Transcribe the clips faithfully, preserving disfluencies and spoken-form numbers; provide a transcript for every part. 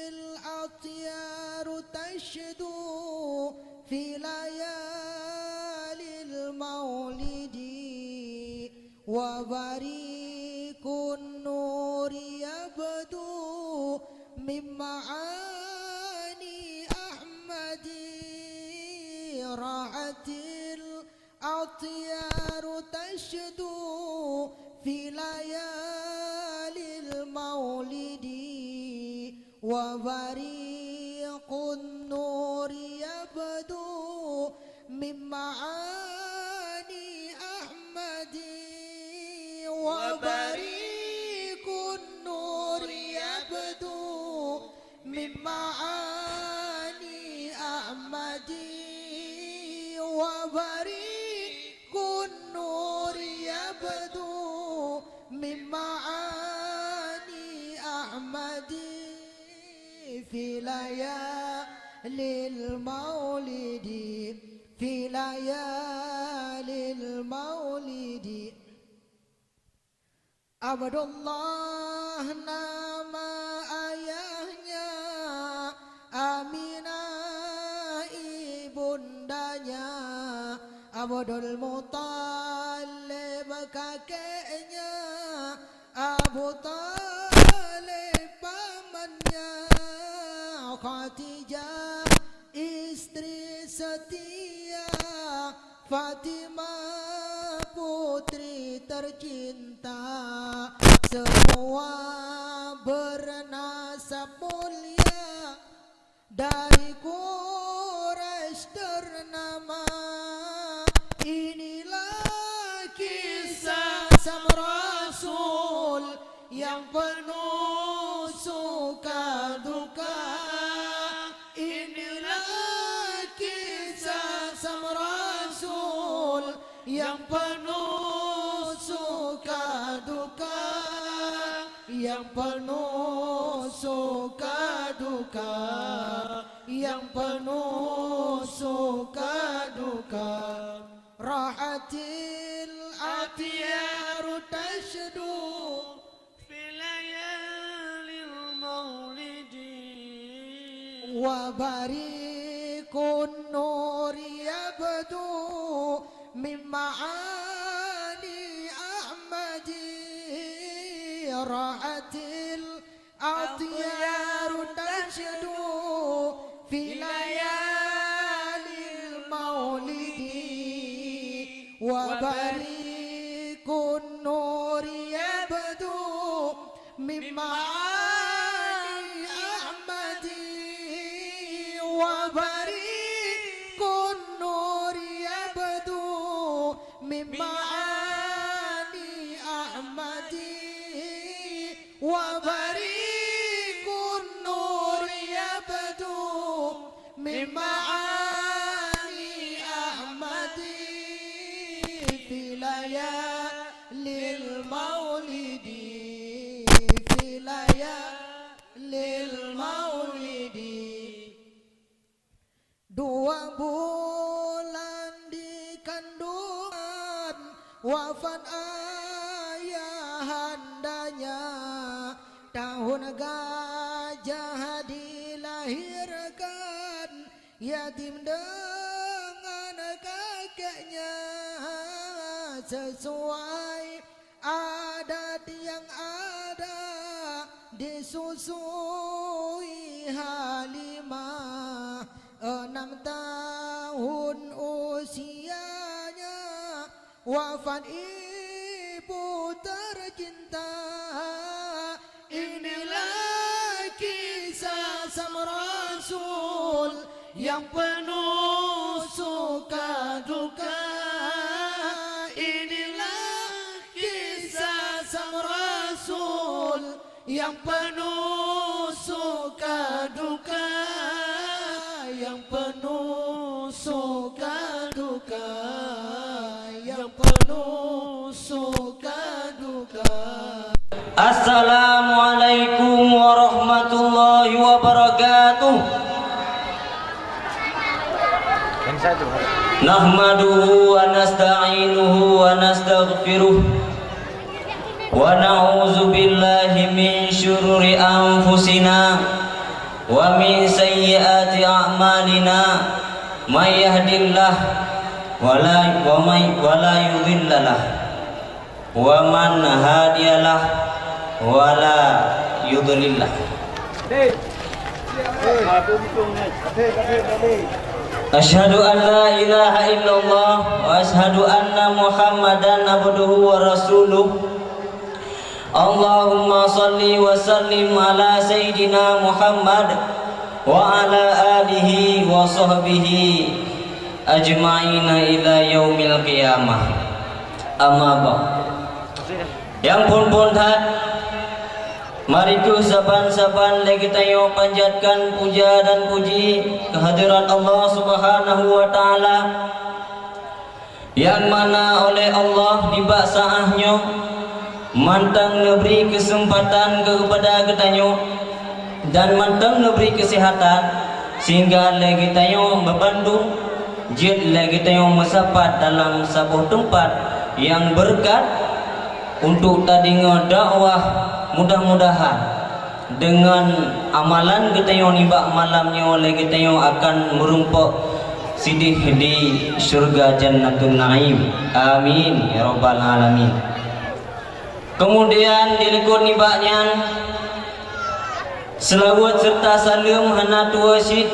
الأطيار تشدو في ليالي المولد، وبريق النور يبدو من معاني أحمد. راحت الأطيار تشدو في ليالي المولد، وبريق النور يبدو من معاني أحمد. وبريق النور يبدو من معاني أحمد، وبريق النور يبدو من معاني أحمد. في ليالي المولد، في ليالي المولد. Abdullah nama ayahnya, Aminah ibundanya, Abdul Muttalib kakeknya, Abu Thalib pamannya, Khadijah istri setia, Fatimah putri tercinta, semua bernasab mulia, dari Quraisy ternama. Inilah kisah sang Rasul yang penuh suka duka. Inilah kisah sang Rasul yang penuh suka duka, yang penuh suka duka, yang penuh suka duka. Rahatil atyaru tashdu في ليالي المولد. وبريق النور يبدو من معاني أحمد. راحت الأطيار تشدو في ليالي المولد. وبريق النور يبدو من معاني أحمد. وبريق النور يبدو من معاني أحمد. وبريق النور يبدو من معاني أحمد. في ليالي المولد، في ليالي المولد. Dua bulan di kandungan, wafat ayahandanya. Tahun gajah dilahirkan, yatim dengan kakeknya. Sesuai adat yang ada, disusui Halimah, enam tahun usianya, wafat ibu tercinta. Inilah kisah sang Rasul yang penuh suka duka. Inilah kisah sang Rasul yang penuh suka duka, yang penuh suka duka, yang penuh suka duka. Assalamualaikum warahmatullahi wabarakatuh. Yang satu. Nahmaduhu wa nasta'inuhu wa nastaghfiruh. ونعوذ بالله من شرور أنفسنا ومن سيئات أعمالنا. من يهد الله ولا، ومن، ولا يضل له، ومن هادي له ولا يضلل له. أشهد أن لا إله إلا الله وأشهد أن محمدا عبده ورسوله. اللهم صل وسلم على سيدنا محمد وعلى آله وصحبه أجمعين إلى يوم القيامة. أما بعد. Nyang phôn-phôn that, mari kheueh saban-saban lé geutanyoe panjatkan puja dan puji keuhadirat Allah Subhanahu wa Ta'ala, nyang mana oleh Allah nibak saát nyoe mantong neubri keuseumpatan keupada geutanyoe dan mantong neubri keuseuhatan, sehingga lé geutanyoe bandum jeuet lé geutanyoe meusapat dalam saboh teumpat nyang beureukat untuk tadeungoe dakwah. Mudah-mudahan deungon amalan geutanyoe nibak malam nyoe lé geutanyoe akan meurumpok sideh di syeuruga Jannatun Naim. Amin ya rabbal alamin. Keumudian dilikot nibak nyan, seulaweuet seureuta saleuem hana tuwoe cit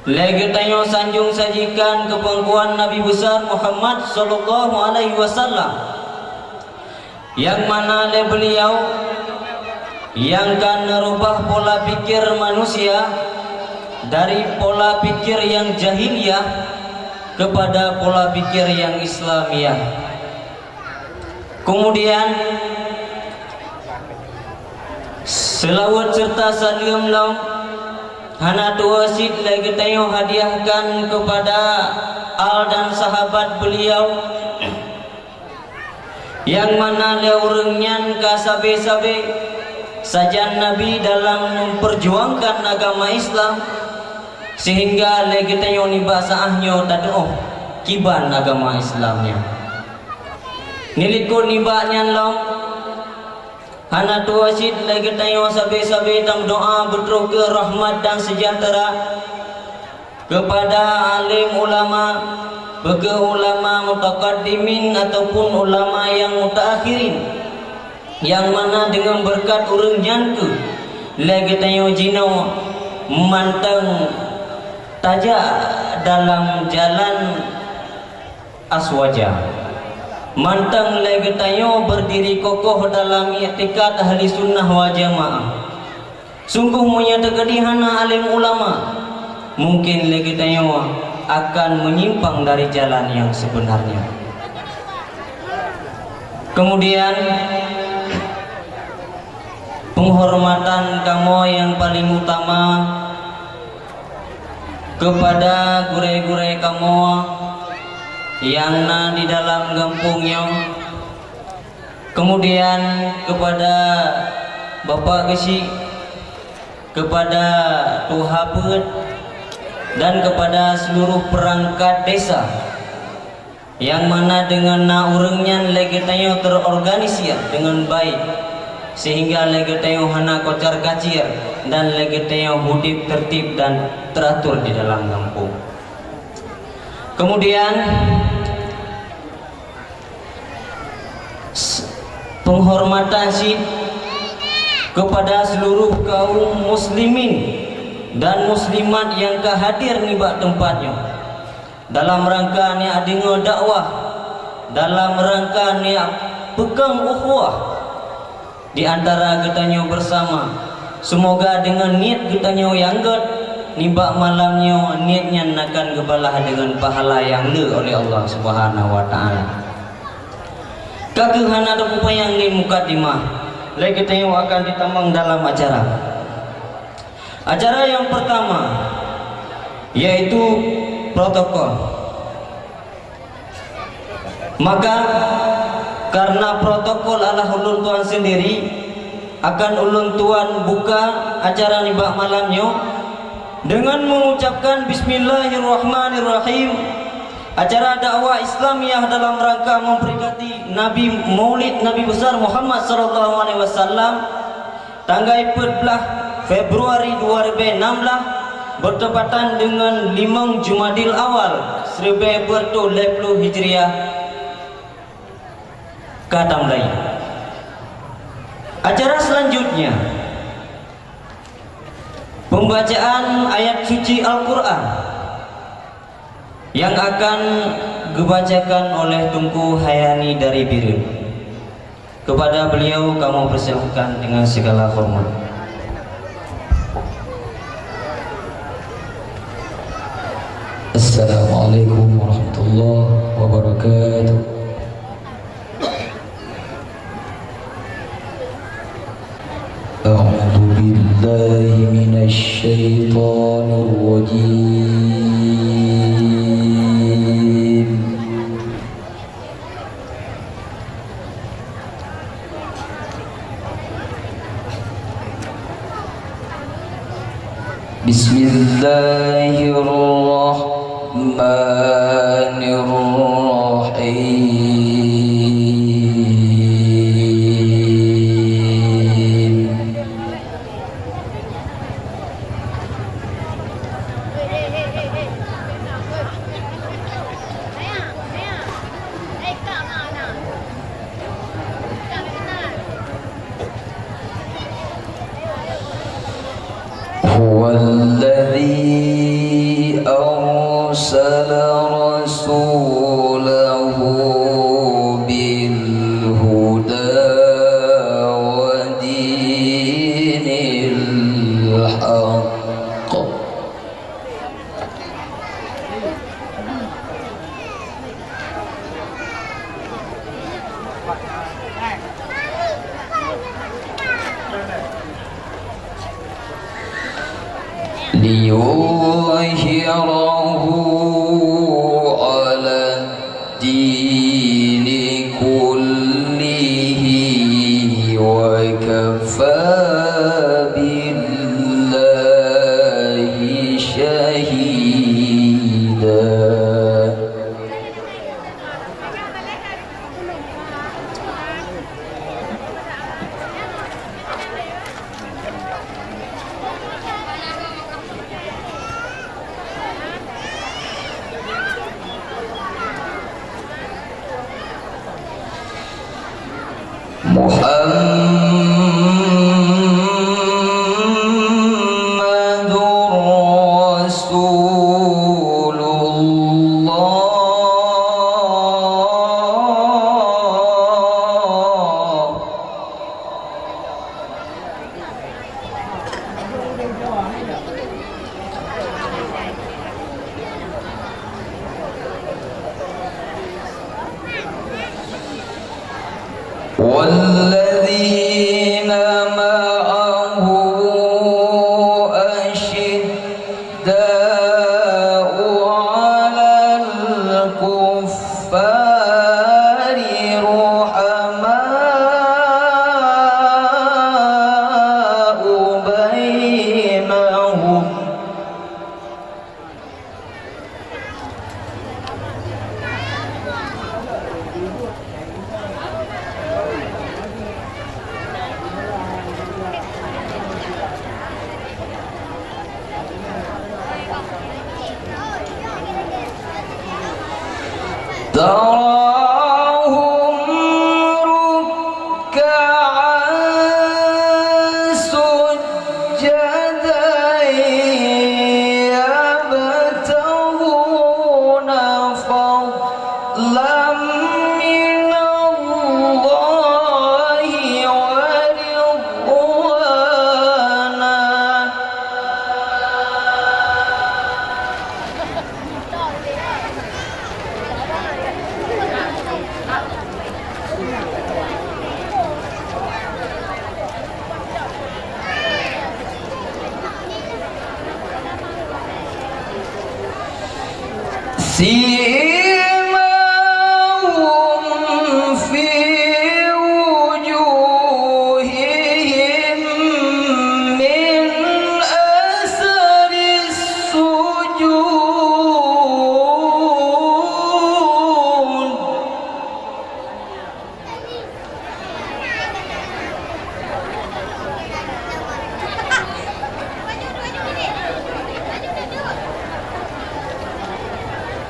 lé geutanyoe sanjong sajikan keu peungkuan Nabi Besar Muhammad sallallahu alaihi wasallam, nyang mana lé beuliau nyang ka neurubah pola pikir manusia dari pola pikir nyang jahiliyah keupada pola pikir nyang Islamiah. Keumudian, seulaweuet seureuta saleuem lom hana tuwoe cit lé geutanyoe hadiahkan keupada al dan sahabat beuliau, nyang mana lé ureuëng nyan ka sabe-sabe sajan Nabi dalam meupeurjuangkan agama Islam, sehingga lé geutanyoe nibak saát nyoe tatuoh kiban agama Islam nyan. Nilikot nibak nyan lom, hana tuwoe cit lé geutanyoe sabe-sabe tameudoá beutroh keu rahmat dan seujahteura keupada alim ulama, peu kheueh ulama mutakaddimin ataupun ulama nyang mutaakhirin, nyang mana deungon beureukat ureuëng nyan kheueh lé geutanyoe jinoe mantong tajak dalam jalan aswaja. Mantong lé geutanyoe beurdiri kokoh dalam iktikad ahli sunnah wal jamaah. Sunggoh meunyoe teukeudi hana alim ulama, mungken lé geutanyoe akan meunyimpang dari jalan nyang seubeunarnya. Keumudian, peunghormatan kamoe nyang paleng utama keupada gurée-gurée kamoe nyang na di dalam gampông nyoe, keumudian keupada Bapak Geuchik, keupada Tuha Peuet, dan keupada seuluruh peurangkat desa. Nyang mana deungon na ureuëng nyan lé geutanyoe teuorganisir deungon baik, sehingga lé geutanyoe hana kocar-kacir dan lé geutanyoe udeb teurtib dan teuratur di dalam gampông. Keumudian, s-, peunghormatan cit keupada seuluruh kaum muslimin dan muslimat nyang ka hadir nibak teumpat nyoe. Dalam rangka neujak deungoe dakwah, dalam rangka neujak peukong ukhuwah di antara geutanyoe beusama. Seumoga deungon niet geutanyoe nyang gét nibak malam nyoe, niet nyan akan geubalah deungon pahala nyang le oleh Allah Subhanahu wa Ta'ala. Ka kheueh hana teupeupanyang lé mukadimah, lé geutanyoe akan jitamong dalam acara. Acara nyang peurtama, yaitu protokol. Maka, kareuna protokol adalah ulôn tuan sendiri, akan ulôn tuan buka acara nibak malam nyoe deungon mengucapkan bismillahirrahmanirrahim. Acara dakwah Islamiah dalam rangka memperingati Nabi, Maulid Nabi Besar Muhammad sallallahu alaihi wasallam, tanggai peuet blaih Februari dua ribu enam belas, bertepatan dengan limong Jumadil Awal seribu empat ratus lima puluh Hijriah, ka tamulai. Acara selanjutnya, pembacaan ayat suci Al-Quran yang akan dibacakan oleh Teungku Hayani dari Bireuen. Kepada beliau kamoe persilakan dengan segala hormat. Assalamualaikum warahmatullahi wabarakatuh. أعوذ بالله من الشيطان الرجيم. بسم الله الرحمن الرحيم. هو الذي أرسل رسوله بالهدى ودين الحق ليظهره على الدين كله وكفى بالله شهيدا. محمد رسول الله. والذين معه أشداء على الكفار رحماء بينهم. تراهم ركعا سجدا يبتغون فضلا من الله ورضوانا. سيماهم في وجوههم من أثر السجود.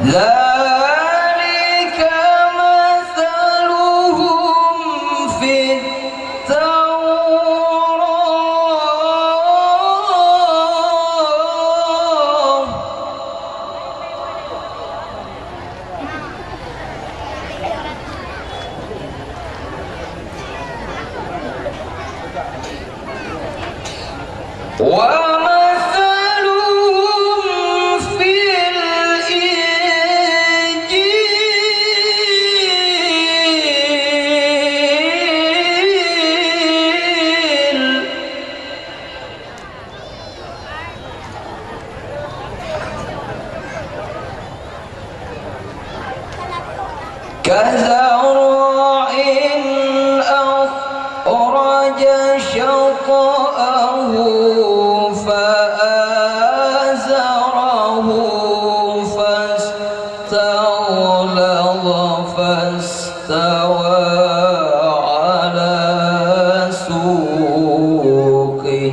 ذلك مثلهم في التوراة ومثلهم في الإنجيل كزرع أخرج شطأه فآزره فاستغلظ فاستوى على سوقه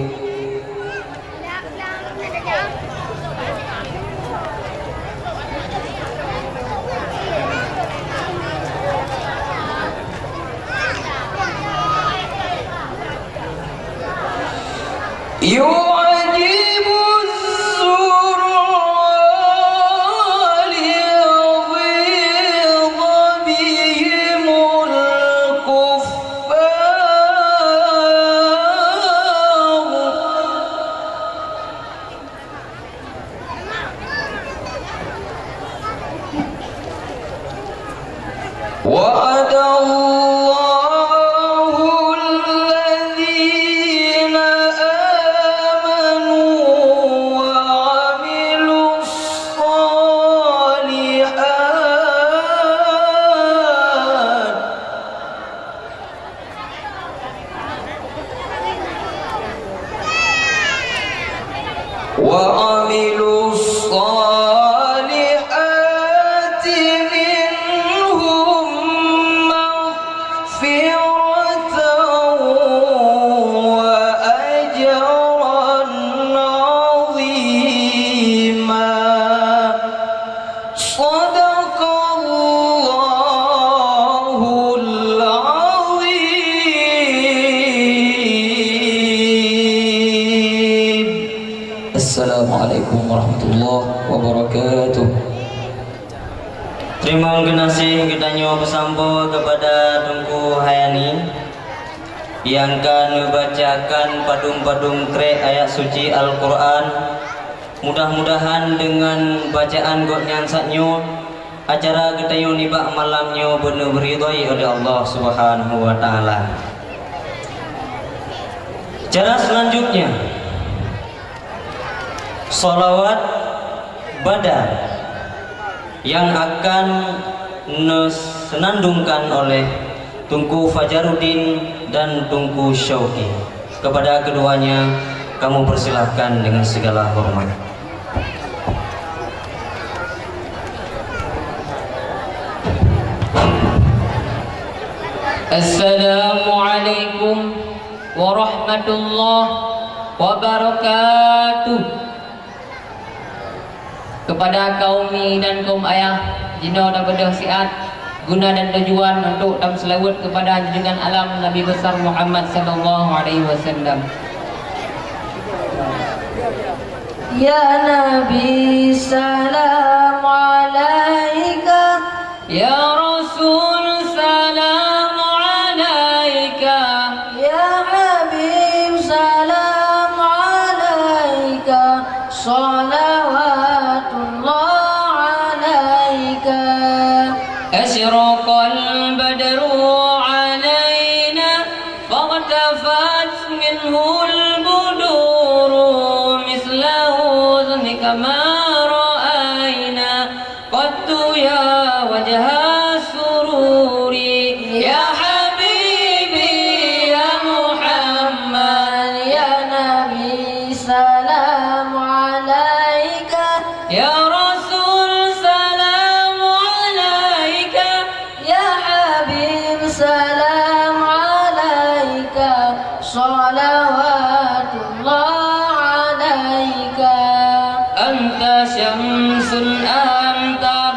يعجب الزراع ليغيظ بهم الكفار. وعد الله الذين آمنوا وعملوا الصالحات وعملوا الصالحات منهم مغفرة وأجرا عظيما. صدق الله العظيم. Assalamualaikum warahmatullahi wabarakatuh. Teurimong geunaséh geutanyoe peusampoe keupada Teungku Hayani nyang ka neubacakan padum-padum krek ayat suci Al-Qur'an. Mudah-mudahan deungon bacaan gobnyan saat nyoe, acara geutanyoe nibak malam nyoe beuneuh beuridhoi oleh Allah Subhanahu wa Ta'ala. Cara selanjutnya, salawat bada yang akan neusenandungkan oleh Teungku Fajaruddin dan Teungku Syauqi. Kepada keduanya, kamoe persilahkan dengan segala hormat. Assalamualaikum warahmatullahi wabarakatuh. Kepada kaum mi dan kaum ayah, jinoe tabeudôh siat guna dan tujuan untuk tameuseulaweuet kepada junjungan alam Nabi Besar Muhammad sallallahu alaihi wasallam. Ya Nabi, salam alaika. Ya Rasul, salam alaika. Ya Habib, salam alaika. Salawatullah alaika. Asyraqal badru alaina, faghtafat minhul buduru, misla husnika ma ra'aina. Qattu ya wajha sururi, ya habibi, ya Muhammad, ya Nabi, salam alaika. Ya Rasul, salam alaika. Ya Habib, salam alaika. Salawatullah alaika. Anta syamsun, anta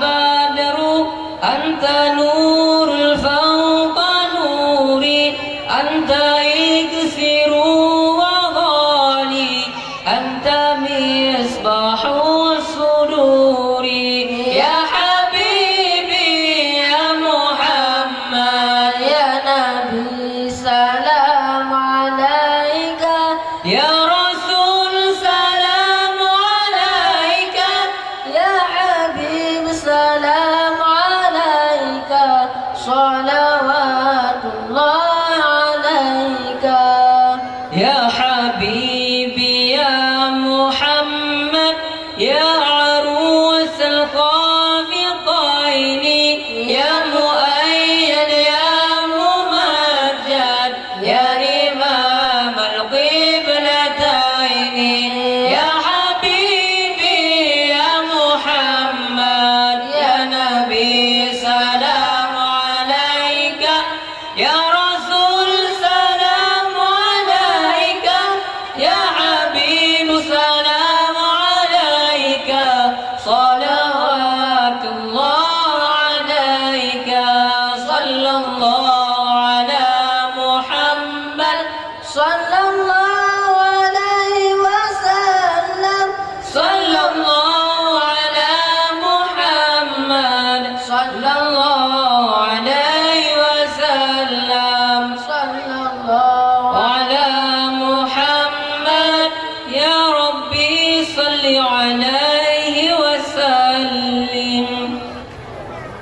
Salli alaihi wasallim.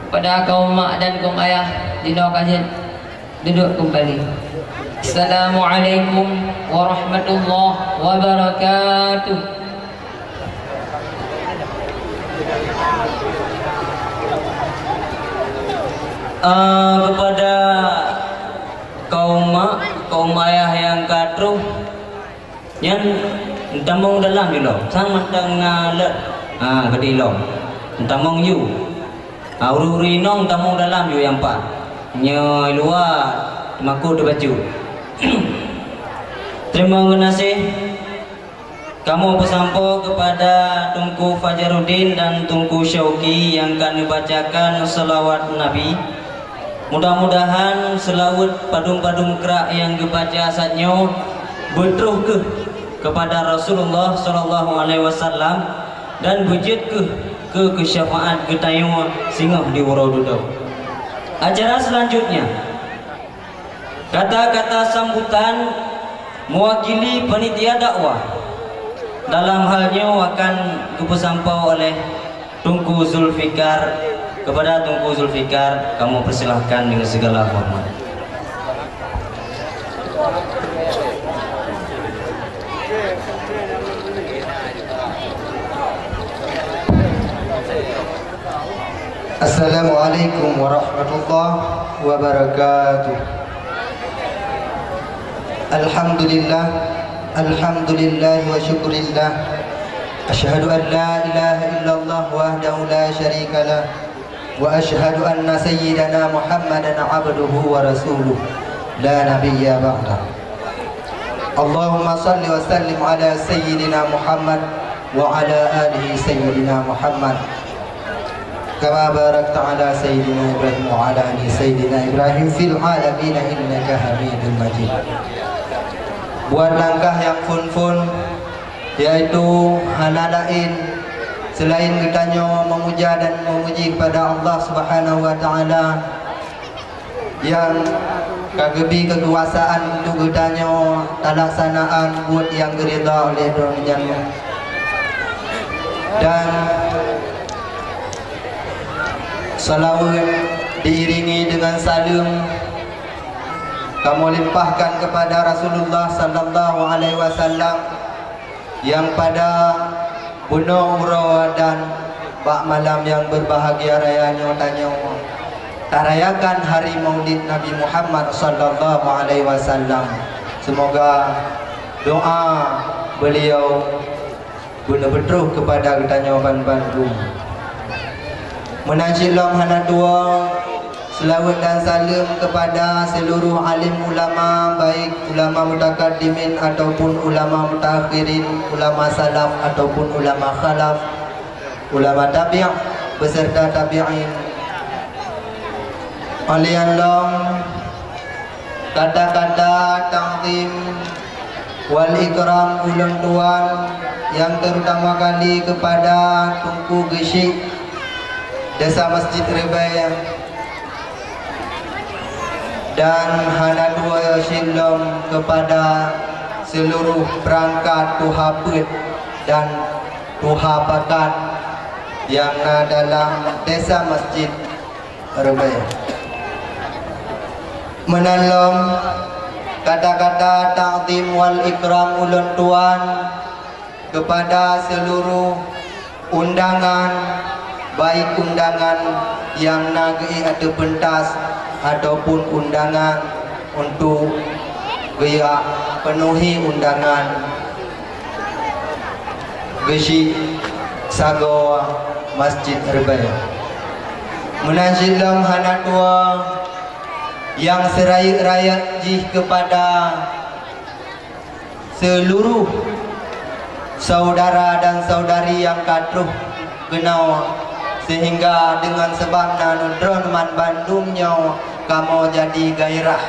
Kepada kaum mak dan kaum ayah, dinoe ka jeuet duduk kembali. Assalamualaikum warahmatullahi wabarakatuh. Ah, kepada kaum mak, kaum ayah nyang ka troh, nyan tamong dalam jih lom, sang mantong na leuet, ha, keudeh lom. Tamong ju. Ha, ureueng-ureueng inong tamong dalam ju nyang pat. Nyoe luwa teumakot teubacut. Teurimong geunaséh. Kamoe peusampoe keupada Teungku Fajaruddin dan Teungku Syauqi nyang ka neubacakan seulaweuet Nabi. Mudah-mudahan seulaweuet padum-padum krak nyang geubaca saat nyoe beutroh kheueh keupada Rasulullah sallallahu alaihi wasallam dan beujeuet kheueh keu, keu syafaat geutanyoe singoh di uroe dudoe. Acara selanjutnya, kata-kata sambutan mewakili panitia dakwah dalam hal nyoe akan geupeusampoe oleh Teungku Zulfikar. Kepada Teungku Zulfikar, kamoe persilahkan dengan segala hormat. Assalamualaikum warahmatullahi wabarakatuh. Alhamdulillah, alhamdulillah wa syukurillah. Asyhadu an la ilaha illallah wahdahu la syarikalah. Wa asyhadu anna sayyidana Muhammadan abduhu wa rasuluh, la nabiyya ba'dah. Allahumma salli wa sallim ala sayyidina Muhammad wa ala alihi sayyidina Muhammad, kama barakta ala sayyidina Ibrahim wa ala ali sayyidina Ibrahim fil alamin innaka Hamidum Majid. Buat langkah nyang phon-phon, yaitu hana laén seulaén geutanyoe meumuja dan meumuji kepada Allah Subhanahu wa Ta'ala nyang ka geubri keukuasaan untuk geutanyoe talaksanaan buet nyang geuridha oleh Droeneuh nyan. Dan seulaweuet diiringi deungon saleuem kamoe limpahkan keupada Rasulullah sallallahu alaihi wasallam, nyang pada bunoe uroe dan bak malam nyang beubahgia raya nyoe tanyoe tarayakan Hari Maulid Nabi Muhammad sallallahu alaihi wasallam. Seumoga doa beuliau beuneuh beutroh keupada geutanyoe ban-, bandum. Meunan cit lom hana tuwoe, seulaweuet dan saleuem keupada seuluroh alim ulama, baik ulama mutakaddimin ataupun ulama mutaakhirin, ulama salaf ataupun ulama khalaf, ulama tabi', beuseurta tabi'in. Óh lheueh nyan lom, kata-kata takzim wal ikram ulôn tuan, nyang terutama kali keupada Teungku Geuchik Desa Masjid Ribée, dan hana tuwoe cit lom keupada seuluroh peurangkat tuha peuet dan tuha pakat nyang na dalam Desa Masjid Ribée. Meunan lom, kata-kata takzim wal ikram ulôn tuan keupada seuluroh undangan, baik undangan nyang na geuék ateueh peuntas ataupun undangan untuk geujak peunuhi undangan Geuchik sagoe Masjid Ribée. Meunan cit lom hana tuwoe nyang seurayeuk-rayeuk jih keupada seuluroh saudara dan saudari nyang ka troh keunoe, seuhingga deungon sabab na droeneuh ban bandum nyoe kamoe jadi gairah.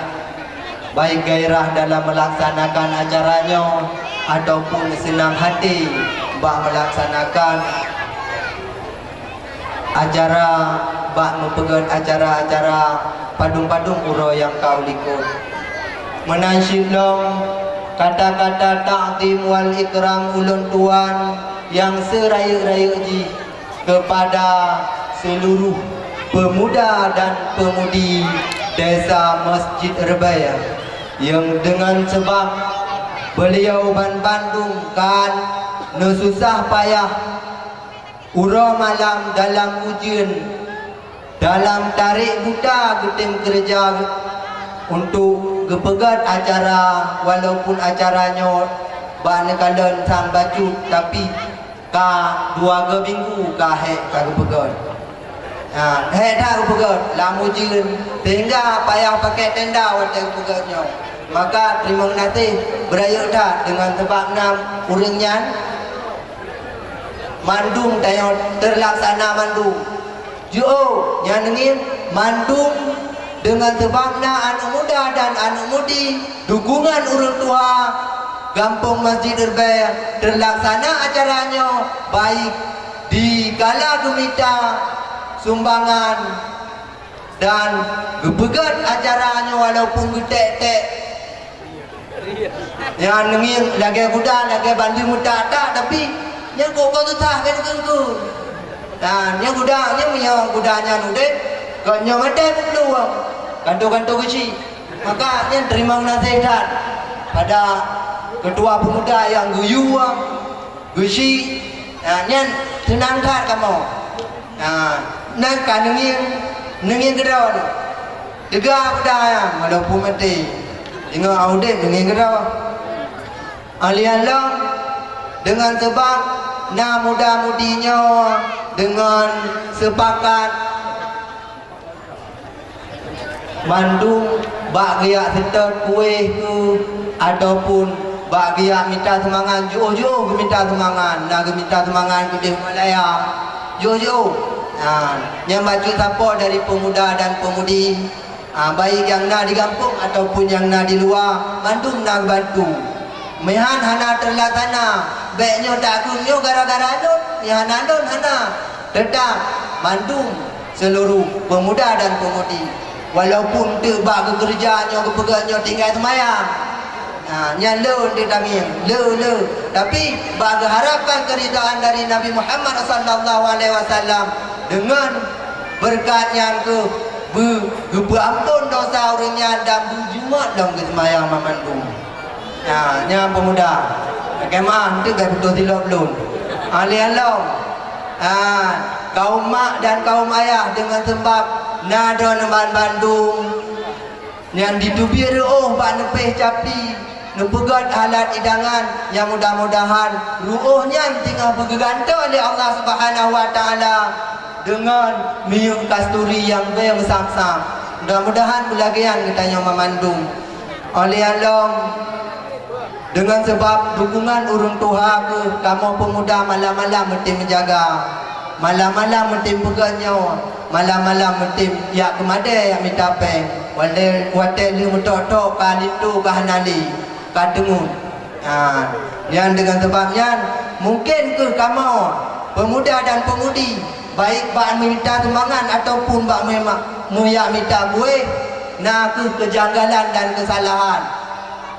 Baik gairah dalam meulaksanakan acara nyoe ataupun seunang haté bak meulaksanakan acara bak meupeugét acara-acara padum-padum uroe nyang ka u likot. Meunan cit lom, kata-kata takzim wal ikram ulôn tuan nyang seurayeuk-rayeuk jih kepada seluruh pemuda dan pemudi Desa Masjid Reubée, nyang deungon sabab beliau ban bandum kan neususah payah uroe malam dalam ujeuen, dalam tarek buta geutem keureuja untuk geupeugét acara, walaupun acara nyoe bak neukalon sang bacut, tapi ka dua go minggu ka hék ka geupeugét. Ha, hék that geupeugét lam ujeuen, sehingga payah pakai tenda watée geupeugét nyoe. Maka teurimong geunaséh beurayeuk that deungon sabab na ureuëng nyan, mandum tanyoe teulaksana mandum. Jiôh, nyan neungieng mandum deungon sabab na aneuëk muda dan aneuëk mudi, dukungan ureuëng tuha gampông Masjid Reubée teulaksana acara nyoe, baik dikala geumita sumbangan dan geupeugét acara nyoe walaupun geutek-tek. Nyan neungieng lagée guda, lagée bandum meutak-tak, tapi nyan kok kon susah kan keungku. Dan nyan guda, nyan meunyoe guda nyan udeb, kon nyoe maté peuplueng, ganto-ganto geuchik. Maka nyan teurimong geunaséh that pada keutua peumuda nyang geuyue, geuchik, ha, nyan seunang that kamoe. Ha, nyan ka neungieng, neungieng keudroe. Teuga peudaya walaupun maté. Ingat udeb deungon keudroe. Aleuh nyan lom, deungon sabab na muda-mudi nyoe deungon seupakat mandum bak geujak seutôt kueh keuh ataupun bak geujak mita seumangat, jiôh-jiôh geumita seumangat, na geumita seumangat keudeh Malaya, jiôh-jiôh. Ha, nyan bacut sapo dari peumuda dan pemudi. Ha, baik nyang na di gampông ataupun nyang na di luwa, mandum na geubantu. Meuhan hana teulaksana, bék nyoe takheun nyoe gara-gara lôn, meuhan lôn hana. Teutap mandum seuluruh peumuda dan pemudi, walaupun teuk bak geukeureuja nyoe geupeugah nyoe tinggai seumayang. Ha, nyan le untuk tangieng, le, le. Tapi bak geuharapkan keuridaan dari Nabi Muhammad sallallahu alaihi wasallam, deungon beureukat nyan keuh beu-, geupeuamphon dosa ureuëng nyan dan beujeuet lom geuseumayang banmandum. Ha, nyan peumuda. Lakée meuah, eunteuk ka putôh silop lôn. Ha, lé along. Ha, kaum mak dan kaum ayah deungon seubab na droeneuh banmandum nyang jiteubiet reuôh bak neupéh capi, neupeugét alat idangan, nyang mudah-mudahan reuôh nyan teungoh beugeugantoe lé Allah Subhanahu wa Taala deungon minyeuk kasturi nyang bée meusam-sam. Mudah-mudahan beulagée nyan geutanyoe banmandum. Óh lé along, deungon seubab dukungan ureuëng tuha keuh kamoe peumuda malam-malam meutem meujaga, malam-malam meutem peugét nyoe, malam-malam meutem jak keumadée jak mita péng. Watée, watée lheueh meutok-tok ka linto ka hana lé, ka teungeut. Ha, nyan deungon seubab nyan, mungken keuh kamoe peumuda dan pemudi, baik bak meumita sumbangan ataupun bak meuma-, meujak mita kueh, na keuh keujanggalan dan keusalahan.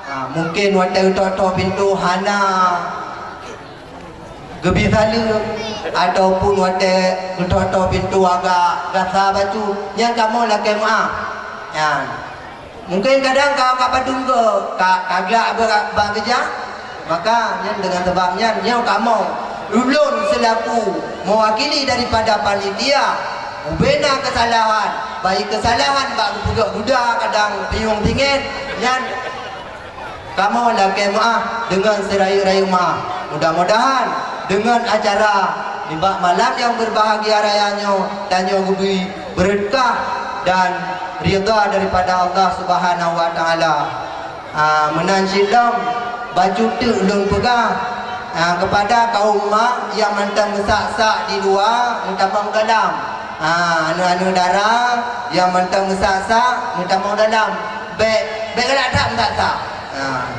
Ha, mungken watée geutok-tok pintoe hana geubi saleuem, ataupun watée geutok-tok pintoe agak gasa bacut, nyan kamoe lakée meuáh. Nyan. Mungken kadang ka, ka padum goe, ka, ka glak beu-, bak geujak, maka nyan deungon sabab nyan, nyoe kamoe, ulôn seulaku meuwakili daripada panitia, ubena keusalahan, baik keusalahan bak geupeugah guda kadang pinyueng singet, nyan kamoe lakée meuáh deungon seurayeuk-rayeuk meuáh. Mudah-mudahan deungon acara nibak malam nyang beurbahagia raya nyoe, tanyoe geubri beureukat dan ridha daripada Allah Subhanahu wa Taala. Ah, meunan cit lom, bacut teuk lôn peugah, ah, keupada kaum mak nyang mantong meusak-sak di luwa, meutamong dalam. Ah, aneuk-aneuk dara nyang mantong meusak-sak, meutamong dalam. Bék, bék galak that meusak-sak. Ah.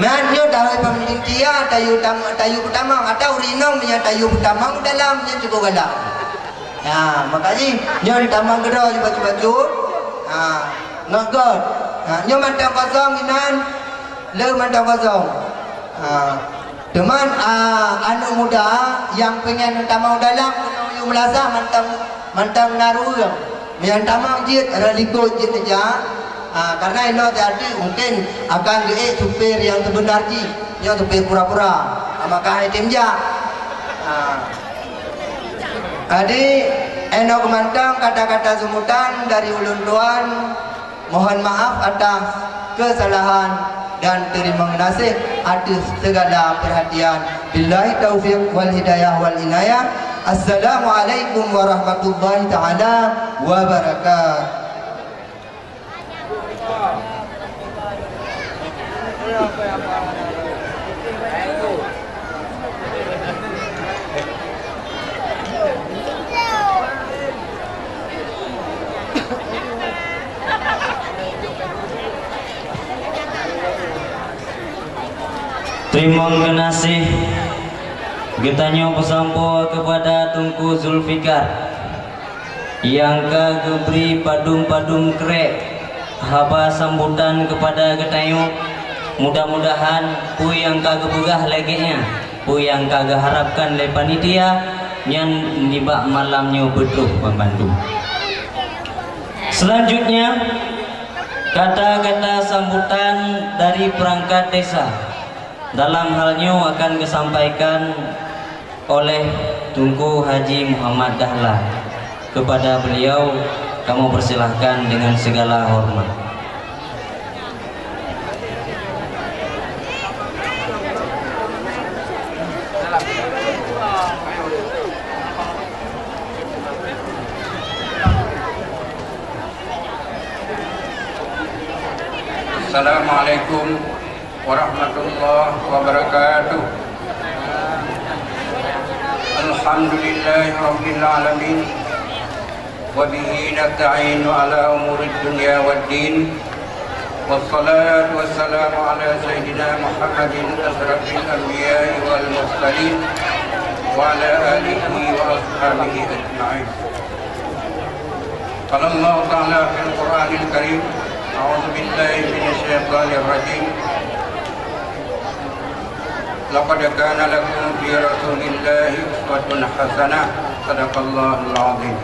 Nyan nyoe dawai peumimpin tia, tayue tam-, tayue peutamong, atau rinong nyang tayue peutamong dalam nyan cukup galak. Ha, maka jih, nyoe ditamong keudroe bacut-bacut. Ha, ngon göt. Ha, nyoe mantong kosong inan, le mantong kosong. Ha. Teuma, a, aneuk muda nyang pengen tamong dalam keunoe yue meulaza mantong, mantong na ureuëng. Nyang tamong jeuet rot likot jeuet neujak. A, karena inoe teuh mungkin akan geuék supir nyang seubeuna jih, nyoe supir pura-pura. A, maka hai tem jak. A. Jadi, inoe keumantong kata-kata seumutan dari ulôn tuan. Mohon maaf atas kesalahan dan terima kasih atas segala perhatian. Billahi taufiq wal hidayah wal inayah. Assalamualaikum warahmatullahi taala wabarakatuh. Teurimong geunaséh geutanyoe peusampoe keupada Teungku Zulfikar nyang ka geubri padum-padum krek haba sambutan keupada geutanyoe. Mudah-mudahan peue nyang ka geupeugah lagée nyan, peue nyang ka geuharapkan lé panitia nyan nibak malam nyoe beutôi banmandum. Selanjutnya, kata-kata sambutan dari perangkat desa. Dalam hal nyoe akan geusampaikan oleh Teungku Haji Muhammad Dahlan. Kepada beliau, kamoe persilahkan dengan segala hormat. Assalamualaikum warahmatullahi wabarakatuh. Alhamdulillahirabbil alamin. Wa bihi nasta'inu ala umurid dunya waddin. Wassalatu wassalamu ala sayyidina Muhammadin asyrafil anbiya'i wal mursalin wa ala alihi wa ashabihi ajma'in. Qala Allahu ta'ala fil Qur'anil Karim, a'udzu billahi minasy syaithanir rajim. Laqad kana lakum fi Rasulillahi uswatun hasanah. Sadaqallahul azim.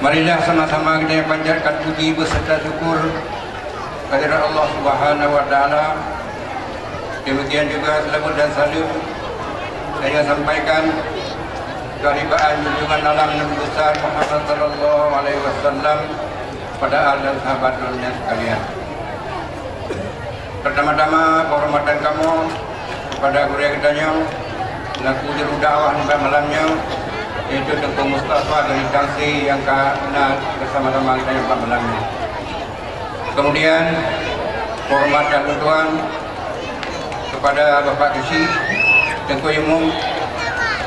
Marilah sama-sama kita panjatkan puji beserta syukur kehadirat Allah Subhanahu wa taala. Demikian juga selawat dan salam saya sampaikan kepada junjungan alam Nabi besar Muhammad sallallahu alaihi wasallam, pada ahli dan sahabat dunia sekalian. Pertama-tama, penghormatan kamoe kepada gurée geutanyoe, selaku juru dakwah nibak malam nyoe, yaitu Teungku Mustafa dari Tangsi nyang ka na bersama-sama geutanyoe nibak malam nyoe. Kemudian, penghormatan ulôn tuan kepada Bapak Keuchik, Teungku Imum,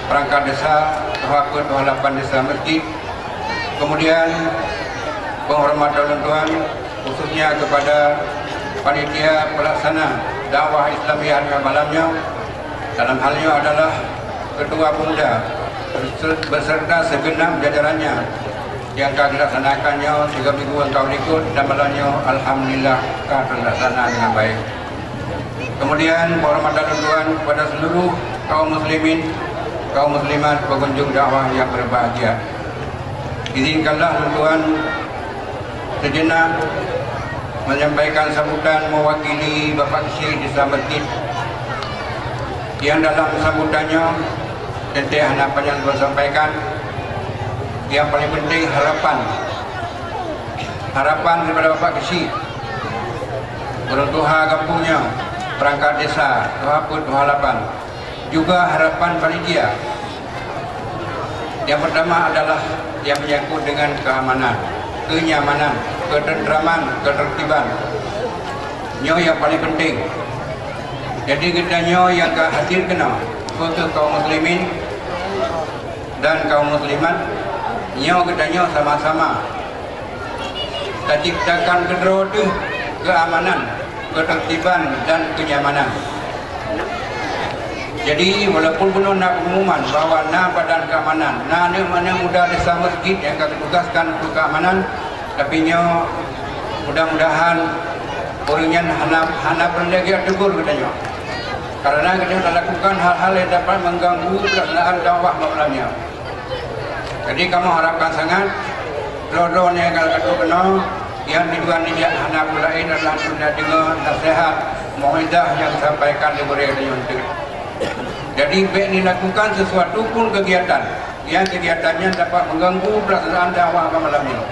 perangkat desa, Tuha Peuet, Tuha Lapan Desa Mesjid. Kemudian, penghormatan ulôn tuan khususnya kepada panitia pelaksana dakwah Islamiyah pada malam nyoe. Dalam hal nyoe adalah Ketua Pemuda beserta segenap jajarannya nyang ka dilaksanakan nyoe tiga minggu nyang ka likot dan malam nyoe alhamdulillah ka terlaksana dengan baik. Kemudian, penghormatan ulôn tuan kepada seluruh kaum muslimin, kaum muslimat, pengunjung dakwah yang berbahagia. Izinkanlah ulôn tuan sejenak menyampaikan sambutan mewakili Bapak Keuchik Desa Mesjid yang dalam sambutan nyoe teuntée hana panyang lôn sampaikan. Yang paling penting harapan. Harapan daripada Bapak Keuchik, ureuëng tuha gampông nyoe, perangkat desa, Tuha Peuet, Tuha Lapan, juga harapan panitia. Yang pertama adalah yang menyangkut dengan keamanan, kenyamanan, ketentraman, ketertiban. Nyoe yang paling penting. Jadi geutanyoe nyang ka hadir keunoe, peue kheueh kaum muslimin dan kaum muslimat, nyoe geutanyoe sama-sama taciptakan keudroe teuh keamanan, ketertiban dan kenyamanan. Jadi, walaupun bunoe na pengumuman bahwa na badan keamanan, na aneuk-aneuk muda desa Mesjid nyang ka geutugaskan untuk keamanan, tapi nyoe mudah-mudahan ureuëng nyan hana, hana peureulée geujak tegur geutanyoe. Karena geutanyoe talakukan hal-hal yang dapat mengganggu pelaksanaan dakwah malam nyoe. Jadi, kamoe harapkan sangat droe-droe nyang ka lagak keunoe, nyang tujuan jih hana peue laén adalah untuk deungoe nasihat, mauizah nyang disampaikan lé gurée geutanyoe nyoe. Jadi, bék dilakukan sesuatu pun kegiatan nyang kegiatan nyan dapat mengganggu pelaksanaan dakwah malam nyoe.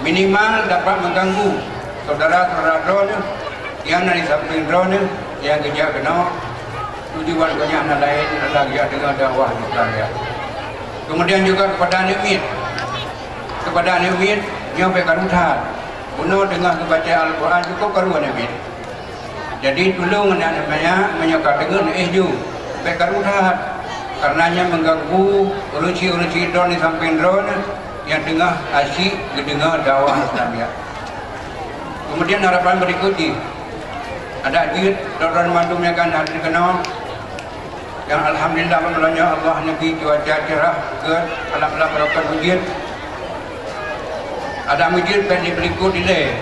Minimal dapat mengganggu syedara-syedara droeneuh nyang na di sampéng droeneuh nyang geujak keunoe. Tujuan gobnyan hana laén adalah geujak deungoe dakwah Islam nyan. Kemudian juga kepada aneuk miet. Kepada aneuk miet, nyoe bék karu that. Bunoe teungoh geubaca Al-Quran cukôp karu aneuk miet. Jadi, tulông aneuk manyak, meunyoe ka deungon éh ju, bék karu that, kareuna nyan mengganggu ureueng chik-ureueng chik droeneuh di sampéng droeneuh nyang teungoh asyik geudeungoe dakwah Islam nyan. Kemudian harapan berikut jih, adak jeuet droeneuh mandum nyang ka hadir keunoe, nyang alhamdulillah, meunyoe Allah neubri cuaca cerah, gét, alam-alam barokah ujeuen. Adak meujeut bék di Peulikot ilée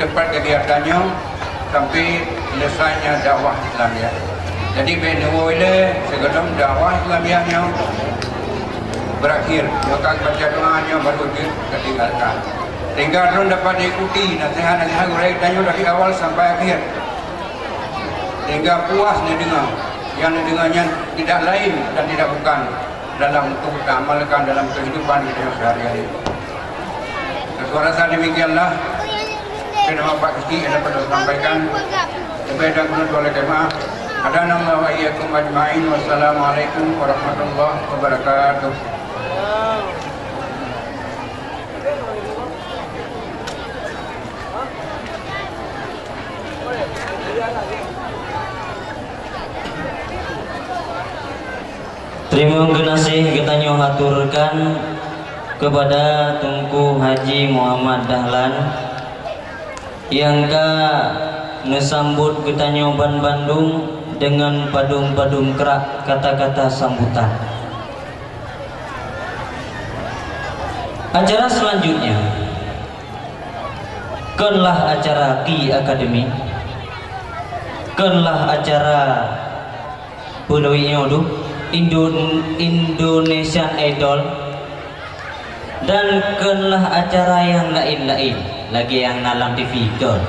teumpat kegiatan nyoe sampai seuleusainya dakwah Islamiah. Jadi, bék neuwoe ilée sigohlom dakwah Islamiah nyoe berakhir. Nyoe ka baca doa nyoe baru jeuet ka tinggalkan. Sehingga droe dapat diikuti nasihat-nasihat gurée tanyoe dari awal sampai akhir. Sehingga puas neudeungoe. Nyang neudeungoe nyan tidak lain dan tidak bukan dalam untuk kita amalkan dalam kehidupan kita sehari-hari. Saya rasa demikianlah. Kena Bapak Kecil yang dapat saya sampaikan. Lebih dan kurang boleh maaf. Hadanallahu wa iyyakum ajma'in. Wassalamualaikum warahmatullahi wabarakatuh. Teurimong geunaséh geutanyoe aturkan keupada Teungku Haji Muhammad Dahlan nyang ka neusambot geutanyoe banbandum deungon padum-padum krak kata-kata sambutan. Acara selanjutnya, konlah acara Ki Akademi, konlah acara peulawéh nyoe duh, Indo-, Indonesian Idol, dan konlah acara nyang laén-laén lagée nyang na lam T V kon.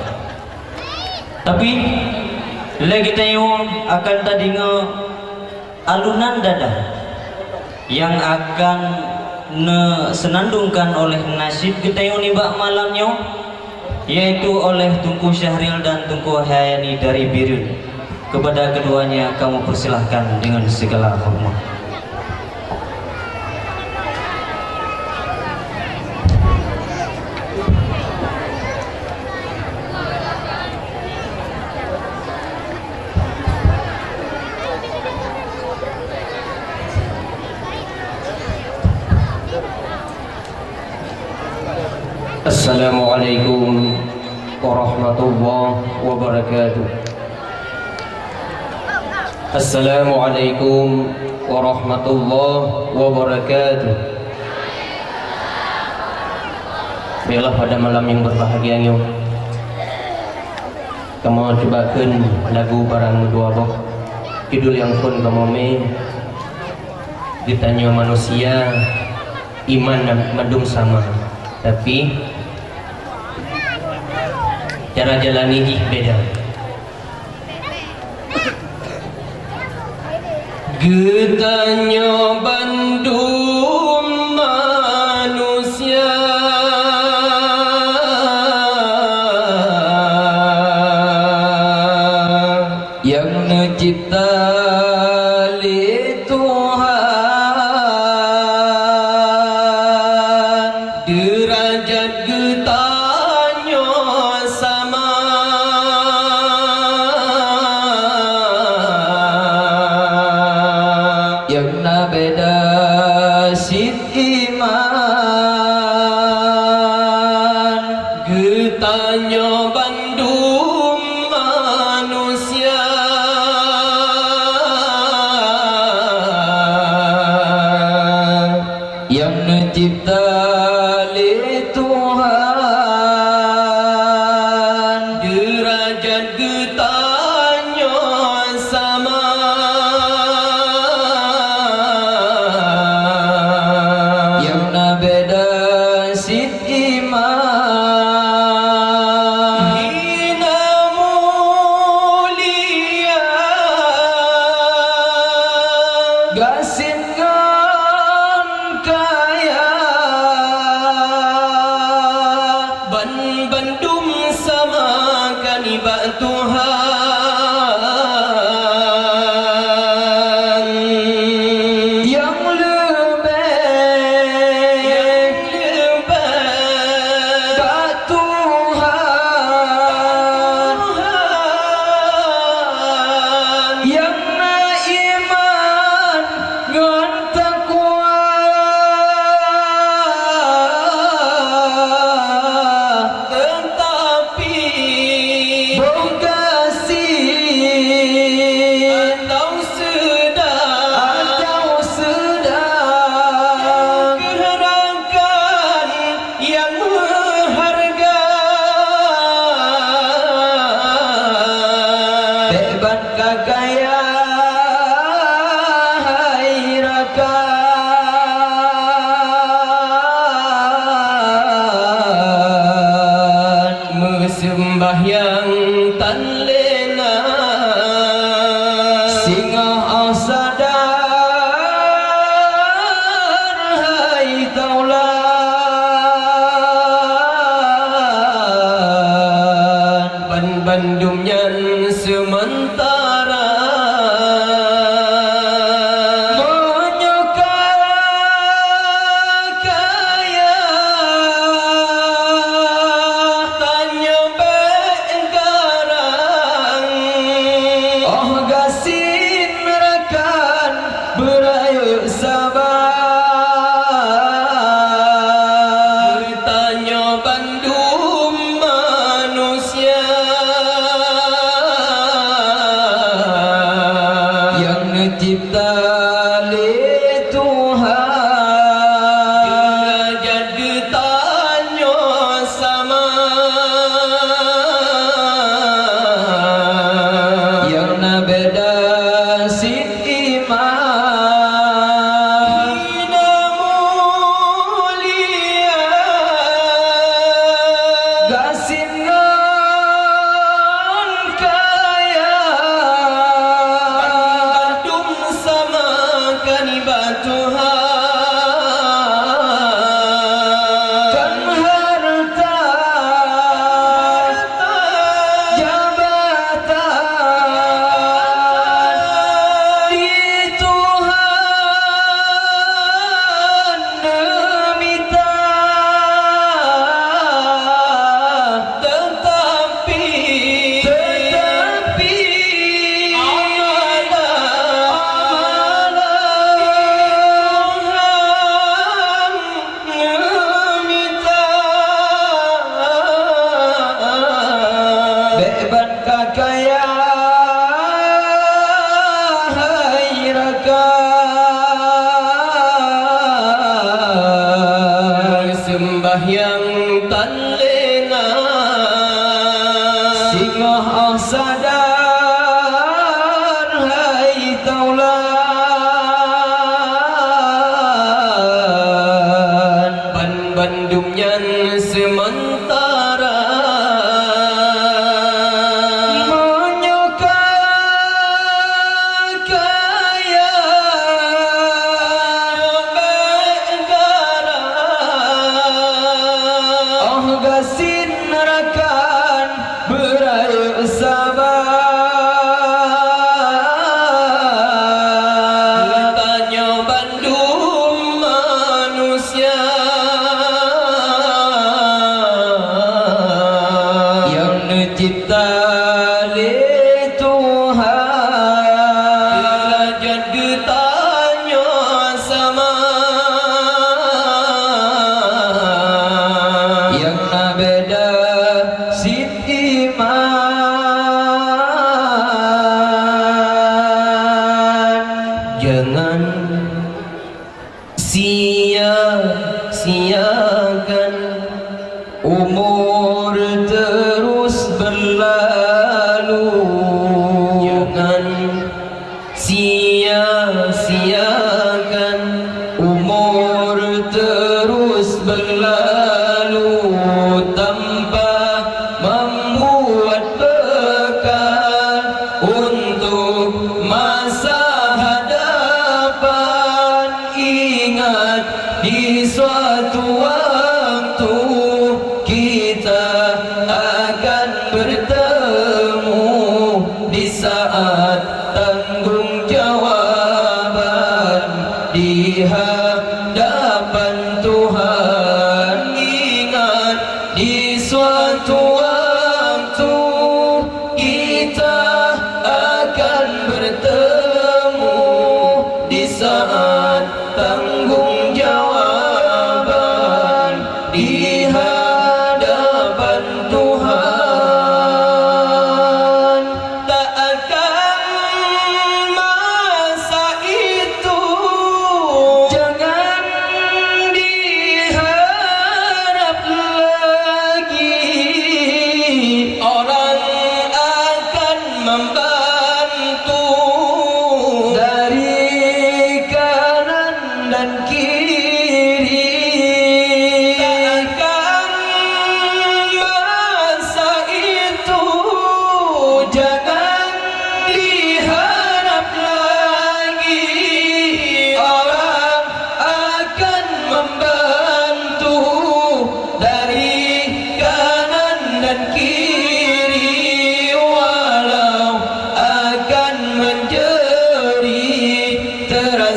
Tapi, lé geutanyoe akan tadeungoe alunan dada nyang akan neuseunandungkan oleh nasyid geutanyoe nibak malam nyoe, yaitu oleh Teungku Syahril dan Teungku Hayani dari Bireuen. Kepada keduanya kamoe persilahkan dengan segala hormat. Assalamualaikum warahmatullahi wabarakatuh. Assalamualaikum warahmatullahi wabarakatuh. Baiklah, pada malam yang berbahagia nyoe, kamoe cuba kheun lagu barang meudua boh. Judul nyang phon kamoe mé, Geutanyoe manusia iman mandum sama, tapi cara jalani jih beda. Geutanyoe bandum manusia nyang neucebta lé Tuhan, deurajat geutanyoe sama. Nyang na beda cit iman, geutanyoe bandum manusia. Gasien ngon kaya, ban bandum sama ka nibak Tuhan. Nyang leubeh, nyang leubeh bak Tuhan. Tuhan. Nyang na iman ngon takwa, teutapi boh gasien atawa seudang, atawa seudang keu rakan nyang meuhareuga. Bék ban ka kaya hai rakan, meuseumbahyang tan lé na. Singoh 'oh sadar hai taulan, ban bandum nyan seumantara. Meunyoe ka kaya, tanyoe bék garang. 'Oh gasien rakan, beurayeuk saba. Geutanyoe bandum manusia nyang neucebta lé Tuhan. Deurajat geutanyoe sama. Nyang na beda cit iman. Hina mulia. Gasien ngon kaya. Bandum sama ka nibak Tuhan. Kon hareuta, jabatan, di Tuhan neumita. Teutapi, teutapi, amalan, amalan Tuhan neumita. Bék ban ka kaya hai rakan. Seumbahyang tan lé na. Singoh 'oh sadar hai taulan. Ban bandum nyan seumantara. Meunyoe ka kaya, bék garang. 'Oh gasien rakan, beurayeuk saba. Geutanyoe bandum manusia nyang neucebta lé Tuhan. Deurajat geutanyoe sama. Nyang na beda cit iman. Jangan sia-siakan umur terus berlalu. Jangan sia-siakan umur terus berlalu tanpa membuat bekal untuk masa hadapan.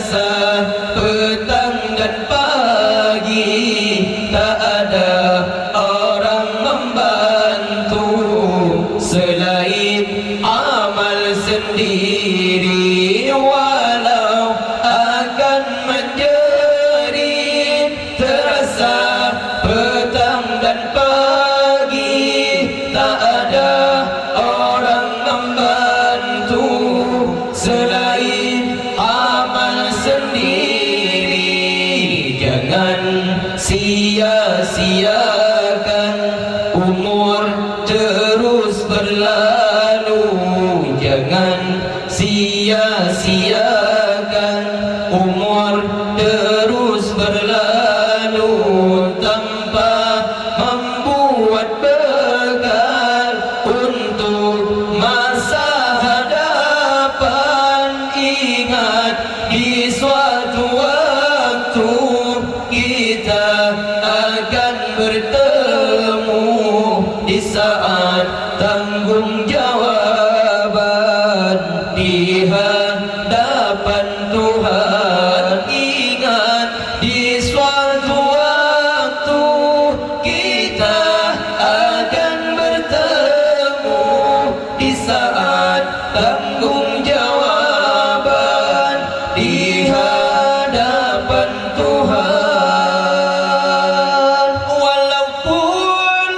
Petang dan pagi tak ada orang membantu selain amal sendiri, walau akan menjerit terasa petang dan pagi tak ada orang membantu selain amal sendiri. Jangan sia-siakan umur terus berlalu. Jangan sia-siakan umur terus berlalu tanpa membuat bekal untuk masa hadapan. Ingat, di suatu waktu kita akan bertemu di saat tanggung jawaban di hadapan Tuhan. Ingat, di suatu waktu kita akan bertemu di saat tanggung jawaban di hadapan Tuhan. Walaupun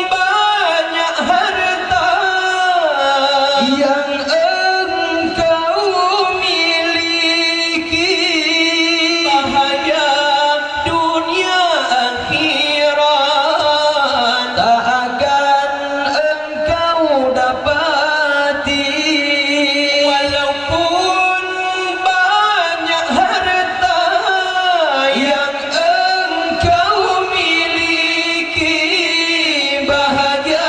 banyak harta yang engkau miliki, bahagia dunia akhirat tak akan engkau dapati. Walaupun banyak harta yang engkau miliki, bahagia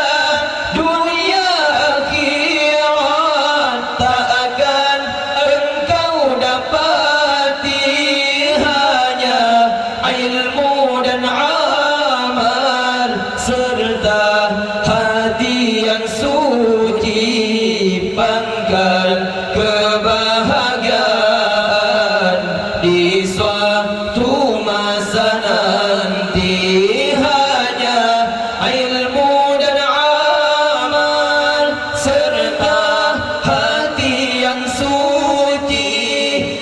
dunia akhirat tak akan engkau dapati. Hanya ilmu dan amal serta hati yang suci, pangkal kebahagiaan di suatu masa nanti. Hanya ilmu dan amal serta hati yang suci,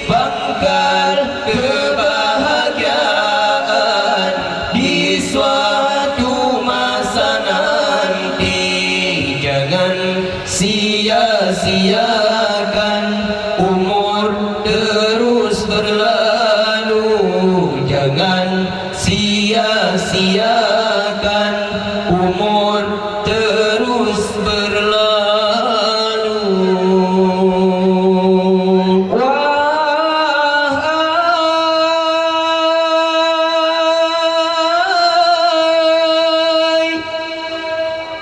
pangkal kebahagiaan di suatu masa nanti. Jangan sia-siakan umur terus berlalu. Jangan sia-siakan umur terus berlalu. Wahai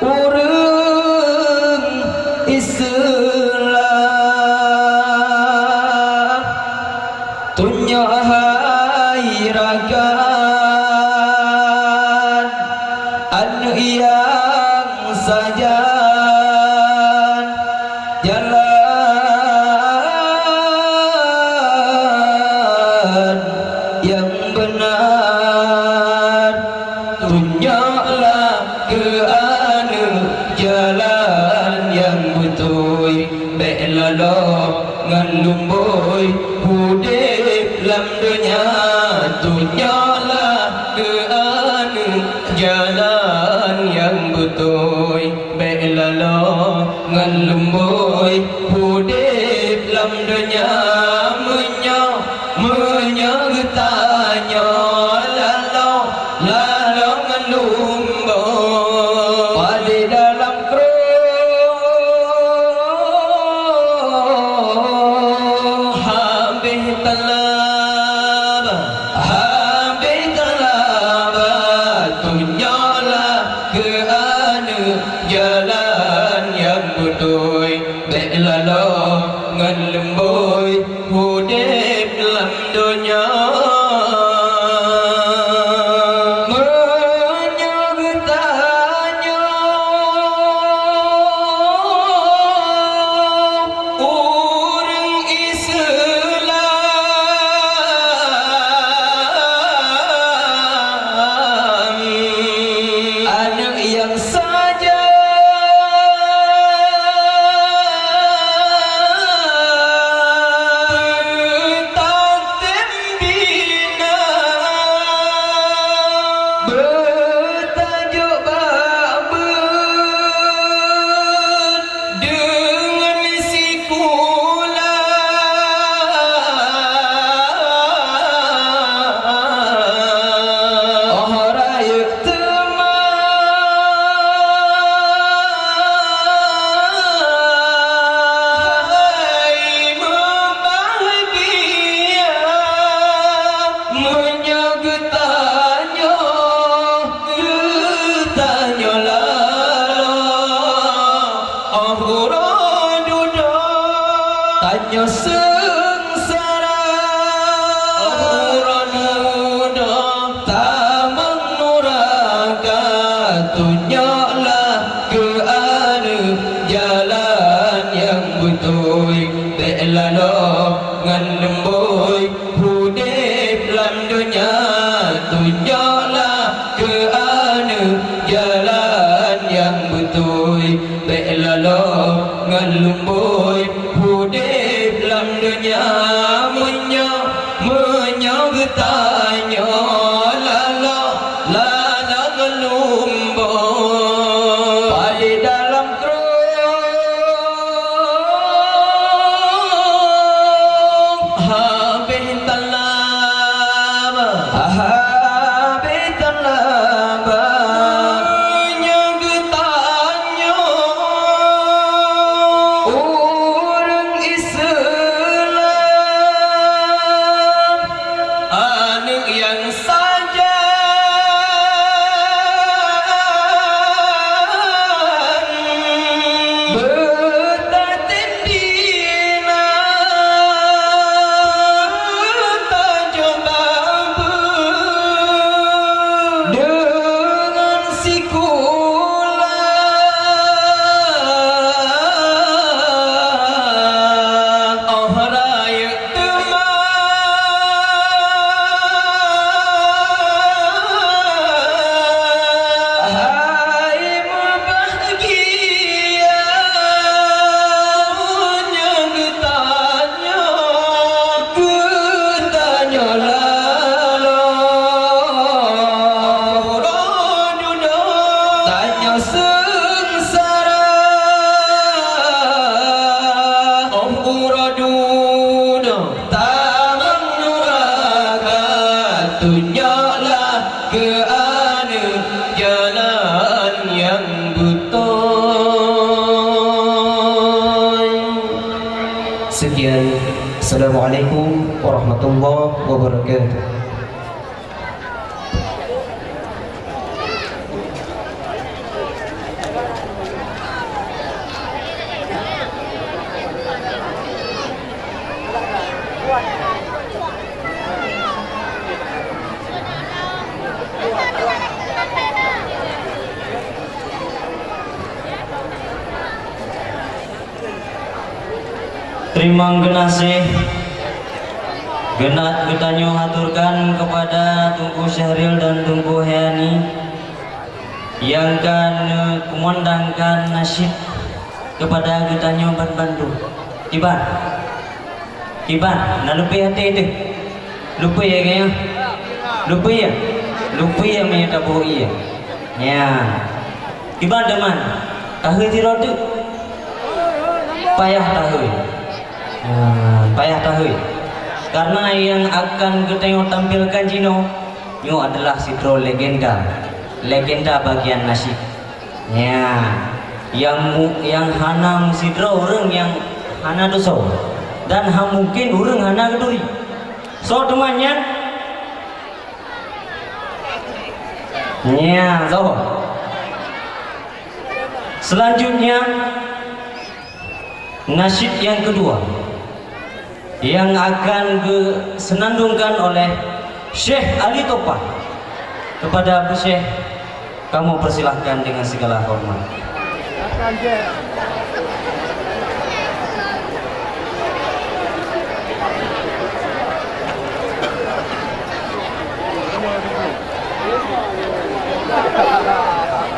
ureuëng Islam, tunyok hai rakan aneuëk nyang sajan jalan nyang beuna. Tunyoklah keu aneuëk jalan nyang beutôi, bék laloe ngon lumbôi udeb lam donya. Tunyoklah keu aneuëk jalan nyang beutôi, bék laloe ngon lumbôi udeb lam donya. Meunyoe, meunyoe geutanyoe laloe, laloe ngon lumbôi, padé dalam krueng habéh teulaba, habéh teulaba. Tunyoklah keu aneuëk jalan nyang beutôi, bék laloe ngon lumbôi udeb lam donya. Meunyoe geutanyoe ureuëng Islam, Seungsara. Uroe dudoe tamong nuraka, tunjoklah keu aneuk jalan nyang beutôi. Bèk laloe ngon leumbôi udép lam donya, tunjoklah keu aneuk jalan nyang beutôi. Bèk laloe ngon leumbôi udép lam donya. Meunyoe, meunyoe geutanyoe laloe, laloe ngon leumbôi padé dalam krueng, habéh talam, habéh talam. Meunyoe geutanyoe ureueng Islam, aneuk nyang sajan beutatem dina, tacoba beudeungon sikula. Oh rayeuk teuma, hai meubahgia, meunyoe geutanyoe, geutanyoe laloe uroe dudoe, tanyoe seungsara. Oh uroe dudoe tamong nuraka, tunjoklah keu aneuk jalan nyang beutôi. Sekian. Assalamualaikum warahmatullahi wabarakatuh. Teurimong geunaséh geutanyoe haturkan keupada Teungku Syahril dan Teungku Hayani nyang ka neukeumandangkan nasyid keupada geutanyoe banmandum. Kiban? Kiban? Na leupie até teuh? Leupie ya, gaya? Leupie ya? Leupie ya, meunyoe taboh iya. Ya. Kiban teuma, tahôi sidroe teuk? Payah tahôi. Ya, payah tahôi. Karena nyang akan geutanyoe tampilkan jinoe, nyoe adalah sidroe legenda. Legenda bagian nasyid. Ya, nyang mu-, nyang hana meusidroe ureueng nyang hana desya dan ha mungken ureueng hana geuturi. Soe teuma nyan? Nya, soe? Selanjutnya, nasyid yang kedua yang akan geuseunandungkan oleh Syekh Ali Topan. Kepada Abu Syekh, kamu persilahkan dengan segala hormat.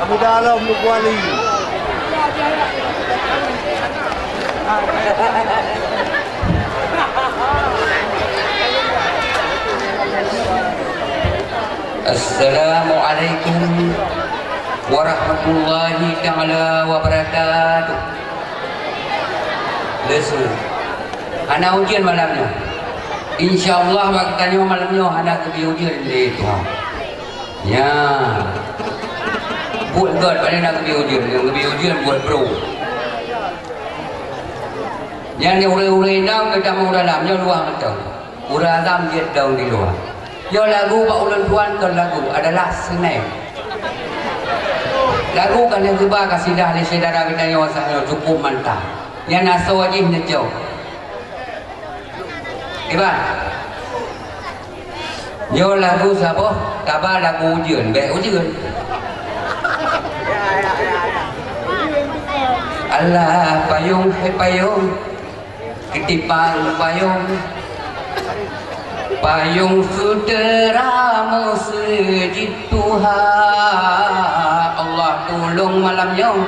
Abu Dalom Lukuali. Assalamualaikum warahmatullahi taala wabarakatuh. Lesu. Hana ujeuen malam nyoe. Insya Allah bak geutanyoe malam nyoe hana geubri ujeuen lé Tuhan. Nya. Buet gét pane na geubri ujeuen, nyang geubri ujeuen buet brôk. Nyan di ureueng-ureueng inong geutamong dalam nyoe luwa mantong. Ureueng agam jeuet dong di luwa. Nyoe lagu bak ulôn tuan kon lagu, adalah seuneng. Lagu ka lheueh geuba kasidah lé syedara geutanyoe, sang nyoe cukup mantap. Nyan asoe jih neucok. Iban. Nyoe lagu saboh, taba lagu ujeuen, bèk ujeuen. Alah payong, hai payong, keutipang payong. Payong syedara meuseujid tuha. Allah tulông malam nyoe.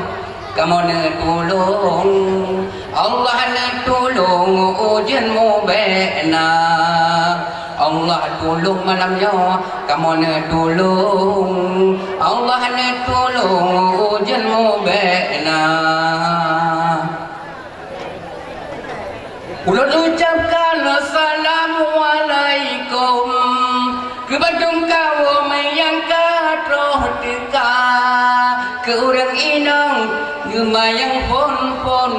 Kamoe neutulông, Allah neutulông, ujeuen mubèk na. Allah tulông malam nyoe, kamoe neutulông, Allah neutulông, ujeuen mubèk na. Ulôn ucapkan assalamualaikum keu bandum kawöm nyang ka troh teuka, keu ureueng inong geumayang phon-phon,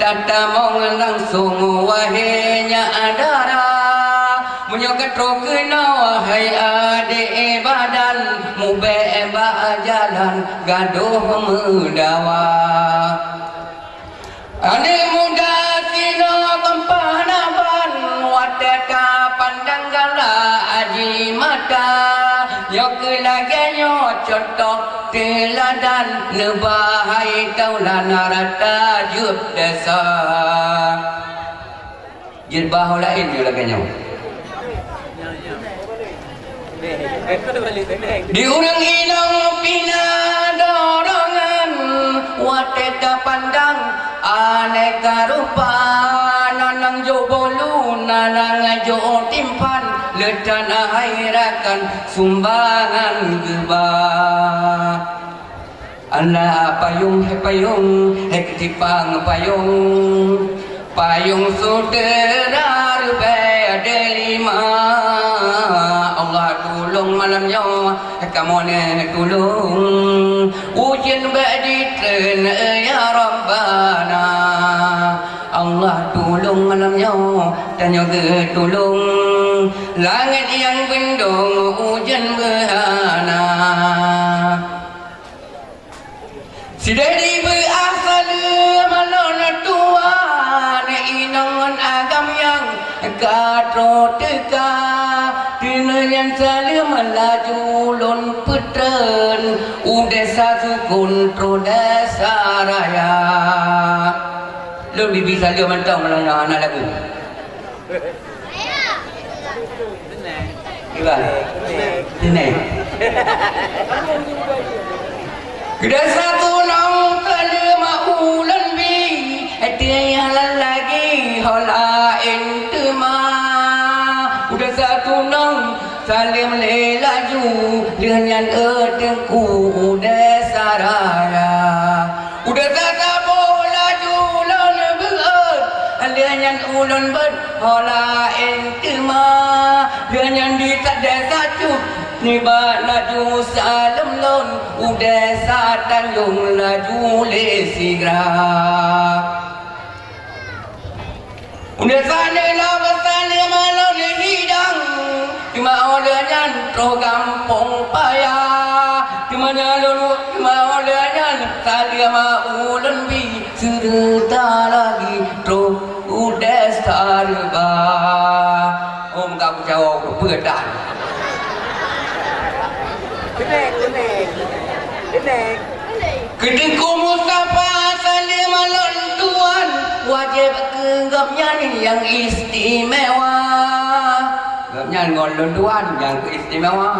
tatamong langsong wahé nyak dara. Meunyoe ka troh keunoe hai adék badan, mubèk bak jalan gadôh meudawa. Aneuk muda sinoe gampang na ban, watèe tapandang galak jimata. Nyoe keuh lagèe nyoe cuntoh teuladan, neuba hai taulan rata jeuet desya. Jeuet ba ho laén nyoe lagèe nyoe. Di ureueng inong pih na dorongan, watèe tapandang aneka rupa, na nyang jok bolu, na nyang jok timphan, le that hai rakan sumbangan geuba. Alah payong, hai payong, hai keutipang payong. Payong syedara ribèe delima. Allah tulông malam nyoe, kamoe neutulông. Ujeuen bèk jitreun, ya Rabbana. Allah tulông malam nyoe, tanyoe geutulông. Langèt nyang beundông, ujeuen beuhana. Sideh dibeuah saleuem lôn tuan, inong ngon agam nyang ka troh teuka. Teungoh nyan saleuem laju lôn peutreun, u desa Sukon troh desa raya. Lôn bibi saleuem mantong lôn hana lagu. Iban. Sini. Keudeh satu nong saleuem ulôn bi, tiep lam lagi ho laén teuma. Udeh satu nong saleuem lé laju, lheueh nyan e teungku udeh saraya. Udeh saboh laju lôn beuet, lheueh nyan ulôn beuet ho laén teuma. Lheueh nyan di saboh sacut nibak laju saleuem lôn, udeh sa Tanjong laju lé sigra. Udeh saneuk lom saleuem lôn hidang, teuma ulôn nyan troh gampông paya. Teuma nyan lôn, teuma ulôn nyan saleuem ulôn bi, seureuta lagi troh udeh sareuba. Oh, meuka kucawa peue tan. Keu Teungku Mustafa saleuem lôn tuan, wajéb keu gobnyan nyang istimewa. Gobnyan ngon lôn tuan nyang istimewa.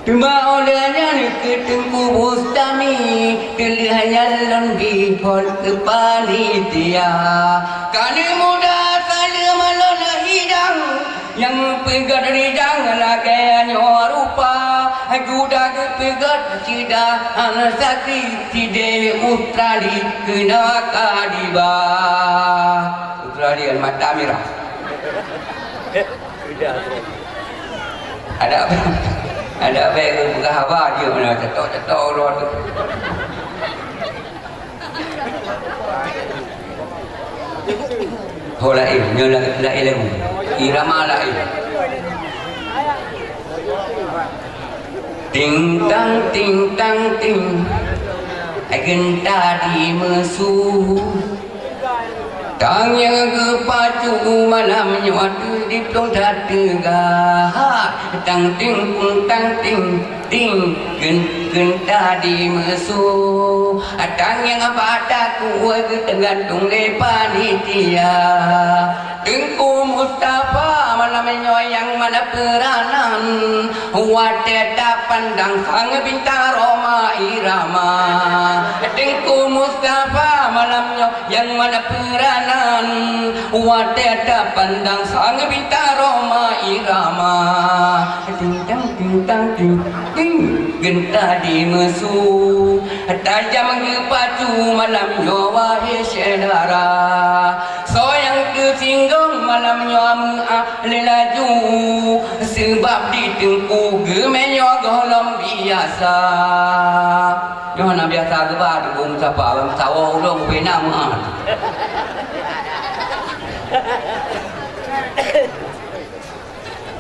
Teuma ulôn nyan keu Teungku Bustami, teulheueh nyan lôn bi phon keu panitia. Keuneuk muda saleuem lôn hidang, nyang peugöt ridang lagèe nyoe rupa, guda geupeugöt ceudah, hana sakri sideh Australia keunoe ka diba. Australia mata mirah. Ada, ada bèk geupeugah haba jeuet meunan, cetok-cetok uroe tu. Ho laén, nyoe la-, laén lagu. Irama laén. Ting tang, ting tang, ting. Ai geunta di meusu. Tang nyang geupacu Malam nyoe teuh di plueng that teuga, tang ting kung tang ting ting, gen-, genta di meusu. Tangieng bak takue geuteugantung lé panitia. Teungku Mustafa malam nyoe nyang mana peuranan, watée tapandang sang bintang Rhoma Irama. Teungku Mustafa malam nyoe nyang mana peuranan, watée tapandang sang bintang Rhoma Irama. Ting tang ting tang ting ting, genta di meusu. Tajam geupacu malam nyoe wahé syedara. Soe nyang teusinggong malam nyoe meuáh lé laju, seubab di teungku geumeunyoe gohlom biasa. Nyoe na biasa geuba teungku meusapa, meusapa ureuëng bubena meuáh.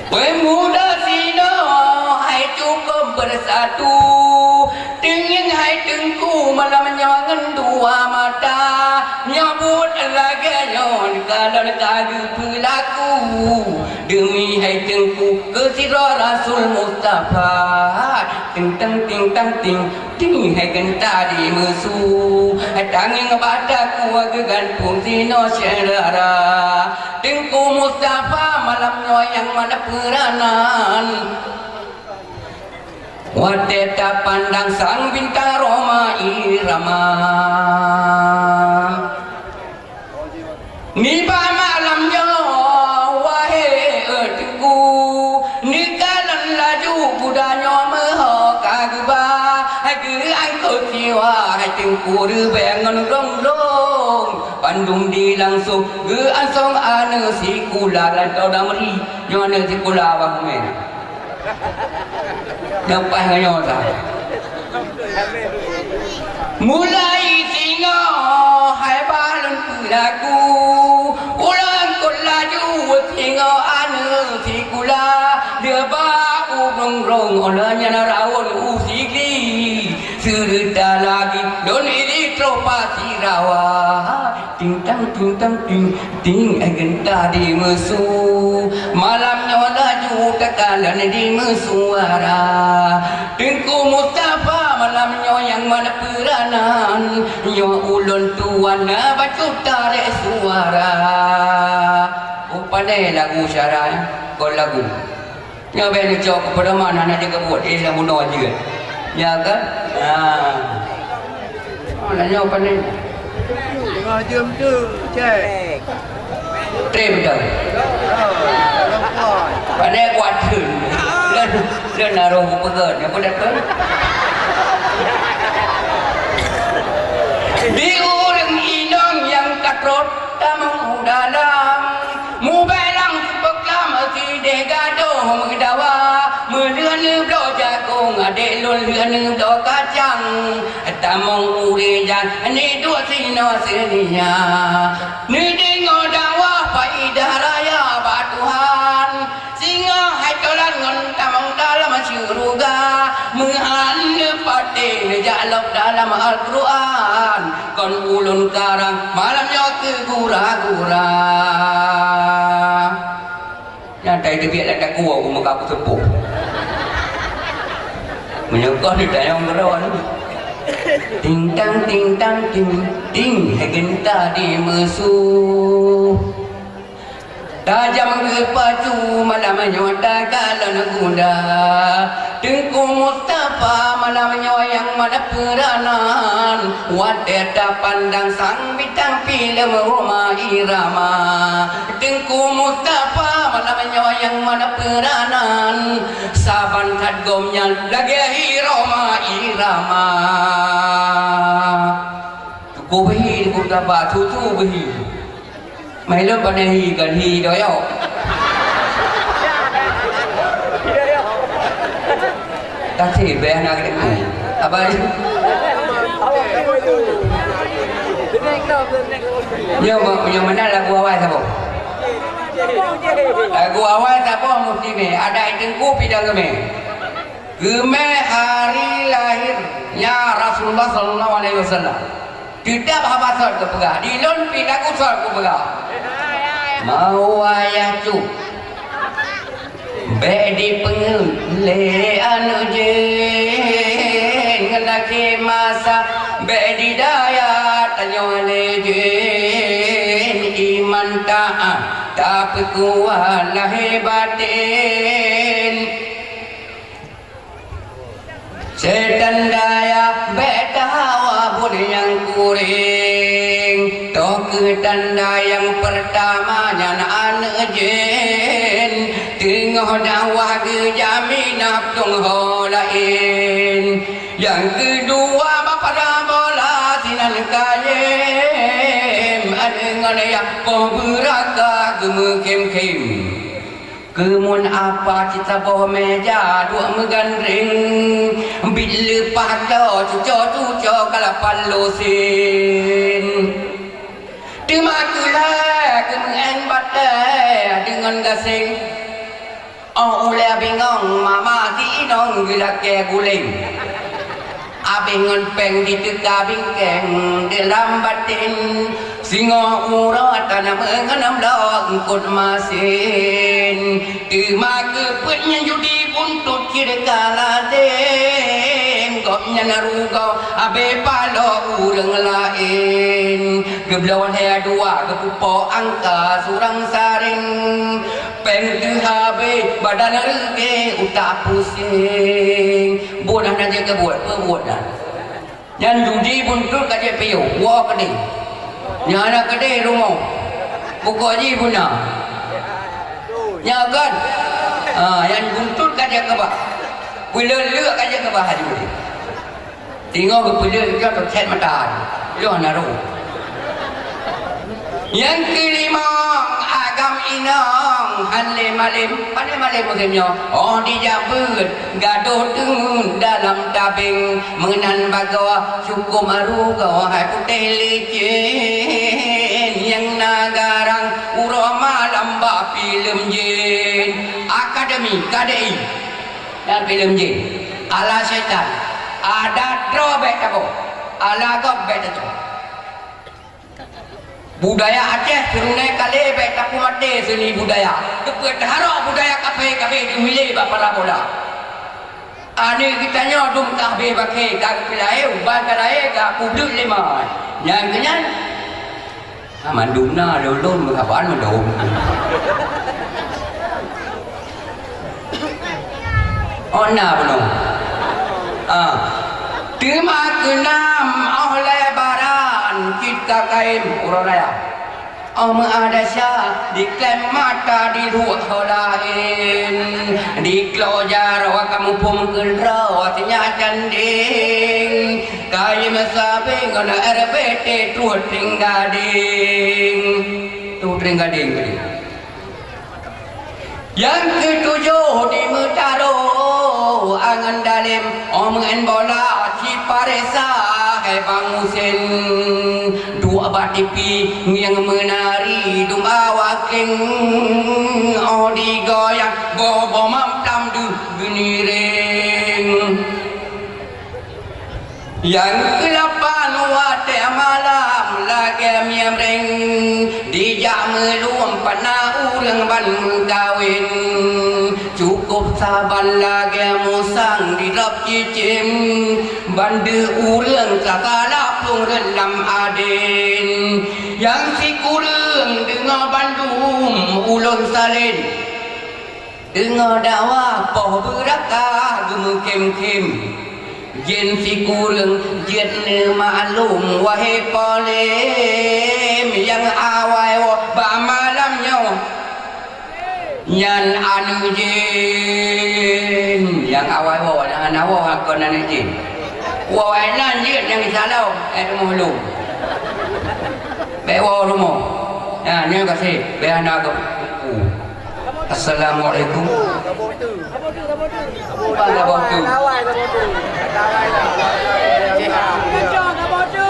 Peumuda sinoe hai cukôp beusatu, teungieng hai teungku malam nyoe ngon dua mata. Nyoe buet lagée nyoe kalon ka geupeulaku, deumi hai teungku keu sidroe Rasul Mustafa. Ting tang ting tang ting, ting hai genta di meusu. Tangieng bak takue geugantung sinoe syedara. Teungku Mustafa malam nyoe nyang mana peuranan, watée tapandang sang bintang Rhoma Irama. Nibak malam nyoe wahé teungku, neukalon laju kuda nyoe meuho ka geuba, geuangkot siwa hai teungku reubée ngon rong-rong. Bandum di langsong geuasoe aneuk sikula lantau damri. Nyoe aneuk sikula Abah Umar. Leupah ngon nyoe sa. Mulai singoh hai bah lôn peulaku, ulôn kôt laju singoh aneuk sikula, deuba ureuëng rong ulôn nyan rawon u Sigli, seureuta lagi lôn ili troh Pasirawa. Ting tang ting tang ting ting, eh, genta di meusu. Malam nyoe laju takalon di meusuara. Teungku Mustafa malam nyoe nyang mana peuranan. Nyoe ulôn tuan na bacut tarek suara. Oh, pandai lagu syara, eh? Kon lagu. Nyoe bèk neucok keu pedoman hana jeuet keu buet, eh, lam bunoe jeuet. Nya kan? Ha. Oh, na nyoe pane? Tengah jeuem tu, cek. Trép dah. Ha, lampai. Pane kuat tu. Dan, dan naruh peugöt, apa dah tu? Di ureueng inong nyang ka trok tamong u dalam, mubèe lam sipeukelam sideh gadôh meudawa, meulheueh neubloe jagông, adék lôn lheueh neubloe kacang. Tamong u rijang, neuduek sinoe seunia, neudeungoe dakwah paidah raya bak Tuhan. Singoh hai tolan ngon tamong dalam syeuruga, meuhan neupatéh neujak lom dalam Al-Qur'an, kon ulôn karang malam nyoe keu gura-gura. Nyan tai teubiet lam daku u muka peuseupôh. Meunyoe kah neutanyong keudroe, ting tang, ting tang, ting, ting, hai geuntah di meusu. Tajam geupacu malam nyoe takalon guda. Teungku Mustafa malam nyoe nyang mana peuranan, watèe tapandang sang bintang filem Rhoma Irama. Teungku Mustafa malam nyoe nyang mana peuranan, saban that gobnyan lagèe hi Rhoma Irama. Teungku beuhi, Teungku Mustafa, tutu beuhi. Meuh lôn pandai hi, kon hi doyok. Kasih bèh na keudeungoe. Apa? Nyoe, nyoe meunan lagu awai saboh. Lagu awai saboh meusti mè. Adak Teungku pidong geumè. Geumè hari lahirnya Rasulullah sallallahu alaihi wasallam. Teutap haba sot kupeugah, di lôn pih lagu sot kupeugah. Mawayah cok, bék dipeungeuet lé aneuk jén, ngon akhé masa bék didaya tanyoe lé jén, iman taát tapeukuat lahé batén. Seutanda bék tahawa buet nyang kureng. Toh kheueh tanda nyang peurtama nyan aneuk jén teungoh dakwah geujak minah plueng ho laén. Nyang keudua bak pada bola sinan kayém aneuk ngon yah poh beuraka geumeukhém-khém. Keumun apa cit saboh méja duek meugandéng, bit leupah klo cuco-cuco kalapan lusin. Teuma keuh lé geumeuén batée deungon gaséng, óh ulée bingong mama si inong geulakée guléng. Abéh ngon péng jiteuka bingkéng dilam batén, singoh uroe tana meungeunam lom eungkot masin. Teuma keuh peuet nyan judi buntut cit ka lazem, gobnyan rugoe abéh paloe ureuëng laén. Geubloe lhée dua geupeupo angka surang saréng, péng teuhabéh badan reugée utak puseng. Buet hana jeuet keu buet, peue buet nyan? Nyan judi buntut ka jeuet piôh, woe keudeh. Nyan hana keudeh rumoh. Bukon jih beuna. Nyan kan? Ha, nyan buntut ka jeuet keubah. Peuleuek-leuek ka jeuet keubah judi. Teungoh geupeuleuek jih teucét mata. Lôn na roh. Nyang keulimong agam inong han lé malém, pane malém musém nyoe. Oh dijak beuet gadoh teungeut dalam tabeng meunan bagoe cukôp rugoe hai putéh licén nyang na garang uroe malam bak filem jén. Akademi K D I. Dan filem jén. Ala syaitan. Ada droe bék taboh. Ala gob bék tacok. Budaya Aceh seureuné kalé bék tapeumaté seuni budaya. Teupeu teuharok budaya kafé kabéh diulée bak para bola. Aneuk geutanyoe dum ka habéh bakée ka geupeulahé uban ka lahé ka peubleuet lé ma. Nyan keuh nyan. Ah, mandum na lôn-lôn meukaban mandum. Oh na bunoe. Ah. Teuma keunam óh lebaran cit ka kayém uroe raya. Óh meuadasya diklém mata diluek ho laén. Diklo jaroe ka muphom keudroe sinyak candéng. Kayém sabe ngon R B T troh teuing gadéng. Troh teuing gadéng tadi. Nyang keutujoh di Meutaro angon dalem, oh meu'en bola ciparesa hai Bang Husen. Duek bak tipi ngieng meunari dum awak keng, oh digoyang boh-boh mamplam deuh geuniréng. Nyang keulapan watée malam lagée miemreng, dijak meulom pat na ureuëng ban meukawen. Cukôp saban lagée musang di drob cicém, ban deuh ureuëng sakalak plueng reuet lam aden. Nyang sikureueng deungoe bandum ulôn salén. Deungoe dakwah poh beurakah geumeukhém-khém, jén sikureueng jeuet neumaklum wahé polém nyang awai woe bak malam nyoe. Nyan aneuk jén nyang awai woe, nyang hana woe kon aneuk jén. Woe nan jeuet nyang isalom, eh, rumoh lôn. Bék woe rumoh. Nyan, nyoe gaséh, bék hana geupeue. Assalamualaikum. Bukan gabah tu.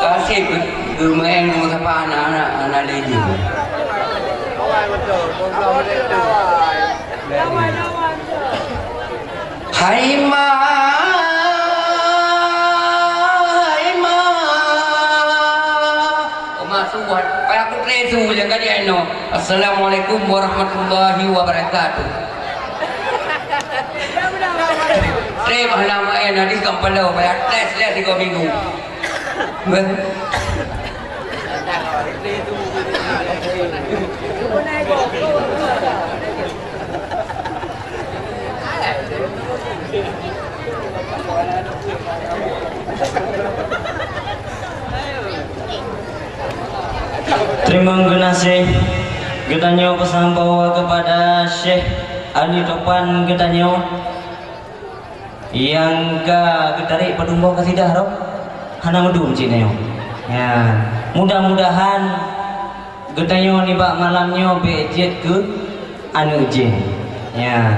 Kasih geumain dengan siapa anak-anak, anak lagi. Hai ma, hai ma. Oma suat, payah kutre Mulia kali eno. Assalamualaikum warahmatullahi wabarakatuh. Treb hana main hadis kampalo, payah tes dia tiga minggu. Teurimong geunaséh geutanyoe peusampoe kepada Syekh Ali Topan geutanyoe nyang ka geutarék padum boh kasidah roh hana meudum cit nyoe. Ya, mudah-mudahan geutanyoe nibak malam nyoe bék jeuet keu aneuk jén. Ya.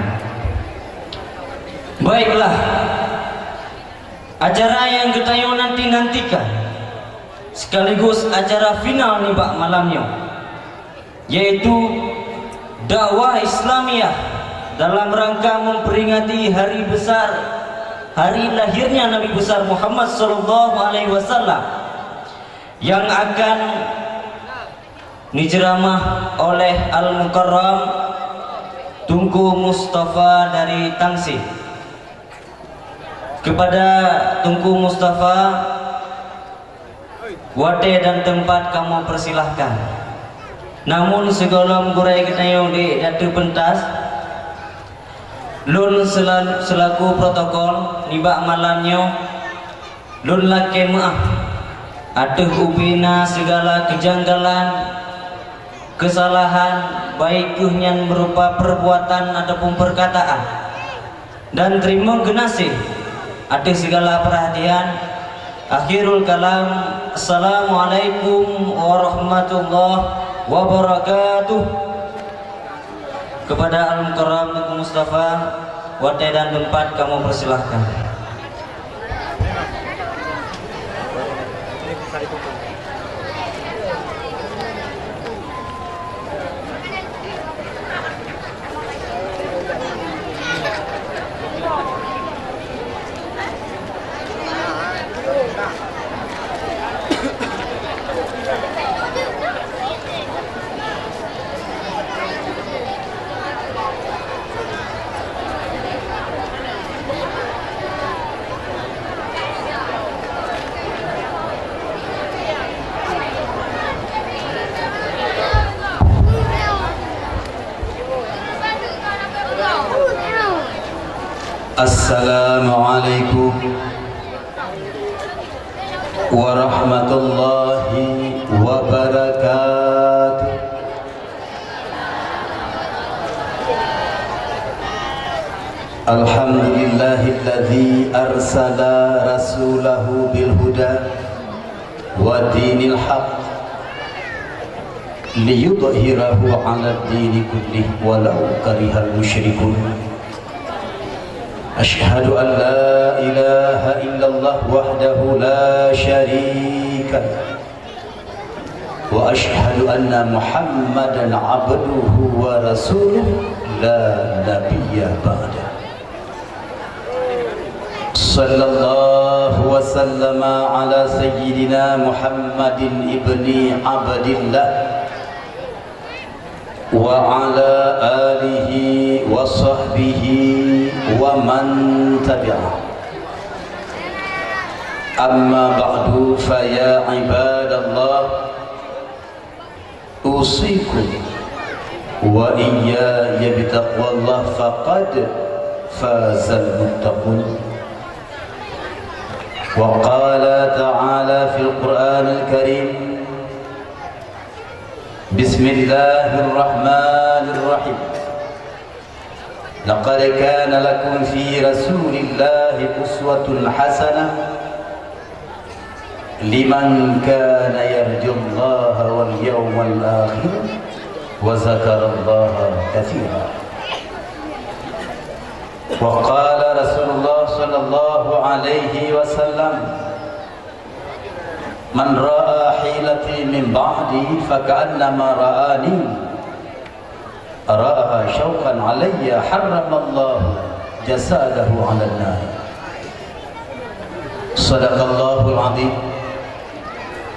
Baiklah. Acara nyang geutanyoe nanti-nantikan sekaligus acara final nibak malam nyoe, yaitu dakwah Islamiyah dalam rangka memperingati hari besar, hari lahirnya Nabi besar Muhammad sallallahu alaihi wasallam, yang akan diceramah oleh Al-Mukarram Teungku Mustafa dari Tangsih. Kepada Teungku Mustafa, watée dan tempat kamoe persilahkan. Namun sigohlom gurée geutanyoe di ateueh pentas, lôn sela-, selaku protokol nibak malam nyoe, lôn lakée meuáh ateueh ubena sigala keujanggalan, keusalahan, baik kheueh nyan meurupa peurbuatan ataupun peurkataan. Dan teurimong geunaséh ateueh sigala peurhatian. Akhirul kalam, Assalamualaikum warahmatullahi wabarakatuh. Kepada Al-Mukarram Teungku Mustafa, watée dan tempat kamoe persilahkan. Assalamualaikum warahmatullahi wabarakatuh. Alhamdulillahilladzi arsala rasulahu bil huda wa dinil haq liyudhhirahu 'alad dini kullih walau karihal musyrikun. Asyhadu an la ilaha illallah wahdahu la syarika lah. Wa asyhadu anna Muhammadan abduhu wa rasuluh la nabiyya ba'da. Sallallahu wa sallama ala sayyidina Muhammadin ibni Abdillah wa ala alihi wa sahbihi wa man tabi'ah. Amma ba'du, fa ya ibadallah, usikum wa iyaya bitaqwallah, faqad fazal muttaqun. Wa qala ta'ala fil Qur'anil Karim, Bismillahirrahmanirrahim. Laqad kana lakum fi Rasulillahi uswatun hasanah liman kana yarjullaha wal yawmal akhir wa dzakarallaha katsira. Wa qala Rasulullah sallallahu alaihi wasallam, "Man ra'a hilati min ba'di fa ka'annama ra'ani." Ra'a syauqan alayya harramallahu jasadahu 'alan nar. Sadaqallahul azim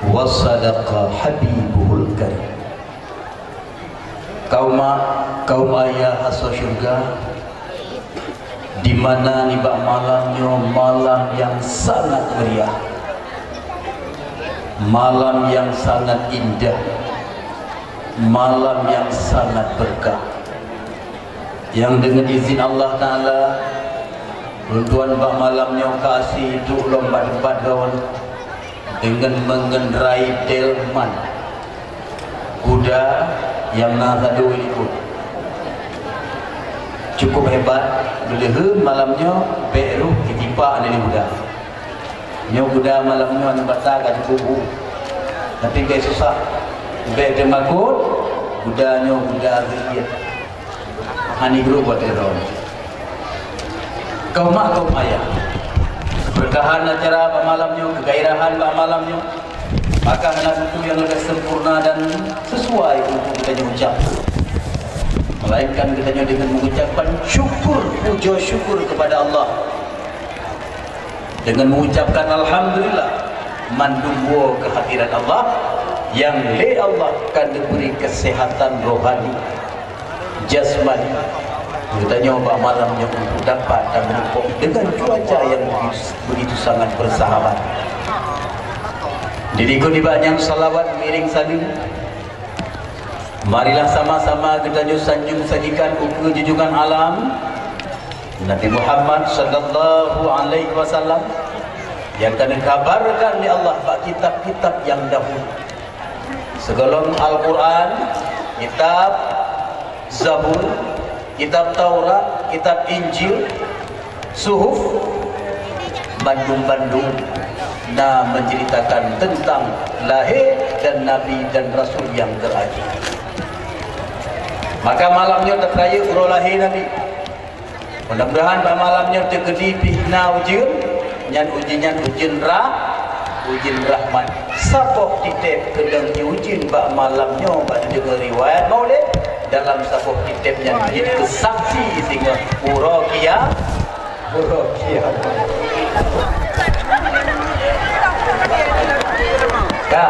wa sadaqa habibuhul karim. Kaum mak, kaum ayah asoe syeuruga, di mana nibak malam nyoe malam nyang sangat meriah, malam nyang sangat indah, malam nyang sangat berkah, nyang deungon izin Allah Taala, lôn tuan bak malam nyoe ka asie duek lom bak teumpat droeneuh deungon mengenrai delman. Kuda nyang na sadua likot. Cukup hebat, beuleuheun malam nyoe bèk roh jitipak lé kuda. Nyoe kuda malam nyoe aneuk bata ka cukup bu. Tapi bèk susah. Bèk teumakot, kuda nyoe kuda geuliet. Hani guru buat droe. Kaum mak, kaum ayah. Keberkahan acara bak malam nyoe, kegairahan bak malam nyoe, maka hana butuh nyang leubeh sempurna dan sesuai untuk geutanyoe ucap. Melainkan geutanyoe deungon mengucapkan syukur, puja syukur kepada Allah. Deungon mengucapkan alhamdulillah, mandum woe kehadiran Allah, nyang lé Allah ka neubri kesehatan rohani, jasmani geutanyoe bak malam nyoe untuk dapat dan meureumpok deungon cuaca nyang begitu, begitu sangat bersahabat. Di likot nibak nyan salawat ngiring saleuem, marilah sama-sama geutanyoe sanjong sajikan ukeue junjungan alam, Nabi Muhammad sallallahu alaihi wasallam, nyang ka neukabarkan lé Allah bak kitab-kitab nyang dahulu. Sigohlom Al-Qur'an, kitab Zabur, kitab Taurat, kitab Injil, Suhuf, bandum-bandum na menceritakan tentang lahé dan nabi dan rasul nyang terakhir. Maka malam nyoe teupeurayeuk uroe lahé Nabi. Mudah-mudahan bak malam nyoe teukeudi pih na ujeuen, nyan ujeuen nyan ujeuen rah-, ujeuen rahmat. Saboh titép keudong jiujeuen bak malam nyoe bak neudeungoe riwayat Maulid, dalam saboh titép nyan jeuet keu saksi singoh uroe kia-, uroe kiamat. Ka.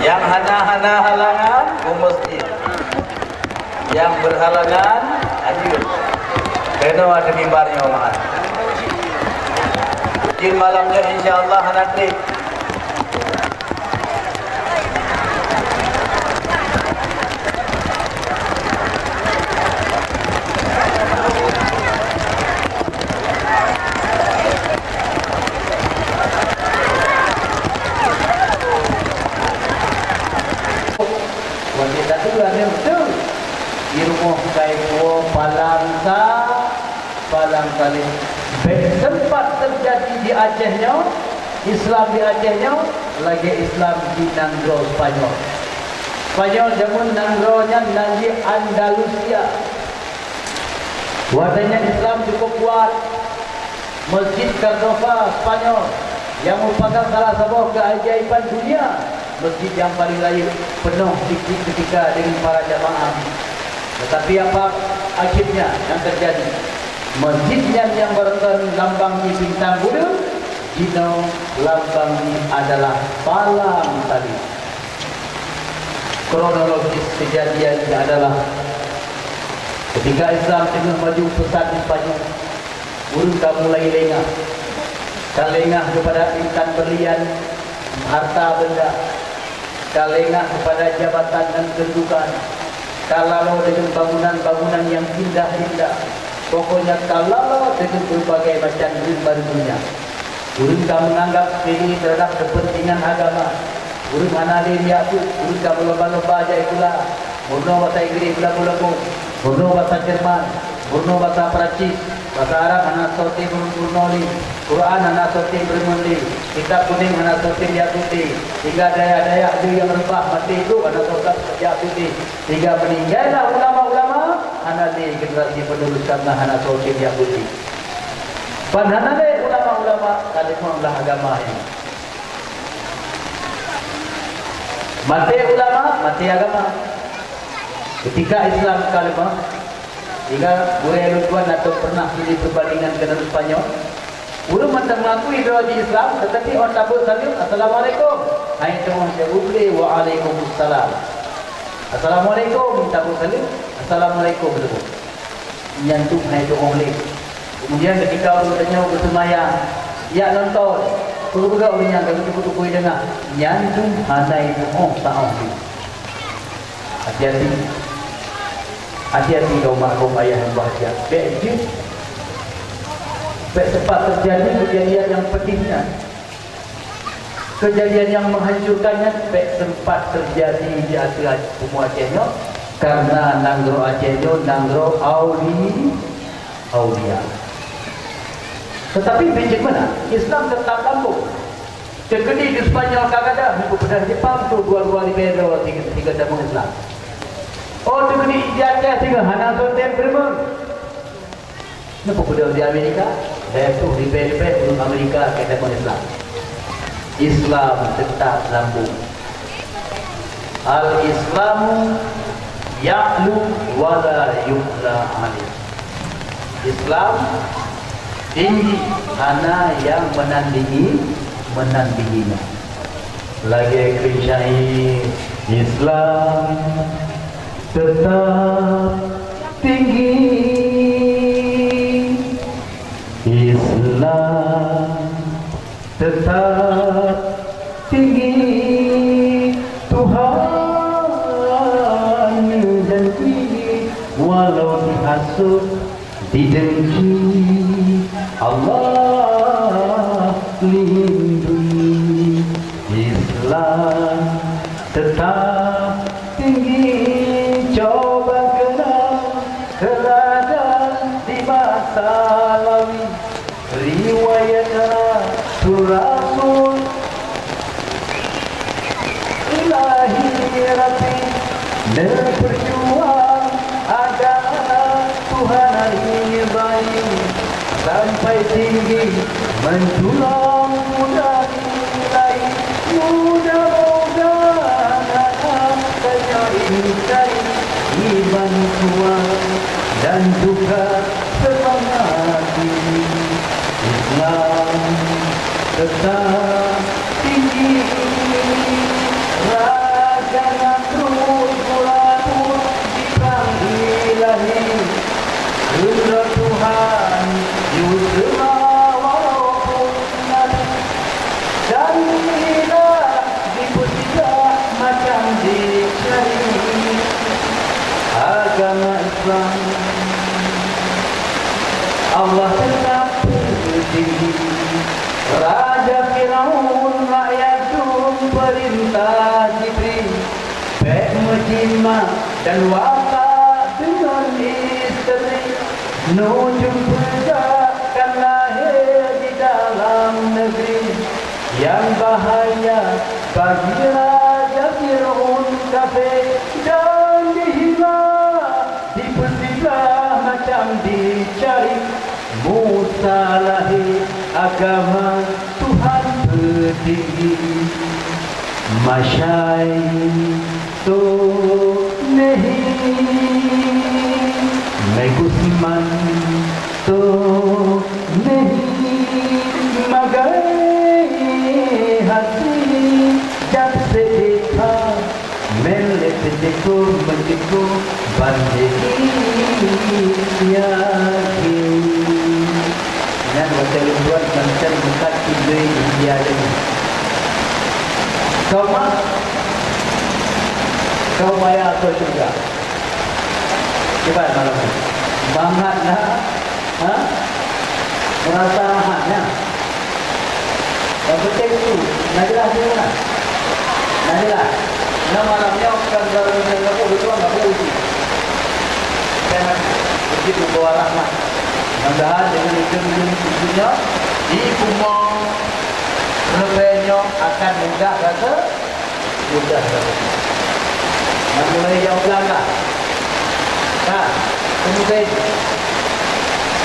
Nyang hana-hana halangan u masjid. Nyang berhalangan, lanjut. Keunoe ateueh mimbar nyoe meuhan. Jih malam nyoe insya Allah hana trép. Watèe tatuan nyan beutôi. Di rumoh kai puwoe palang sa, palang saleh. Bèk sempat teujadi di Aceh nyoe, Islam di Aceh nyoe, lagèe Islam di nanggroe Spanyol. Spanyol jameun nanggroe nyan nan jih Andalusia. Watèe nyan Islam cukup kuat. Masjid Cordova, Spanyol, nyang meurupakan salah saboh keuajaiban dunia, masjid nyang paleng rayeuk, peunoh tiep-tiep keutika deungon para jamaah. Teutapi apa akhirnya nyang teujadi? Masjid nyan nyang barokon lambang jih bintang buleuen, jinoe lambang jih adalah palang saleb. Kronologis keujadian nyan adalah keutika Islam teungoh maju peusat di Spanyol, ureueng ka mulai lengah. Ka lengah keupada intan beurlian, harta benda. Ka lengah keupada jabatan ngon keududukan. Ka lalo deungon bangunan-bangunan nyang indah-indah. Pokoknya ka lalo deungon beureubagai macam reueng barô donya. Ureueng ka meunganggab diri teuhadab keupeuntengan agama. Ureueng hana lé jak beuet, ureueng ka meulomba-lomba jak sikula. Meurunoe basa Inggréh beulagu-lagu, meurunoe basa Jerman, meurunoe basa Perancis, basa Arab hana soe tem meurunoe lé, Quran hana soe tem meurunoe lé, kitab kunéng hana soe tem jak beuet lé, sehingga dayah-dayah lé nyang reubah maté trôk hana soe tem jak beuet lé, sehingga meuninggai lah ulama-ulama, hana lé generasi penerus karena hana soe tem jak beuet lé. Ban hana lé ulama-ulama, ka deungon lah agama nyan. Maté ulama, maté agama. Keutika Islam ka leumah, hingga gurèe lôn tuan atau pernah jeuet peubandingan keunan Spanyol, ureueng mantong meuakui droe jih Islam, teutapi 'oh tabeuet saleuem, "Assalamualaikum." Hai teungoh jaweueb lé, "Waalaikumsalam." Assalamualaikum, tabôh saleuem. Assalamualaikum, tabôh. Nyan tuh hai tu'oh lé. Kemudian ketika ureueng tanyoe beuseumayang, jak nonton, peue-peue ureueng nyan ka geutukui-tukui deungon, nyan tuh hana tu'oh taoh lé. Hati-hati. Hati-hati kaum mak, kaum ayah nyang bahgia. Bèk jeuet, bèk sempat teujadi keujadian nyang pedih nyan. Keujadian nyang meuhancurkan nyan bèk sempat teujadi di ateueh bumoe Aceh nyoe, karena nanggroe Aceh nyoe nanggroe auli-, aulia. Teutapi bit jeuet meunan, Islam teutap lambông. Teukeudi di Spanyol ka gadôh, meukeubeudah Jepang tu dua-dua ribèe droe sigoe, sigoe tamong Islam. Oh, teukeudi di Aceh sigoe hana soe tem peureumeun. Nyoe peue peudong di Amerika? Dayah tu ribèe-ribèe ureueng Amerika ka tamong Islam. Islam teutap lambông. Al-Islamu ya'lu wa la yu'la alaih. Islam tinggi, hana nyang meunandingi, meunandingi nyan. Lagèe kheun syair, Islam teutap tinggi, Islam teutap tinggi, Tuhan janji, walau dihasut, didengki, Allah lindungi. Islam teutap tinggi, coba keunoe teuladan di Masallawi. Riwayat Rasul-rasul, Ilahi Rabbi, neupeujuang agama Tuhan ridhai, sampai tinggi meuntulông bulan nilai. Mudah-mudahan tanyoe intai iman kuat dan juga seumangat diri. Islam teutap tinggi, raja ngon rot gura pun diprang ilahi. Keunoe Tuhan yue seumah walaupun nabi, dan ilah dipeusigra macam dicari. Agama Islam Allah teutap peutinggi. Raja Firaun rakyat dum peurintah jibri, bèk meujimak dan watak deungon istri. Nujum peugah kan lahé di dalam neugri. Nyang bahaya bagi Raja Fir'aun kafé dan dihina, dipeusigra macam dicari. Musa lahé agama Tuhan peutinggi. Masyai toh nehi, meukusman toh nehi, magai hasi jak seudekah, meulet seudekah meucukôp bandéh yakin. Nyan watèe lôn tuan mantong meukat tinggi di India tadi. Kau mak, kau payah atau syurga? Kiban malam ni. Mangat na, ha? Meurasa rahat nyan. Nyang peunteng tu, na jeulaih di mana? Na jeulaih. Nyoe malam nyoe kon baru nyoe gabuk, beutôi gabuk uji. Sangat uji membawa rahmat. Mudah-mudahan dengan uji-uji nyoe, di bumoe reubèe nyoe akan mudah rasa, mudah rasa. Nyang mulai jauh belakang. Nah, kemudian.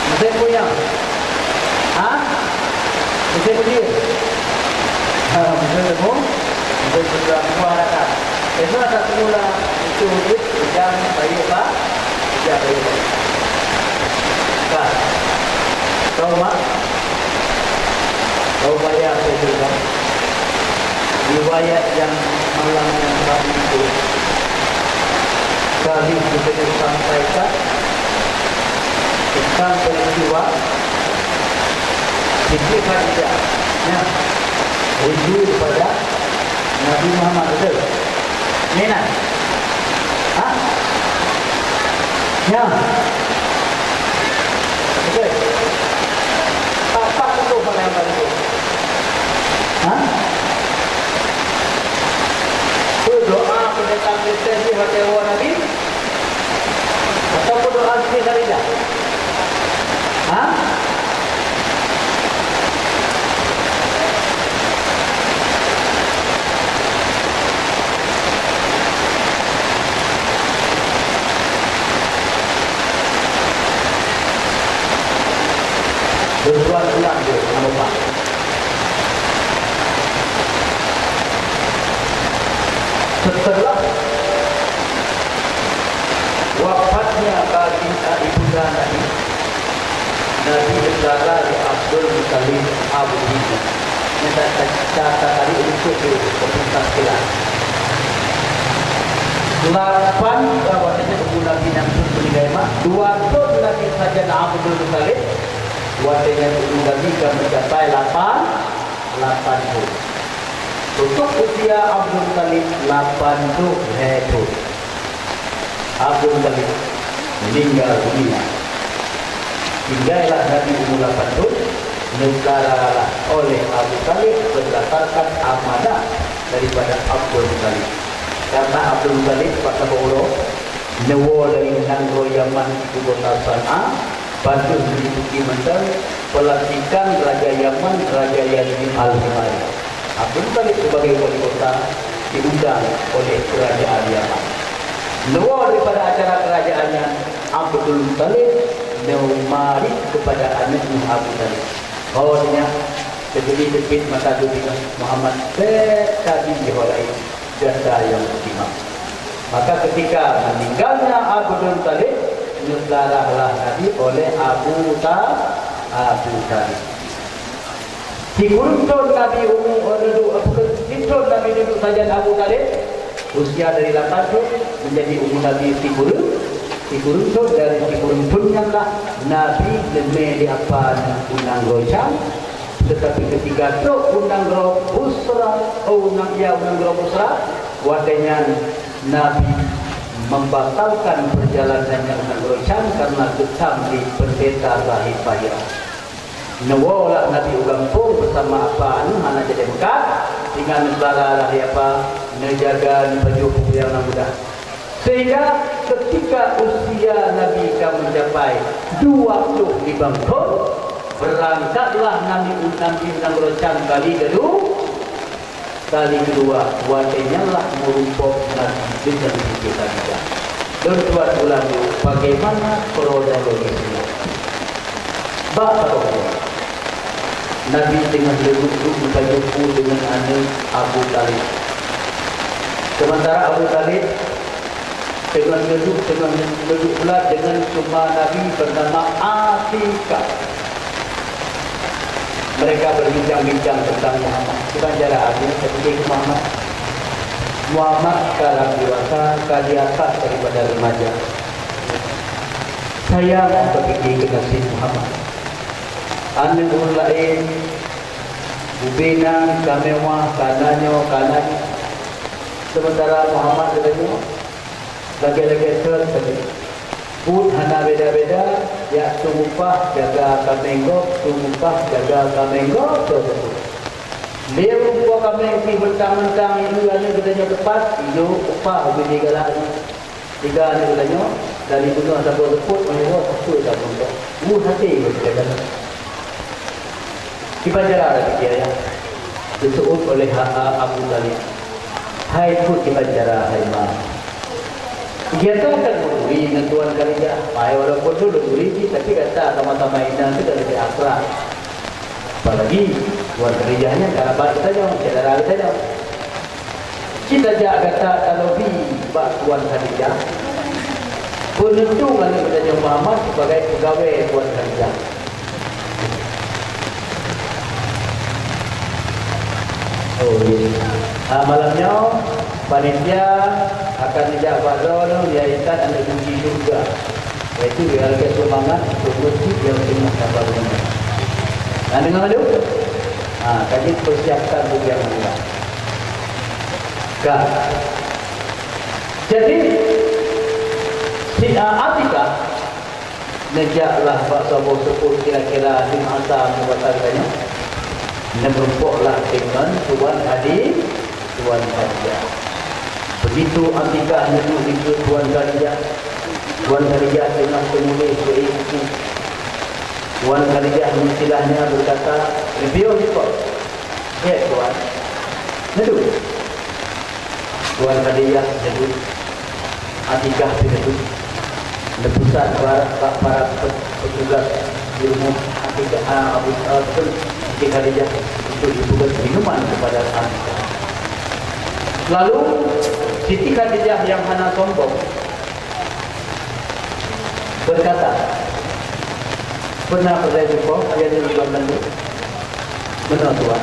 Meusén peue nyan? Ha? Meusén peue? Ha, meusén peue? Meusén peue buah rata. Itu asa semula itu udép, hujan, bayu, ba-, hujan, bayu, ba-, ba. Tahu, mak? Tahu bayar saya juga. Riwayat yang malam yang tadi itu. Kali kita sampaikan tentang peristiwa Siti Khadijah, ya, rindu kepada Nabi Muhammad, betul? Ni nah. Ha? Ya. Betul. Apa tu pada yang baru? Ha? Tu doa pendatang Kristen di hotel Nabi? Ataupun doa Siti Khadijah? Ha? Berbuat ulang dia, nama Pak. Setelah wafatnya baginda ibunda Nabi, Nabi berkata di Abdul Muttalib Abu Hina. Ini tak, tak, tak, tak tadi untuk di, untuk tafsiran. Lapan, eh, maksudnya, ibu Nabi nyang pun meninggai mak, dua thon lagi sajan Abdul Muttalib, watèe nyan ibu Nabi ka mencapai lapan, lapan thon. Untuk usia Abdul Muttalib lapan puluh lhèe thon. Abdul Muttalib meninggal dunia. Tinggailah Nabi umur lapan thon, neupeularalah oleh Abu Thalib berdasarkan amanah daripada Abdul Muttalib. Karena Abdul Muttalib bak saboh uroe neuwoe dari nanggroe Yaman, ibu kota San'a, padum di Bukit Mantong, pelantikan Raja Yaman, Raja Yazid Al-Himari. Abdul Muttalib sebagai wali kota diundang oleh kerajaan Yaman. Luar daripada acara kerajaan nyan, Abdul Muttalib neumarit kepada aneuëk Abu Thalib. Oh, nyan, teubeli teupit mata geuh Muhammad, bèk tabi ho laén, gata nyang meutimang. Maka ketika meninggalnya Abdul Muttalib, neupelarahlah Nabi oleh Abu Ta-, Abu Thalib. Sikureueng thon Nabi umu, eh, duduek, apa ke, sikureueng thon Nabi duduek sajan Abu Thalib, usia dari lapan thon, menjadi umu Nabi sikureueng, sikureueng thon, dari sikureueng thon nyan lah Nabi leumé di apa u nanggroe Syam, tetapi ketika trok u nanggroe Busra, oh, u nang-, ya, u nanggroe Busra, watèe nyan Nabi membatalkan perjalanannya u nanggroe Syam karena geutam lé pendeta rahib Bahira. Neuwoe lah Nabi u gampông beusama apa aneuëk hana jadi meukat, tinggai neubara lah apa, neujaga, neupajoh peue nyang na mudah. Sehingga ketika usia Nabi ka mencapai dua puluh lima thon, berangkatlah Nabi, Nabi u nanggroe Syam kali kedua. Kali kedua, watèe nyan lah meurumpok Nabi deungon Siti Khadijah. Lôn tuan ulang dulu, bagaimana kronologisnya? Bak saboh uroe, Nabi teungoh leuduek-leuduek meupajoh peue deungon aneuëk Abu Thalib. Seumantara Abu Thalib teungoh leuduek, teungoh leuduek bulat deungon teuma Nabi bernama Atikah. Mereka berbincang-bincang tentang Muhammad. Kiban cara Abu teupiké keu Muhammad. Muhammad sekarang dewasa, ka di atas daripada remaja. Sayang teupiké keu nasib Muhammad. Aneuëk ureuëng laén, ubé nan, ka meuwah, ka na nyoe, ka na nyoe. Seumantara Muhammad geutanyoe lagèe-lagèe thon sabe. Buet hana beda-beda, jak su mupah jaga kaméng gob, su mupah jaga kaméng gob, su mupah. Lé rupa kaméng pih meuntang-meuntang, ieu aneuëk geutanyoe teupat, ijok upah ubé galak nyoe. Tiga aneuëk geutanyoe, dari bunoe saboh seupôt, meunan sapeue saboh gob. Uh, hase geutanyoe. Kiban cara lagèe nyan, geuseuôt oleh ha-, ha-, Abu Thalib. Hai peuet kiban cara, hai ma. Gata kan meuturi ngon Tuan Khadijah. Hai, walaupun lôn meuturi cit, tapi gata sama-sama inong tu kan leubeh akrab. Apalagi Tuan Khadijah nyan karabat geutanyoe, syedara geutanyoe. Cit tajak gata talobi bak Tuan Khadijah, peuneutong aneuëk geutanyoe Muhammad sibagai peugawée Tuan Khadijah. Oh, ya. Ah, malam nyoe, panitia Akan neujak bak droeneuh, yaitu aneuk buji syeuruga, yaitu nyang lagèe seumangat untuk meuseujid nyang teungoh tabangun. Na deungö lom? Ha, ka jeuet peusiapkan peue nyang mulia. Ka. Jadi, si, a, Atikah Neujaklah bak saboh seupôt kira-kira lim asa meubatal tanyoe. Neumeurumpoklah deungon Tuan Khadi-, Tuan Khadijah. Begitu Atikah neuduek dikeue Tuan Khadijah, Tuan Khadijah teungoh teumuléh keu ié buku. Tuan Khadijah meuistilahnya beukata, "Neupiôh jipôt." "Bèk, Tuan." Neuduek. Tuan Khadijah neuduek. Atikah pih neuduek. Neupeusat bak, bak para pe-, petugas di rumoh Atikah, ah, Abu, ah, betul, Siti Khadijah untuk dipeugöt minuman kepada Atikah. Lalu, Siti Khadijah yang hana sombong, beukata, "Peue na peue jeuet, Po, nyang lôn ban mandum?" "Meunoe, Tuan.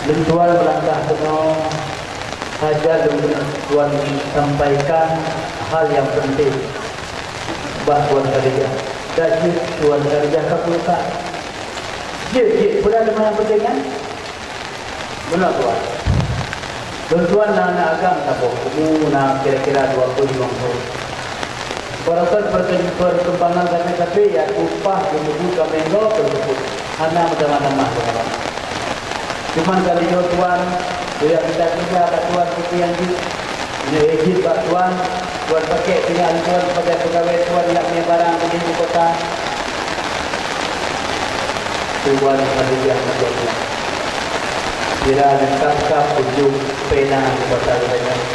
Lôn tuan meulangkah keunoe, hajat lôn keuneuk tuan sampaikan hal nyang peunteng bak Tuan Khadijah." "Dak jeuet, Tuan Khadijah, ka peue ka?" "Jeuet, jeuet, peue na teuma nyang peunteng nyan?" "Meunoe, Tuan. Lôn tuan na aneuk agam saboh, umu na kira-kira dua puluh limong thôn. Barosan perkembangan sabe-sabe, yaitu upah geumeubu kaméng goe peuseupôt, hana meutamah-tamah keunoe. Cuman ka lheueh nyoe, Tuan, peue nyang mita keureuja bak Tuan, peue nyang jeuet. Nyoe jeuet bak Tuan, Tuan pakék tinggai Tuan sebagai peugawée Tuan nyang mie barang di ibu kota." Tuan Khadijah meudoa. Sira neukab-kab ujong pena di mata geutanyoe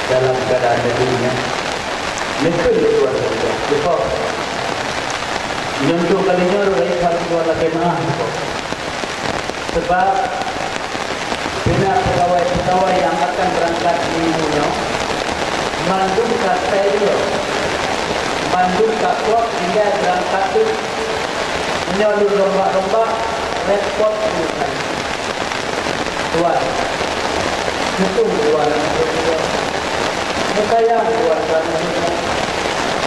dalam keuadaan neuduek nyan. Neukheun lé Tuan Khadijah, "Leukoh. Nyoe untuk kali nyoe rot lagèe Tuan lakèe meu'ah, leukoh. Sabab Peunak peugawai-peugawai nyang akan beurangkat minggu nyoe, mandum ka steril, mandum ka prok tinggai beurangkat teuk. Meunyoe lôn rombak-rombak, repot urusan. Tuan, meutung Tuan, meusayang Tuan, Tuan,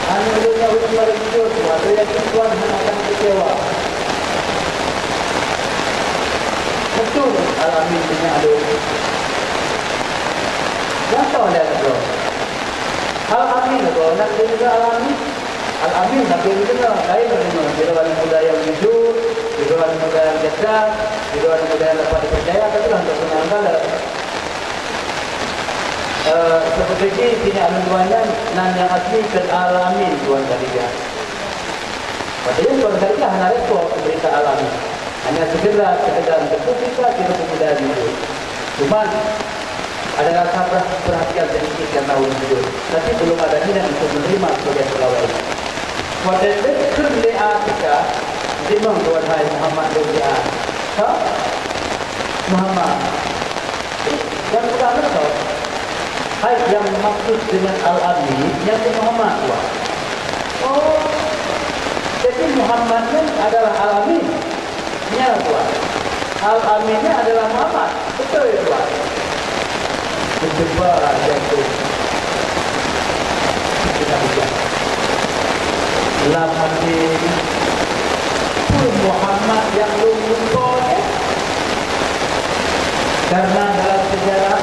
aneuk lôn nyang ulôn paleng jujur, Tuan, lôn yakin Tuan hana akan keucewa." Beutôi, Al-Amin teunyata lôn. Nyang toh lé aneuk droe. Al-Amin lagèe aneuk droe nyoe Al-Amin. Al-Amin lagèe nyoe, laén lagèe nyoe. Sidroe aneuk muda nyang jujur, sidroe aneuk muda nyang cerdas, sidroe aneuk muda nyang dapat dipercaya, tapi lah untuk peunyelenggara. Eh, seperti ini, sini aneuk droe nyan, nan nyang asli keu Al-Amin, Tuan Khadijah. Padahai Tuan Khadijah hana repot berita Al-Amin. Hanya sekedar, sekedar untuk kita, kita pemuda jujur. Cuman, ada rasa perh-, perhatian sedikit karena orang jujur. Tapi belum ada minat untuk menerima sebagai pegawai. Watèe deuh kheun lé Atikah, jimong Tuan hai Muhammad Dôk Jiah. Ha? Muhammad. Dan udah leusoh. Hai nyang maksud dengan Al-Amin, nyan keuh Muhammad, Tuan. Oh, jadi Muhammad nyan adalah Al-Amin? Nyan, Tuan. Al-Amin nyan adalah Muhammad. Beutôi, Tuan. Meucuba jantung. Kita bijak. Lam até, peue Muhammad nyang lôn lumpoe nyan? Karena dalam sejarah,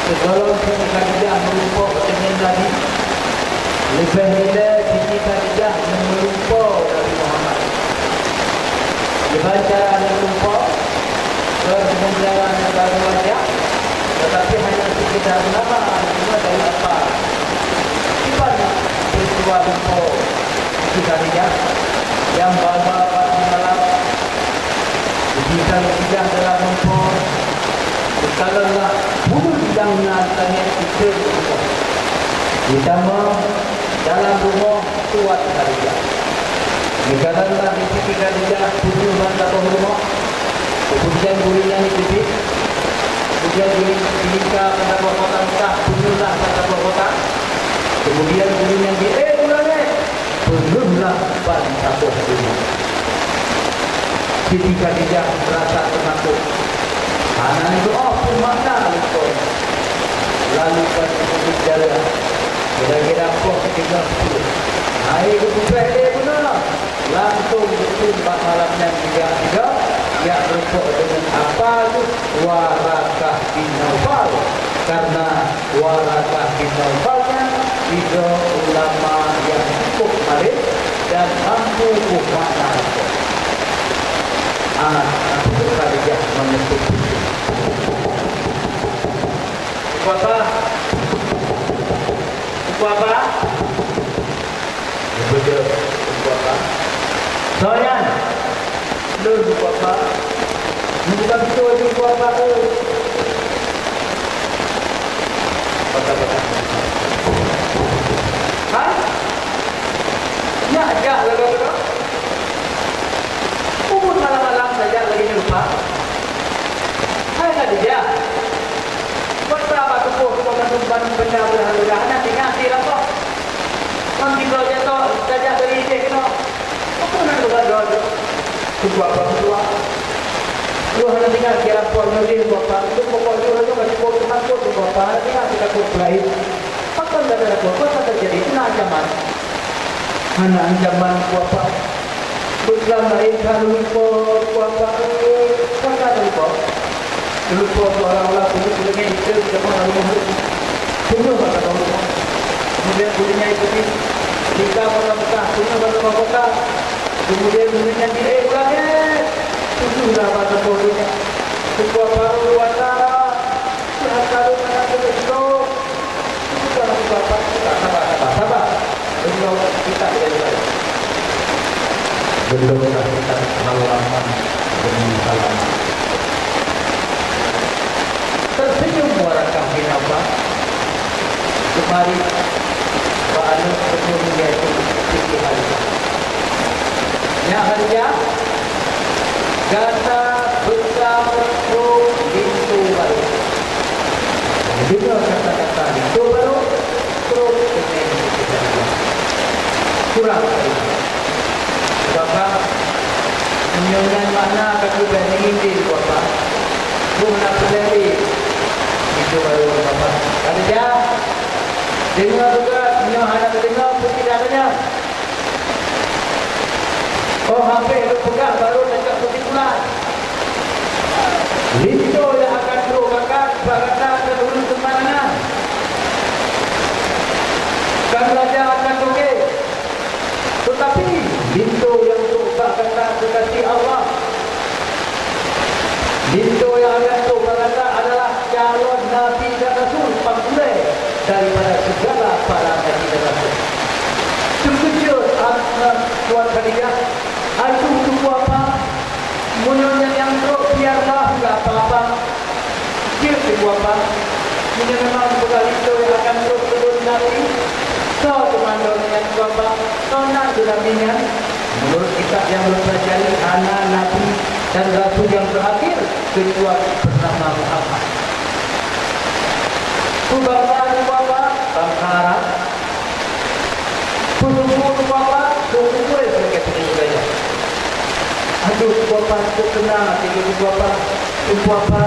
sigohlom Siti Khadijah meureumpok deungon Nabi, leubeh ilée Siti Khadijah meureumpok Nabi Muhammad. Kiban cara meureumpok, kon deungon cara nyang ka geubaca, tetapi hanya sekedar nama, nama dari apa. Kiban peristiwa lumpoe Siti Khadijah nyang ba-ba bak simalam, Siti Khadijah dalam lumpoe, geukalonlah buleuen nyang na di langét ukeue lumpoe. Geutamong dalam rumoh Tuan Khadijah. Geukalonlah di Siti Khadijah tujoh ban saboh rumoh. Kemudian gurèe nyan jiteubiet. Kemudian gurèe nyan jilingka ban saboh kota Mekah, tujoh ban saboh kota. Kemudian gurèe nyan jiék u langét, tujoh ban saboh rumoh. Siti Khadijah rasa teumakot. Hana neutu'oh peue makna lumpoe. Lalu ka teupeubuet jalan, kira-kira poh sigoe ploh. Hai geupeupreh lé beungoh, langsong geutreun bak malam nyan juga, juga, jak meurumpok deungon apa tu, Warakah bin Naufal. Karena Warakah bin Naufal nyan sidroe ulama nyang cukup alim dan mampu peumakna. Ah, Khadijah menuntut. Teungku Apa? Teungku Apa? Beutôi, Teungku Apa? Soe nyan? Lôn, Teungku Apa. Bukan beutôi, Teungku Apa, eh. Hai? Nyak jak lagèe tu. Umu malam-malam saja lagi lupa. Hai Khadijah. Buet peue bak tuboh keu bandum-bandum benda beulah-beulah, hana teuingat di lampôh. Ngon sidroe jatoh, tajak dari idéh keunoe. Apa na dua-dua tu? Keudua apa keudua? Lu hana teuingat di lampôh nyoe deh, Bapak. Itu pokok jih, lu ka cukup takut, Bapak. Hana teuingat di takut lain. Pakon ka takut? Apa teujadi? Keunan ancaman. Hana ancaman, Bapak. Beutôi laén ka leuko, Bapak, eh, ka leuko. Leuko seolah-olah bunyi teulingèe item di depan rumoh. Penuh mata bawah. Kemudian bunyinya ikuti. Kita mata Mekah, penuh mata Mekah. Kemudian bunyinya di, eh, ulang, eh. Tujuh lah mata bawahnya. Sebuah baru kuasa. Tuhan selalu mengatur hidup. Sabar, sabar, sabar, sabar. Beliau kita tidak lupa. Beliau kita halaman demi halaman. Tersenyum Warakah bin Naufal. Kemari, Pak Anu senyum yaitu Siti Khadijah. Nyak Khadijah, gata beusama trok linto barô. Deungoe kata-kata linto barô, trok teumèe Siti Khadijah. Kurang. Bapak, meunyoe nyan makna ka keubah ngieng deh, Bapak. Boh na peuleueh linto barô, Bapak. Khadijah, deungoe beugöt, meunyoe hana teudeungoe, peue tidak tanya. Oh, habéh lôn peugah barô teuka peusimpulan. Linto nyang akan trok bak gata, bak gata keu ureueng teumanangan. Kan raja akan tugét. Teutapi, linto nyang trok bak gata keukashi Allah. Linto nyang akan trok bak gata adalah calon nabi dan rasul pangulèe daripada segala para nabi dan rasul. Teukeujot, ah, Tuan Khadijah, aduh, Teungku Apa, meunyoe nyan nyang trok, biarlah, enggak apa-apa. Jeuet, Teungku Apa, meunyoe memang peugah linto nyang akan trok keu lôn nabi, soe teuma lôn nyan, Teungku Apa? Soe nan keuh nabi nyan? Menurut kitab nyang lôn pelajari, hana nabi dan rasul nyang terakhir kecuali bernama Muhammad. Peue bansa Teungku Apa? Bansa Arab. Peue suku Teungku Apa? Suku Quraisy, lagèe suku Quraisy. Aduh, Teungku Apa, cukup seunang até lôn, Teungku Apa. Teungku Apa,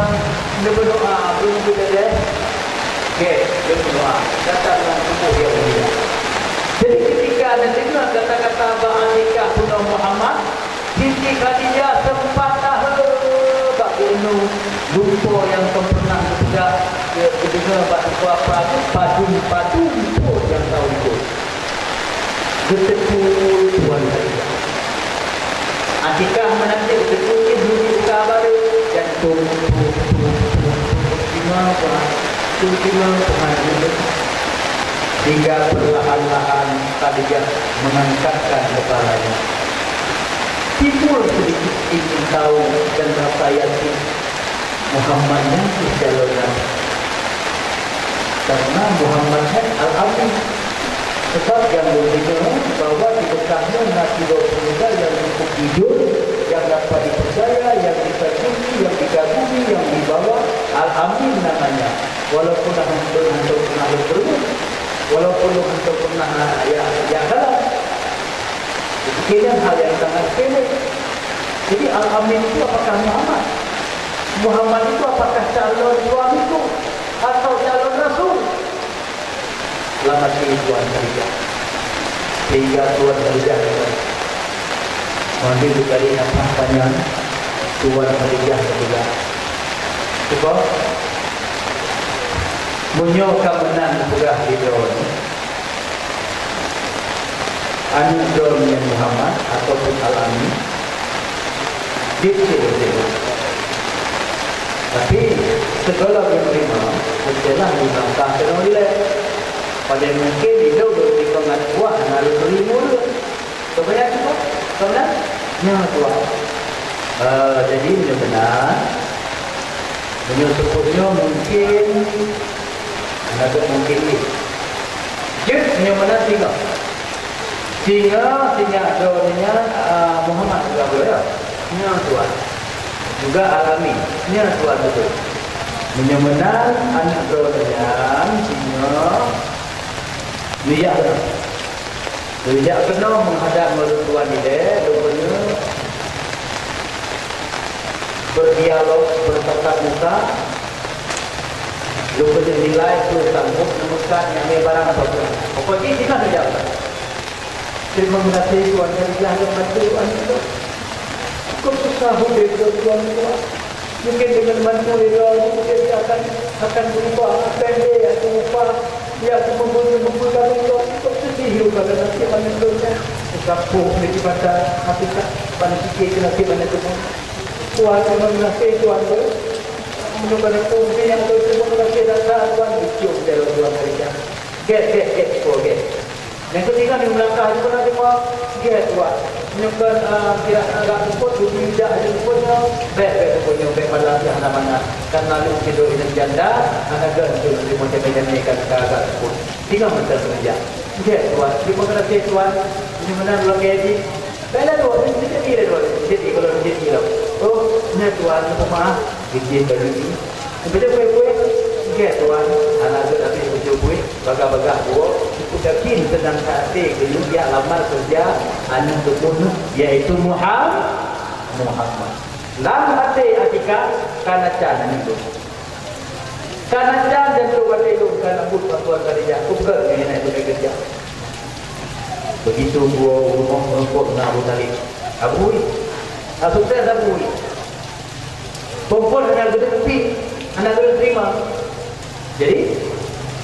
neubeudoa, lôn keu dedeh. Oke, lôn doa. Datang ngon tuboh nyang mulia. Jadi, ketika neudeungoe kata-kata bak Atikah bunoe Muhammad, Siti Khadijah sempat tahe bak geuinong, lumpoe nyang kon pernah geupeugah, geudeungoe bak Teungku Apa, padum-padum phon nyang tahu itu. Geuteupeue Tuan Khadijah. Atikah meunan cit geuteupeue cit bunyi buka baru, jantung, tuk, tuk, tuk, tuk, lima, empat, tuk, lima, empat, lima. Hingga perlahan-lahan Khadijah mengangkatkan kepalanya. Timbul sedikit ingin tahu dan rasa yakin Muhammad nyan keuh calon nabi. Karena Muhammad nyan Al-Amin. Sebab nyang lôn deungoe bahwa di Mekah nyoe na sidroe pemuda nyang cukup jujur, nyang dapat dipercaya, nyang dikagumi, nyang dikagumi, nyang dibawa, Al-Amin namanya. Walaupun lôn hántom pernah lôn peurunoe, walaupun lôn hántom pernah, ya, ya, dalam. Kejadian hal yang sangat sepele. Jadi, Al-Amin itu apakah Muhammad? Muhammad itu apakah calon suamiku atau calon rasul? Selamat tinggal Tuan Khadijah. Sehingga Tuan Khadijah mengambil sekali nafas panjang, Tuan Khadijah juga. Sebab meunyoe ka meunan peugah di droe nyoe, aneuk droe nyan Muhammad ataupun Al-Amin, jeuet cit lôn teurimong. Tapi, sigohlom lôn teurimong, meustilah lôn langkah keunoe ilée. Padahai mungken ilôn lôn teurimong aneuk buah hana lôn teurimong lôn. Kebanyakan tu, kemudian, nyoe tuan. Eh, jadi, meunyoe meunan, meunyoe seupôt nyoe mungken, hana mungken lé. Jeuet meunyoe meunan singoh. Singoh, singoh droe nyan, ah, Muhammad juga boleh, ya? Nyoe tuan. Juga Al-Amin. Nyoe tuan beutôi. Meunyoe meunan aneuk droe nyan, singoh, neujak keunoe. Neujak keunoe meuhadap ngon lôn tuan ilée, lôn keuneuk berdialog, bertatap muka, lôn keuneuk nilai peue sanggup neumeukat nyang lé barang apa pun. Pokok jih singoh neujak. Teurimong gaséh Tuan Khadijah nyang bantu aneuk droe. Cukup susah udép lôn tuan nyoe. Mungken deungon bantu lé droe nyoe, udép jih akan, akan beurubah, akan lé ateueh upah, ya, ateueh meubeue-meubeue lagèe nyoe. Cukup seudeh lôn bak naseb aneuk lôn nyan. Meusaboh lé di mata, hati tak, ban pike keu naseb aneuk lôn. Tuan, teurimong gaséh Tuan, beuh. Meunyoe bak aku, mungken nyang lôn teurimong gaséh that-that, Tuan, lucu jaroe Tuan Khadijah. Gèt, gèt, gèt, gèt. Nyang keutika di meulangkah di peuna teuma gèt, Tuan. Nyoe kan, ah, kira agak seupôt, dupi jak seupôt nyoe. Bèk, bèk seupôt nyoe, bèk malam nyoe hana mangat. Kan lalu sidroe inong janda, hana gèt untuk meuteurimong jamé-jamé kan ka agak seupôt. Tinggai mantong meunajak. Gèt, Tuan. Teurimong gaséh, Tuan. Nyoe meunan lagèe jih. Bèk lé, Tuan. Jadi lé, Tuan. Jadi kalau jadi lom. Oh, nyoe, Tuan, peumaah. Izin bagi. Beujeuet kueh-kueh, gèt Tuan, hana gèt habéh beujeuet kueh, bagah-bagah buet, teupeu yakin teunang até geuyue jak lamar keureuja aneuk geubunuh, yaitu Muha-, Muhammad. Lam até Atikah ka na can aneuk geubunuh. Ka na can jantung até lôn, ka na buet bak Tuan Khadijah, bukon ngon inan beutôi keureuja. Begitu geuwoe u rumoh meurumpok ngon Abu Thalib. Abu, ka sukses Abu. Phôn-phôn hana geuteupeue, hana geuteurimong. Jadi,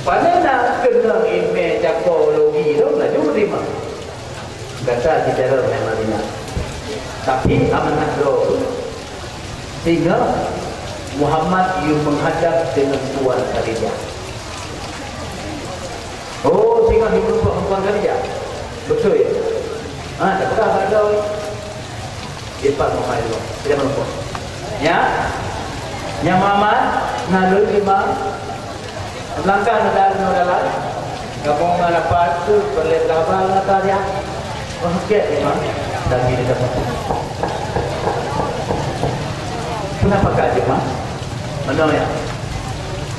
pane na keunong ileumèe cako logi lom laju geuteurimong. Gata seucara meunan Madinah. Tapi amanah droe, sehingga Muhammad yue meuhadab deungon Tuan Khadijah. Oh, singoh di meureumpok ngon Khadijah. Beutôi, ya? Ha, tapeugah bak droe. Di pat Muhammad itu. Tidak meureumpok. Ya? Nyan Muhammad, na lôn lima. Langkah na dalam, na dalam. Kamoe ngon apa tu, peureulèe haba ngon ata dia. Oh, gèt memang. Dan ini dapat. Kenapa kak cuma? Mana ya?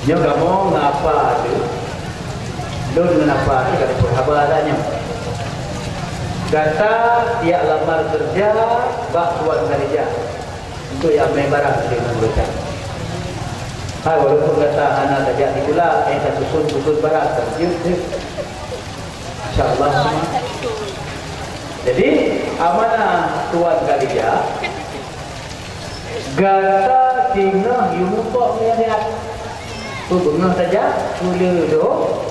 Nyoe kamoe ngon apa tu? Lôn ngon apa ni ka lôn peugah haba dah nyoe. Gata siap lamar keureuja bak Tuan Khadijah untuk nyang mé barang deungon gata. Hai, walaupun gata hana tajak sikula, eh, tasusun-susun barang, tajeuet jeuet. Insya Allah. Jadi, amanah Tuan Khadijah, gata singoh yue mupok ngon nyan. Peue beungoh saja, peue le doh.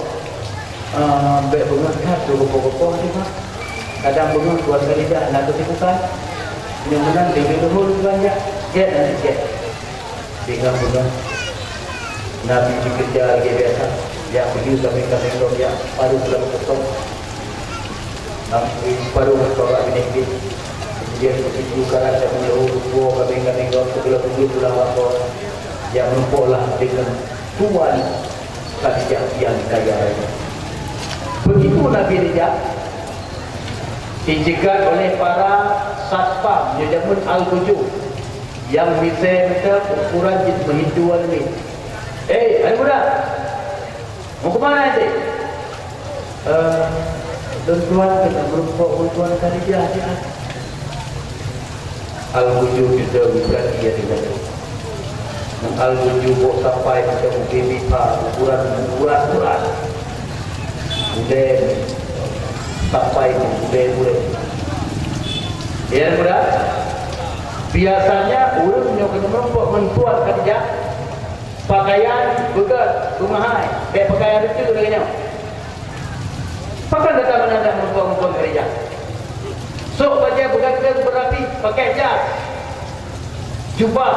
Ah, bèk beungoh that, doh gopoh-gopoh aja, Mak. Kadang beungoh Tuan Khadijah na keusibukan. Nyoe meunan, leubeh luhur Tuan jak. Gèt, aneuk gèt. Singoh beungoh. Nabi dikejar lagèe biasa. Jak peuyeuh kambeng-kambeng lom, jak paruh lam keutok. Ngon paruh babah binéh pih. Kemudian begitu karat dan meuleuhu rupa kambeng-kambeng lom, sigohlom beungèh pulang bak Po. Jak meurumpok lah deungon Tuan Khadijah nyang kaya raya. Begitu Nabi dijak, dicegat oleh para satpam, nyoe jameun Al-Fujur, nyang misai mita ukuran jeuet meuhindu aneuk. "Hei, aneuk muda! Mau ke mana ente?" "Eh, lôn tuan keuneuk meurumpok ngon Tuan Khadijah siat." Al-Fujur jidong berarti ya dengan tu. Al-Fujur bok sampai macam bibit ha, ukuran urat-urat. Udeb, sampai udeb-udeb. Ya, muda. Biasanya ureueng nyoe keuneuk meurumpok ngon Tuan Khadijah, pakaian beugöt, beumahai, bèk pakaian lucu lagèe nyoe. Pakon gata meunan meurumpok ngon Tuan Khadijah? Sôk bajèe beuganteng beurapi, pakai jas, jubah.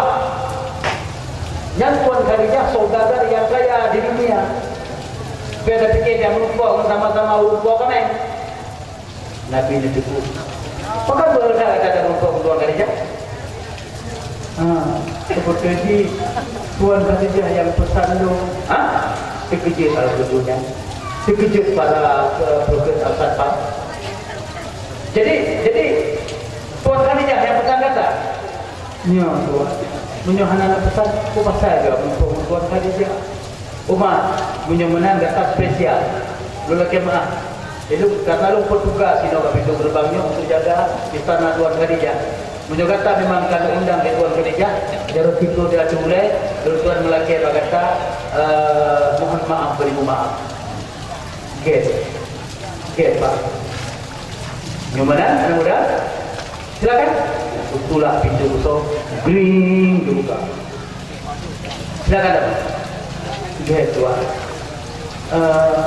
Nyan Tuan Khadijah saudagar nyang kaya di dunia. Bèk tapike nyang meurumpok ngon sama-sama ureueng po kaméng. Nabi neuteupeue. Pakon beureulèe gata meurumpok ngon Tuan Khadijah? Ha, seperti di Tuan Khadijah nyang peusan lôn. Ha? Teukeujot para guru nyan. Teukeujot para, eh, petugas satpam. Jadi, jadi Tuan Khadijah nyang peusan gata? Nyo, Tuan. Meunyoe hana neupeusan, peue pasai gata meurumpok ngon Tuan Khadijah? Uma, meunyoe meunan gata spesial. Lôn lakèe meu'ah. Ilôn, karena lôn petugas inoe bak pintoe geureubang nyoe untuk jaga istana Tuan Khadijah. Meunyoe gata memang ka neuundang lé Tuan Khadijah, jaroe pintoe di ateueh ulèe, lôn tuan meulakèe bak gata, eh, mohon maaf, beri maaf. Gèt. Gèt, Pak. Nyoe meunan, aneuk muda? Silakan. Tulak pintoe beusoe, gring teubuka. Silakan datang. Gèt, Tuan. Eh,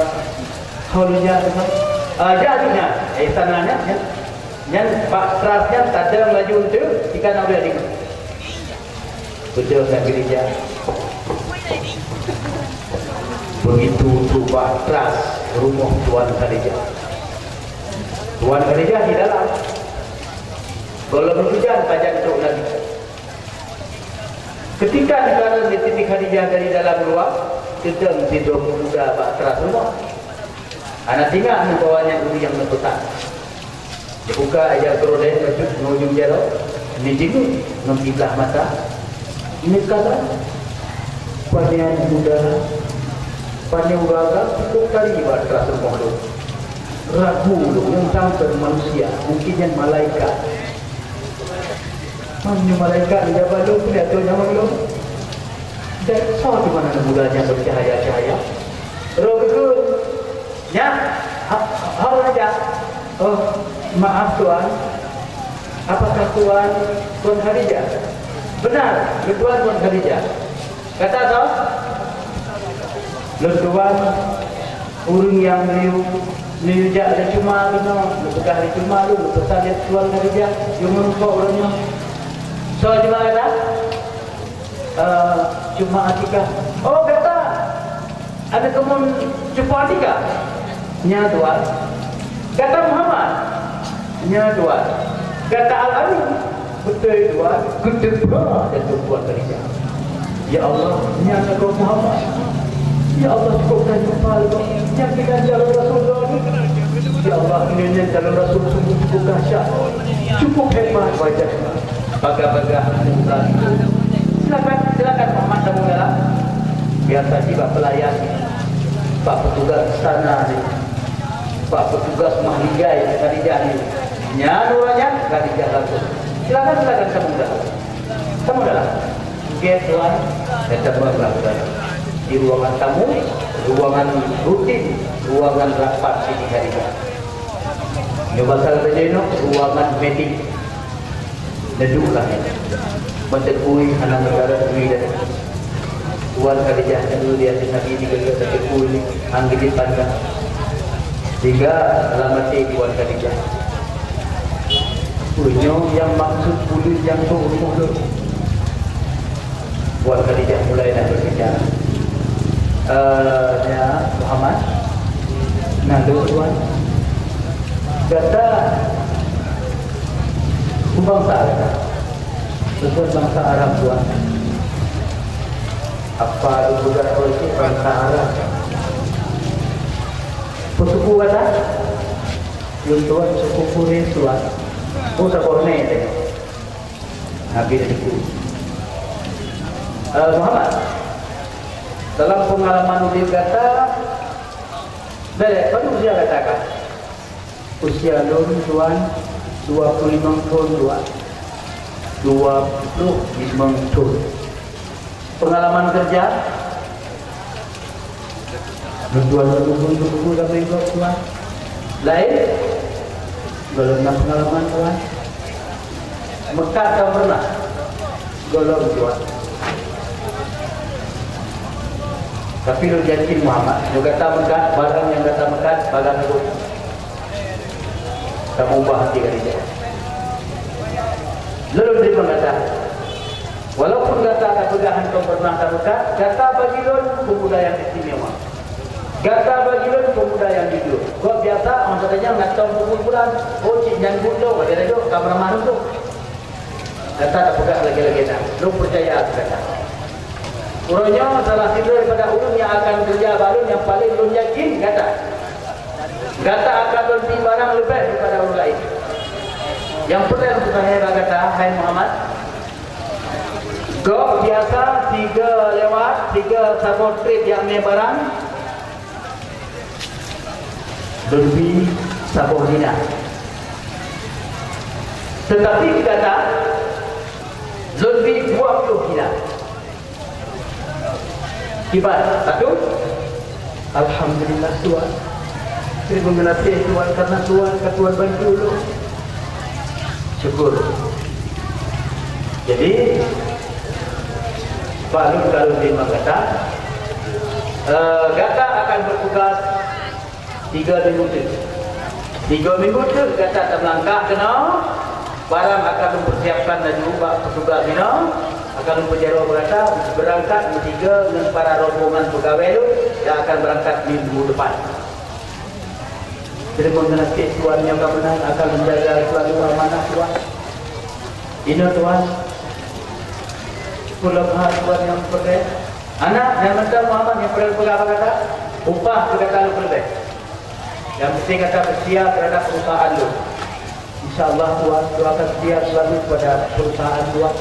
hôi jak tu, Tuan. Eh, jak tu nyan. Eh, sana nyan, nyan. Nyan bak teras nyan tadong laju enteuk, ikan na udép. Beutôi that gereja. Begitu trok bak teras rumoh Tuan Khadijah. Tuan Khadijah di dalam. Gohlom hujan pajan trok lagi. Ketika dikalon di Siti Khadijah dari dalam luar, teudeung sidroe pemuda bak teras rumoh. Hana teuingat meubawa nyan ureueng nyang neupeusan. Jibuka ija keudroe bacut ngon ujong jaroe, neujingeuk ngon siblah mata. Neukala, "Pane aneuk muda, pane ureueng agam peutrok tari bak teras rumoh lôn." Ragu lôn, nyan sang kon manusia, mungkin nyan malaikat. Meunyoe malaikat neujabat lôn, peue ateueh nyawa lôn? Dan soe teuma aneuk muda nyang beucahaya-cahaya? Roh geukheun, "Nyak, ha, ha, Raja." "Oh, maaf, Tuan. Apakah Tuan, Tuan Khadijah?" "Benar, lôn Tuan, Tuan Khadijah." Gata soe? Lôn Tuan, ureueng nyang neuyue, neuyue jak lé Cuma keunoe, neupeugah lé Cuma lôn, neupeusan lé Tuan Khadijah, yue meurumpok uroe nyoe. Soe Cuma gata? Eh, Cuma Atikah. Oh, gata aneuk keumuen Cuma Atikah? Nya, Tuan. Gata Muhammad? Nya, Tuan. Gata Al-Amin? Beutôi, Tuan. Geuteupeue dan Tuan Khadijah. Ya Allah, nyan aneuk Muhammad. Ya Allah, cukôp that lupa lom. Nyan keunan calon Rasul lom. Ya Allah, nyan calon Rasul sungguh cukup dahsyat. Cukup hebat wajahnya. Bagah-bagah muka. Silakan, silakan Muhammad, kamu dalam. Biasa sih bak pelayan, bak petugas sana ni, bak petugas mahligai Khadijah ni. Nyan ureueng nyan Khadijah langsung. Silakan, silakan kamu dalam. Kamu dalam. Oke, Tuan. Kita buatlah, Tuan. Di ruangan tamu, ruangan rutin, ruangan rapat Siti Khadijah. Nyoe pasal bajée nyoe ruangan meeting. Neuduek lah. Ban Teungku hana meudarat bui dah. Tuan Khadijah nyoe di ateueh Nabi di geukeu Teungku nyoe, han geujeuet pandang. Sehingga lam até Tuan Khadijah, "Peue nyoe nyang maksud buleuen nyang trok rumoh lôn?" Tuan Khadijah mulai dah berbicara. "Eh, ya, Muhammad, na lôn, Tuan. Gata peue bansa gata?" "Lôn Tuan bansa Arab, Tuan." "Apa lôn peugah keu cit bansa Arab? Peue suku gata?" "Lôn Tuan suku Quraisy, Tuan." "Oh, saboh nè teuh." Nabi Teungku. "Eh, Muhammad, dalam peungalaman udeb gata, bèk, padum usia gata ka?" "Usia lôn, Tuan, dua puluh limong thon, Tuan." "Dua puluh limong thon. Peungalaman keureuja?" Tuan guru-guru kami kok, Tuan. Lain? Belum na pengalaman, Tuan. Mekah ka pernah. Golom, Tuan. Tapi lôn yakin Muhammad, nyoe gata meukat, barang nyang gata meukat, barang lôn. Kamu ubah hati Khadijah. Lôn teurimong gata. Walaupun gata tapeugah hántom pernah tameukat, gata bagi lôn peumuda nyang istimewa. Gata bagi lôn peumuda nyang jujur. Kok biasa, masa tanyong na tom peubuet bulan, oh, cit nyan buet lôn, bagi lôn, ka meuramah lôn tu. Gata tapeugah lagèe-lagèe nyan, lôn peucaya keu gata. Uroe nyoe salah sidroe daripada ureueng nyang akan keureuja bak lôn nyang paleng lôn yakin gata. Gata akan lôn bri barang leubeh daripada ureueng laén. Nyang peureulèe lôn peugah bak gata, hai Muhammad, gob biasa sigoe lewat, sigoe saboh trép jak mè barang, lôn bri saboh dinar. Teutapi keu gata, lôn bri dua ploh dinar. Kiban, satu. Alhamdulillah, Tuan. Terima kasih, Tuan, karena Tuan ka Tuan bantu ulôn. Syukur. Jadi, bak lôn ka lôn teurimong gata, eh, gata akan bertugas tiga minggu teuk. Tiga minggu teuk gata tameulangkah keunoe, barang akan lôn peusiapkan laju bak petugas keunoe, akan lôn peujaroe bak gata beurangkat meusigoe ngon para rombongan peugawée lôn nyang akan beurangkat minggu depan. Teurimong gaséh Tuan nyang ka meunan akan menjaga selalu amanah Tuan. Inoe Tuan, peuleumbah Tuan nyang peureulèe. Aneuk nyang mantong Muhammad nyang peureulèe peugah bak gata, upah keu gata lôn peuleubeh. Nyang penting gata seutia terhadap perusahaan lôn. Insya Allah Tuan, Tuan akan setia selalu kepada perusahaan Tuan.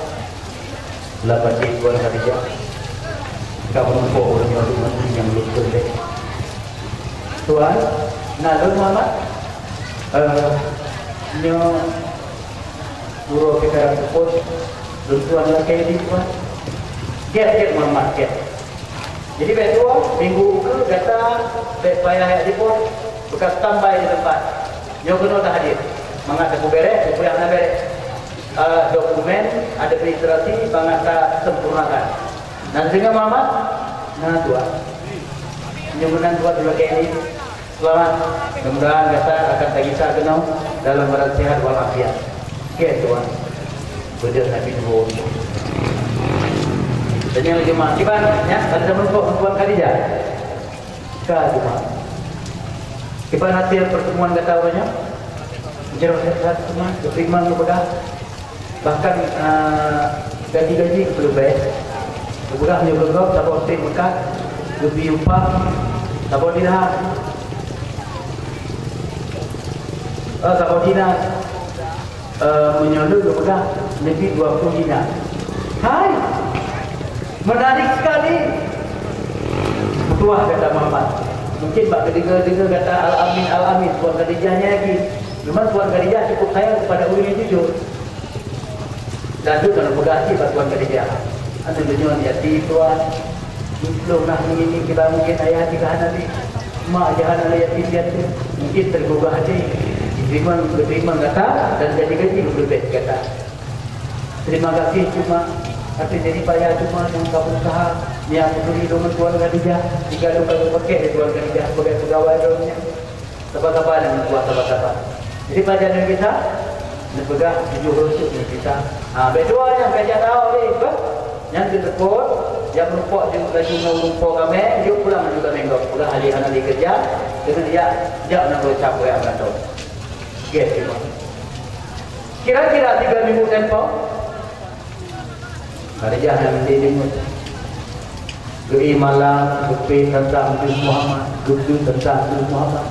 Lam batin Tuan Khadijah, ka meurumpok ureueng nyoe lôn nyang lôn peureulèe. Tuan, na lôn Muhammad, eh, nyoe uroe peukaran seupôt, lôn tuan lakèe di Tuan. Gèt, gèt Muhammad, gèt. Jadi, bèk tuwoe, minggu ukeue gata bèk payah jak jipôt, beukah standby di teumpat. Nyoe keunoe tahadér, mangat tapeubèrèh, peue nyang hana bèrèh. Eh, dokumen administrasi mangat tasempurnakan. Na deungö Muhammad? Na, Tuan. Nyoe meunan, Tuan, dilakèe nyoe. Selamat. Mudah-mudahan gata akan tagisa keunoe dalam keadaan sehat walafiat. Oke, Tuan. Beudôh Nabi Nuh. Dan nyang lagi mah, kiban, ya, ada sama kok Tuan Khadijah. Ka cuma. Kiban hasil pertemuan gata uroe nyoe? Jroh that-that cuma, geuterima geupeugah. Bahkan, ah, gaji-gaji geupeuleueh. Geupeugah meunyoe geugob saboh trép meukat, geubri upah saboh dirham. Eh, saboh dinar. Eh, meunyoe lôn geupeugah leubeh dua ploh dinar. Hai! Menarik sekali! Meutuah gata Muhammad. Mungkin bak geudeungoe-deungoe gata al-amin, al-amin, Tuan Khadijah nyan yakin. Memang Tuan Khadijah cukup sayang kepada ureueng nyang jujur. Dan tu kalau peugah cit bak Tuan Khadijah. Anu, donya yatim, Tuan. Duek ploh nah ngieng-ngieng kiban mungkin ayah jih ka hana lé. Mak jih hana lé, yatim piatu. Mungkin tergugah hati. Terima, terima gata dan jadi gaji leubeh gata. Terima kasih cuma, tapi jadi payah cuma nyang ka berusaha, nyang peuturi lôn Tuan Khadijah, jika lôn ka geupakèk lé Tuan Khadijah sebagai pegawai lôn nyan. Saba-saba nyang meutuah, saba-saba. Jadi, pajan nyang gisa, neupeugah tujoh reusôk nyang gisa. Ha, bèk dua nyang ka jak tawök lé, bah. Nyan keuh seupôt, jak meurumpok jeuet laju ngon ureueng po kamé, jok pulang laju kamé gob. Peugah hana lé keureuja, keuneuk jak, jak nanggroe cap goyang meugantoe. Gét teuma. Kira-kira tiga minggu tempo, Khadijah nyang meudeungoe. Geu-ié malam, geupeu teuntang Nabi Muhammad, geupeu teuntang Nabi Muhammad.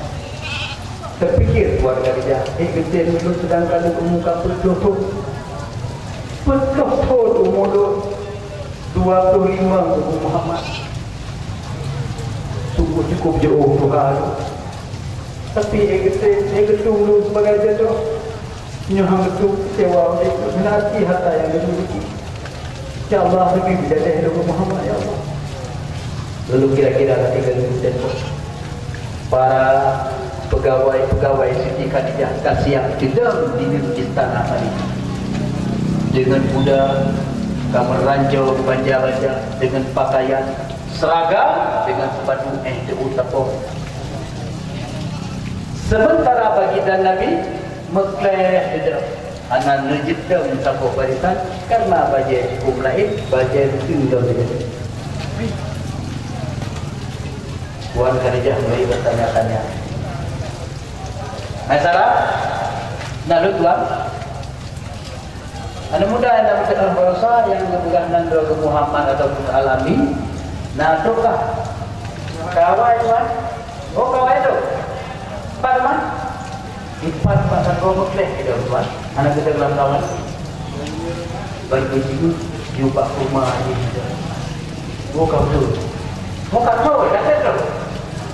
Teupikir Tuan Khadijah, "Hei, geutem lôn, seudangkan lôn umu ka peuet ploh thon. Peuet ploh thon umu lôn, dua ploh limong umu Muhammad. Sungguh cukup jiôh Tuhan. Tapi, hei geutem, hei geutem lôn sebagai jodoh." Nyoe hana beutôi keucewa ulôn, hana arti harta nyang lôn miliki. Ya Allah, leubeh bidadah lôn Muhammad, ya Allah. Lalu kira-kira ka tiga minggu tempoh. Para peugawai-peugawai Siti Khadijah ka siap teudong di istana Khalifah. Deungon kuda, kamar ranjau banja-banja, deungon pakaian seragam, deungon sepatu éh teuh tapong. Sementara baginda Nabi meukleh deudeuh, hana neujeuet dong saboh barisan, karena bajée huköm laén, bajée rutin dong deudeuh. Tuan Khadijah mulai bertanya-tanya. Hai Sarah, na lôn tuan? Aneuk muda nyang na meukeudeh baroesa nyang geupeugah nan droe geuh Muhammad ataupun Al-Amin, na trok kah? Kawai tuan. Oh, kawai tu. Pat teuma? Ipat pat sagoe meukleh keudeh tuan. Hana keudeh lam kawai. Ban beujiôh jubah uma jih. Oh, ka beutôi. Oh, ka beutôi, ka beutôi.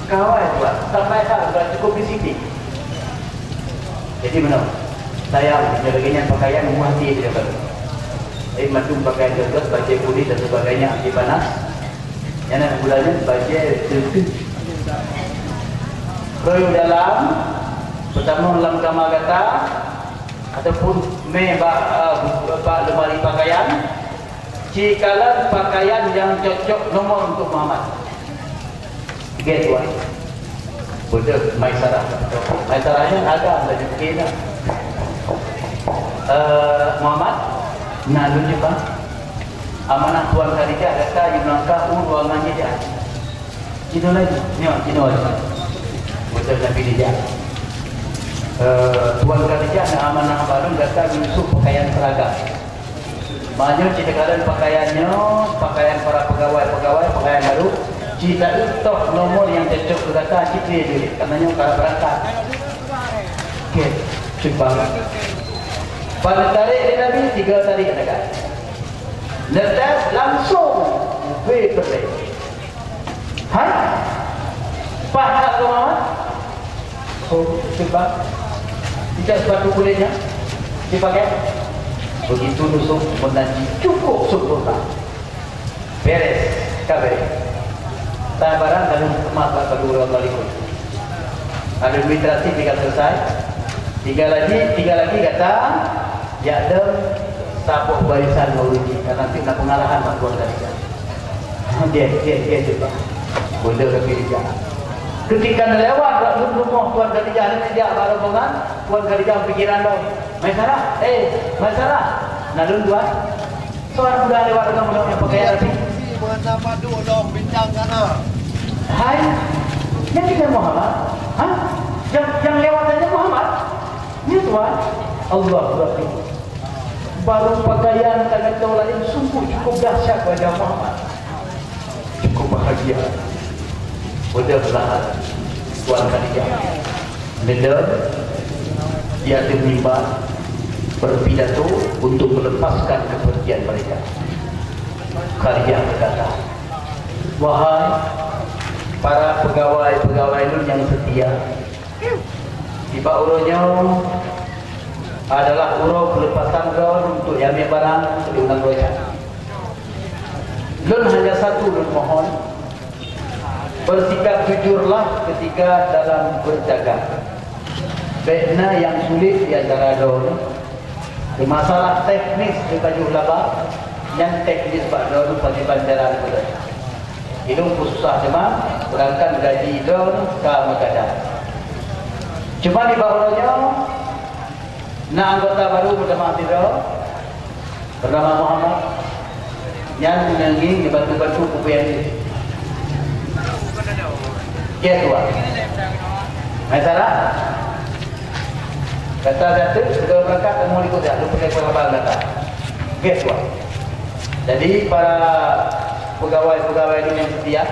Kawai tuan, sampai saat tuan cukup di sini. Jadi meunan, sayang, meunyoe lagée nyan pakaian, muah hati dia kan. Tapi mandum pakaian gagah, bajée kulit dan sebagainya, anti panas. Nyan na gulanya bajée teuntèe. Keu dalam, peutamong lam kama gata, ataupun mé bak, eh, bak lemari pakaian, Ci kalon pakaian nyang cocok nomor untuk Muhammad. Gét tuan. Beutôi, Maisarah. Maisarah nyan ada, ada di kena. Eh, Muhammad, na lôn jumpa. Amanah Tuan Khadijah gata yue langkah u ruangan jih. Cina lagi. Nyoe, Cina lagi. Beutôi Nabi Khadijah. Eh, Tuan Khadijah na amanah bak lôn gata yue suh pakaian seragam. Meunyoe ci takalon pakaian nyoe, pakaian para pegawai-pegawai, pakaian baru, ci taeu toh nomor nyang cocok keu gata, ci keu jeuet, karena nyoe ka beurangkat. Oke, cuba. Pada tarék lé Nabi, tiga tarék dekat. Netes langsung ubé peureulée. Hai? Paih that keu mama? Oh, sebab tidak sepatu kulitnya dipakai. Begitu nusuk menanti cukup sempurna. Beres, ka beres. Saya barang kalau emas tak perlu orang balik. Administrasi tinggal selesai. Tinggal lagi, tinggal lagi kata, ya ada saboh barisan maulidi karena nanti nak pengarahan mak tuan tadi. Dia, dia, dia cuba. Boleh lebih dia. Ketika lewat lam rumoh Tuan Khadijah ni, dia bak rombongan, Tuan Khadijah pikiran dong. Maisarah, eh, Maisarah. Na lôn tuan. Soal budak lewat dengan budak yang pakai arti. Mana padu dong bintang sana. Hai, yang kita Muhammad? Hah? Yang, yang lewat saja Muhammad? Ya tuan. Allahu Akbar. Baru pakaian tangan lain sungguh cukup dahsyat wajah Muhammad. Cukup bahagia. Mudah-mudahan Tuan Khadijah. Mendem di atas mimbar berpidato untuk melepaskan kepergian mereka. Khadijah berkata, wahai para pegawai-pegawai lôn yang setia, di bak uroe nyoe adalah uroe pelepasan droe untuk yamé barang untuk diundang roja. Lôn hanya satu lôn mohon, bersikap jujurlah ketika dalam berdagang. Bék na nyang sulit di antara droe nyoe. Di masalah teknis di pajoh laba, nyan teknis bak droe nyoe pakiban cara geupeugah. Ilôn peususah teuma, sedangkan gaji droe nyoe ka meugadang. Cuma di bak uroe nyoe, na anggota baru meutamah sidroe, bernama Muhammad, nyan neungieng neubantu-bantu peue nyang jih. Kiban tuan. Hai Sarah, gata jatuh, sudah berangkat, kamu ikut ya, lu pakai pengabang gata. Kiban tuan. Jadi, para pegawai-pegawai ini yang setia,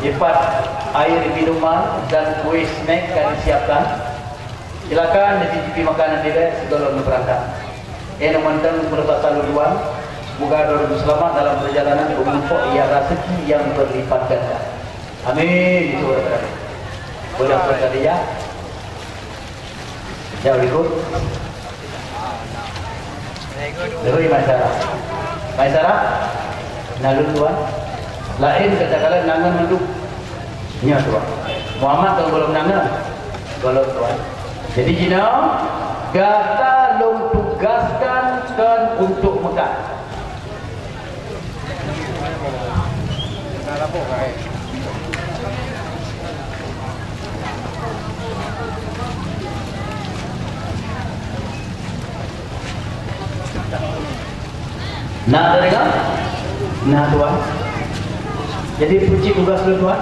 ipat air minuman dan kue snack ka disiapkan. Silakan dicicipi makanan dilèe sigohlom neubeurangkat. Eh, mantong meureupat salujuan, semoga droe seulamat dalam perjalanan, beumeurumpok ia raseuki nyang beurlipat ganda. Amin. Itu kata. Boleh berangkat ya. Jauh ikut. Lheueh Maisarah. Maisarah, na lôn tuan. Laén katakanlah nangan mandum. Nyoe, Tuan. Muhammad kon gohlom nan, nyoe? Gohlom, Tuan. Jadi, jinoe, gata lôn tugaskan kon untuk meukat. Na teudeungoe? Na, Tuan. Jadi, peue cit tugaih lôn, Tuan?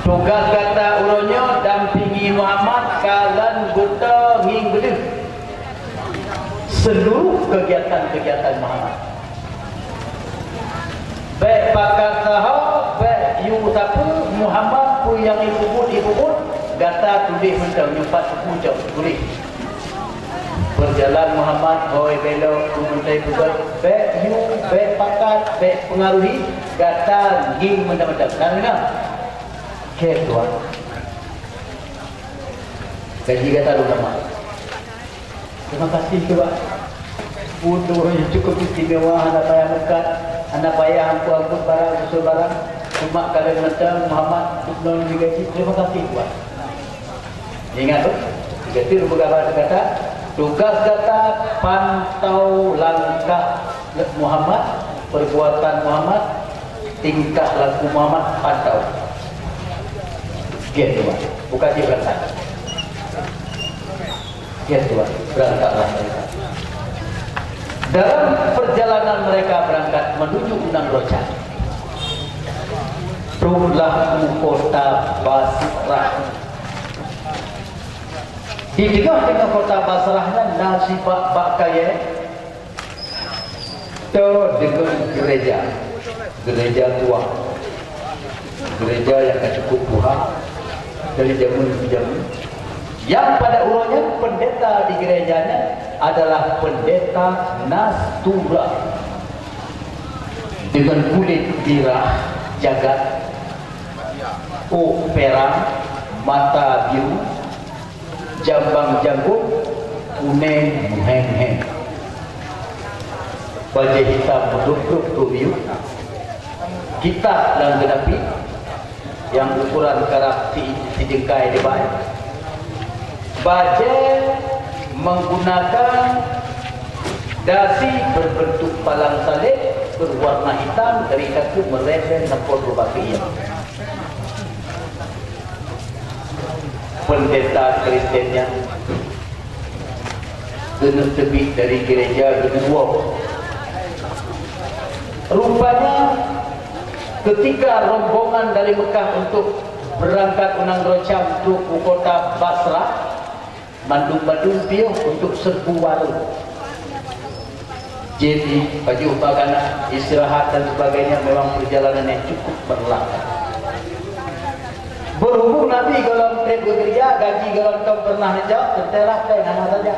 Tugaih gata uroe nyoe dampingi Muhammad kalon buta ngieng beudeuh seluruh keugiatan-keugiatan Muhammad. Bék pakat sahoe, bék yue sapeue, Muhammad peue nyang jipeubuet, jipeubuet, gata tuléh mantong, nyoe pat suku cok tuléh. Peujalan Muhammad, hôi, belok, peue mantong peugah, bék yue, bék pakat, bék pengaruhi, gata ngieng mantong-mantong. Na deungoe? Oke, Tuan. Gaji gata lôn tamah. Terima kasih, Tuan. Untuk yang cukup istimewa, hana payah meukat, hana payah angkut-angkut barang, susul barang. Cuma kalon mantong Muhammad dub non digaji. Terima kasih, Tuan. Ingat tu, tiga tu beugaba kata, tugas gata pantau langkah Muhammad, perbuatan Muhammad, tingkah laku Muhammad, pantau. Gitu, Tuan. Bukan diberangkat. Ya Tuhan, berangkatlah mereka. Dalam perjalanan mereka berangkat menuju Nanggroe Cham, troklah u kota Basrah. Di teungoh-teungoh kota Basrah nyan na sibak bak kayée, Toe deungon gereja, gereja tuha, gereja nyang ka cukup tuha dari jameun keu jameun, nyang pada uroe nyan peundeta di gereja nyan adalah Peundeta Nastura. Deungon kulét mirah jagat, ôk pirang, mata biru, jambang janggong kunéng meuheng-heng, bajée hitam meudub-dub keu miyueb, kitab lam geunapi nyang ukuran karab si-, sijeungkai dibai, bajée menggunakan dasi berbentuk palang saleb berwarna hitam dari kaku meureuben sampoe bak keuieng. Peundeta Kristen nyan keuneuk teubiet dari gereja geuneuwoe. Rupanya, ketika rombongan dari Mekah untuk berangkat u nanggroe Syam trok u kota Basra, mandum-mandum piôh untuk serbu warong. Jadi, pajoh bak ganan, istirahat dan sebagainya, memang perjalanan yang cukup melelahkan. Berhubung Nabi gohlom treb keu gereja, gaji gohlom tom pernah neujok, teuntailah péng hana saja.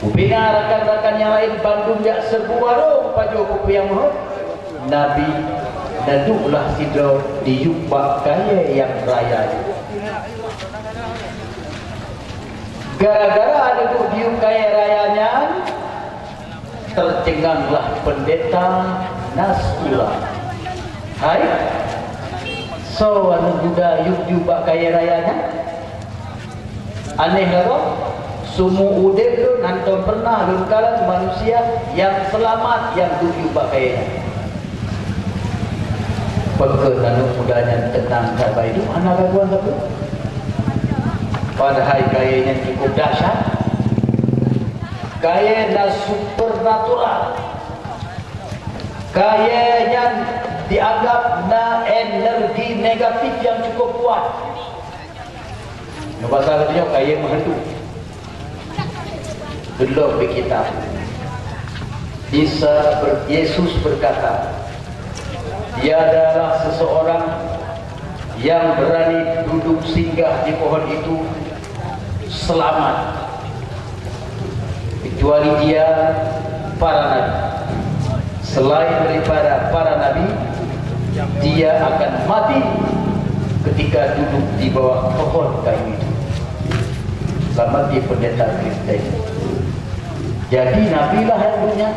Ubena rakan-rakan nyang laén bandum jak serbu warong pajoh peue-peue nyang meuheuet. Nabi na duek lah sidroe diyueb bak kayée nyang raya nyan. Gara-gara na duek diyueb kayée raya nyan, teucenganglah Peundeta Nastura. Hai, soe aneuëk muda yub-yub bak kayée raya nyan? Aneh lagoe, seumeu udeb lôn hántom peureunah lôn kalon manusia nyang seulamat nyang duek yub bak kayée nyan. Pakon aneuëk muda nyan teunang sagai duek hana gangguan sapeue? Padahai kayée nyan cukup dahsyat. Kayée na supernatural. Kayée nyan dianggap na energi negatif nyang cukup kuat. Ngon basa geutanyoe, kayée meuhantu. Geulom di kitab, Isa ber-, Yesus berkata, "Tiadalah seseorang yang berani duduk singgah di pohon itu selamat, kecuali dia, para nabi. Selain daripada para nabi, dia akan mati ketika duduk di bawah pohon kayu itu." Selamat di Peundeta Kristen. Jadi, nabi lah yang punya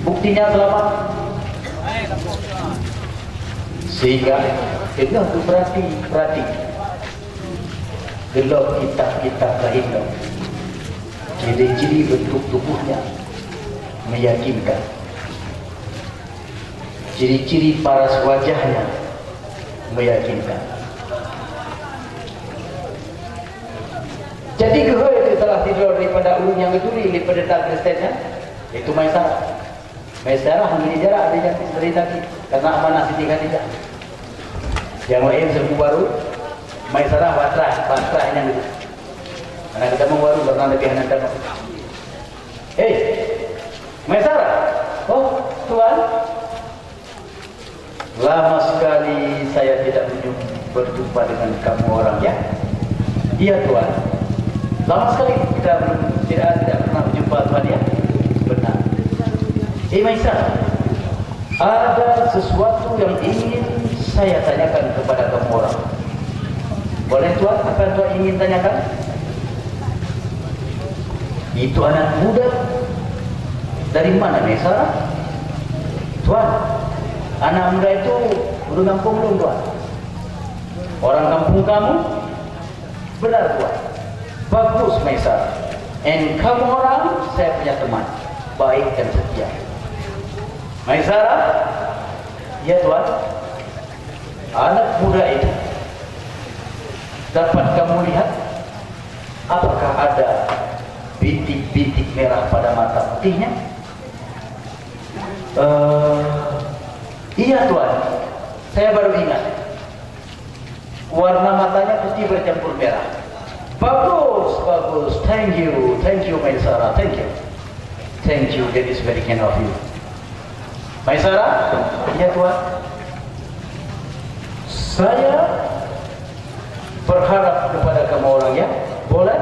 buktinya selamat. Sehingga Teungoh geupeurati-peurati, geulom kitab-kitab laén lom. Ciri-ciri bentuk tubuhnya meyakinkan. Ciri-ciri paras wajahnya meyakinkan. Jadi, geuhôi setelah sidroe daripada ureuëng nyang geuturi lé peundeta Kristen nyan, yaitu Maisarah. Maisarah hana jarak dari Nabi, dari Nabi, karena amanah Siti Khadijah. Nyang laén seumeu baru, Maisarah bak trah, bak trah nyang itu. Hana geutamong baru karena Nabi hana tamong. "Hei, Maisarah." "Oh, Tuan." "Lama sekali saya tidak berjum-, berjumpa dengan kamu orang, ya?" "Iya, Tuan. Lama sekali kita belum, tidak, tidak pernah berjumpa, Tuan, ya?" "Benar." "Eh, Maisarah, ada sesuatu yang ingin saya tanyakan kepada kamu orang." "Boleh, Tuan, apa yang Tuan ingin tanyakan?" "Itu anak muda dari mana, Maisarah?" "Tuan, anak muda itu ureuëng kampung lôn, Tuan." "Orang kampung kamu?" "Benar, Tuan." "Bagus, Maisarah. And kamu orang saya punya teman baik dan setia." "Maisarah?" "Ya, Tuan." "Anak muda itu, dapat kamu lihat, apakah ada bintik-bintik merah pada mata putihnya?" "Eh, iya, Tuan. Saya baru ingat. Warna matanya putih bercampur merah." "Bagus, bagus. Thank you, thank you, Maisarah. Thank you. Thank you, that is very kind of you." "Maisarah?" "Ya, Tuan." "Saya berharap kepada kamu orang, ya. Boleh?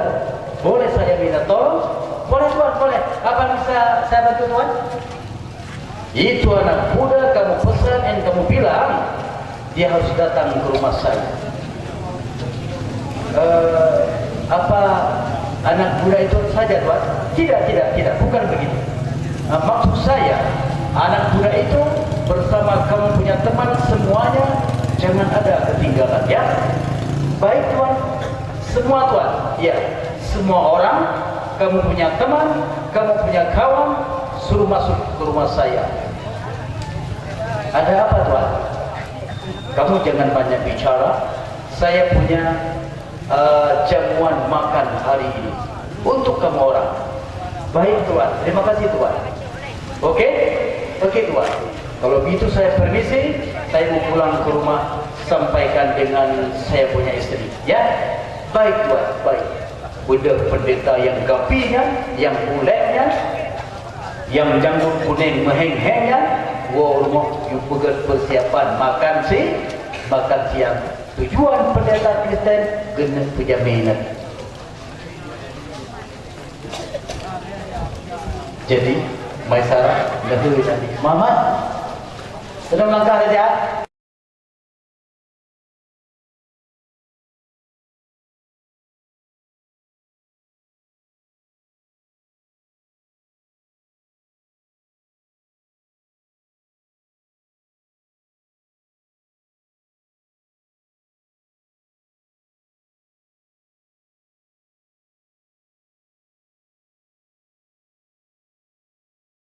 Boleh saya minta tolong?" "Boleh, Tuan, boleh. Apa bisa saya bantu, Tuan?" "Itu anak muda kamu pesan dan kamu bilang dia harus datang ke rumah saya." "Eh, apa anak muda itu saja, Tuan?" "Tidak, tidak, tidak, bukan begitu. Ah, maksud saya, anak muda itu bersama kamu punya teman semuanya, jangan ada ketinggalan, ya." "Baik, Tuan." "Semua, Tuan?" "Ya, semua orang, kamu punya teman, kamu punya kawan, suruh masuk ke rumah saya." "Ada apa, Tuan?" "Kamu jangan banyak bicara. Saya punya, eh, jamuan makan hari ini untuk kamu orang." "Baik, Tuan. Terima kasih, Tuan." "Oke? Oke, Tuan. Kalau begitu saya permisi, saya mau pulang ke rumah, sampaikan dengan saya punya istri, ya." "Baik, Tuan, baik." Beudôh peundeta nyang gapi nyan, nyang pulék nyan, nyang janggut kunéng meuhéng-héng nyan, woe u rumoh jipeugét peusiapan makan si-, makan siang. Tujuan peundeta Kristen geuneuk peujamé nyan. Jadi, Maisarah leuhô tadi, "Mamat, sedang langkah saja."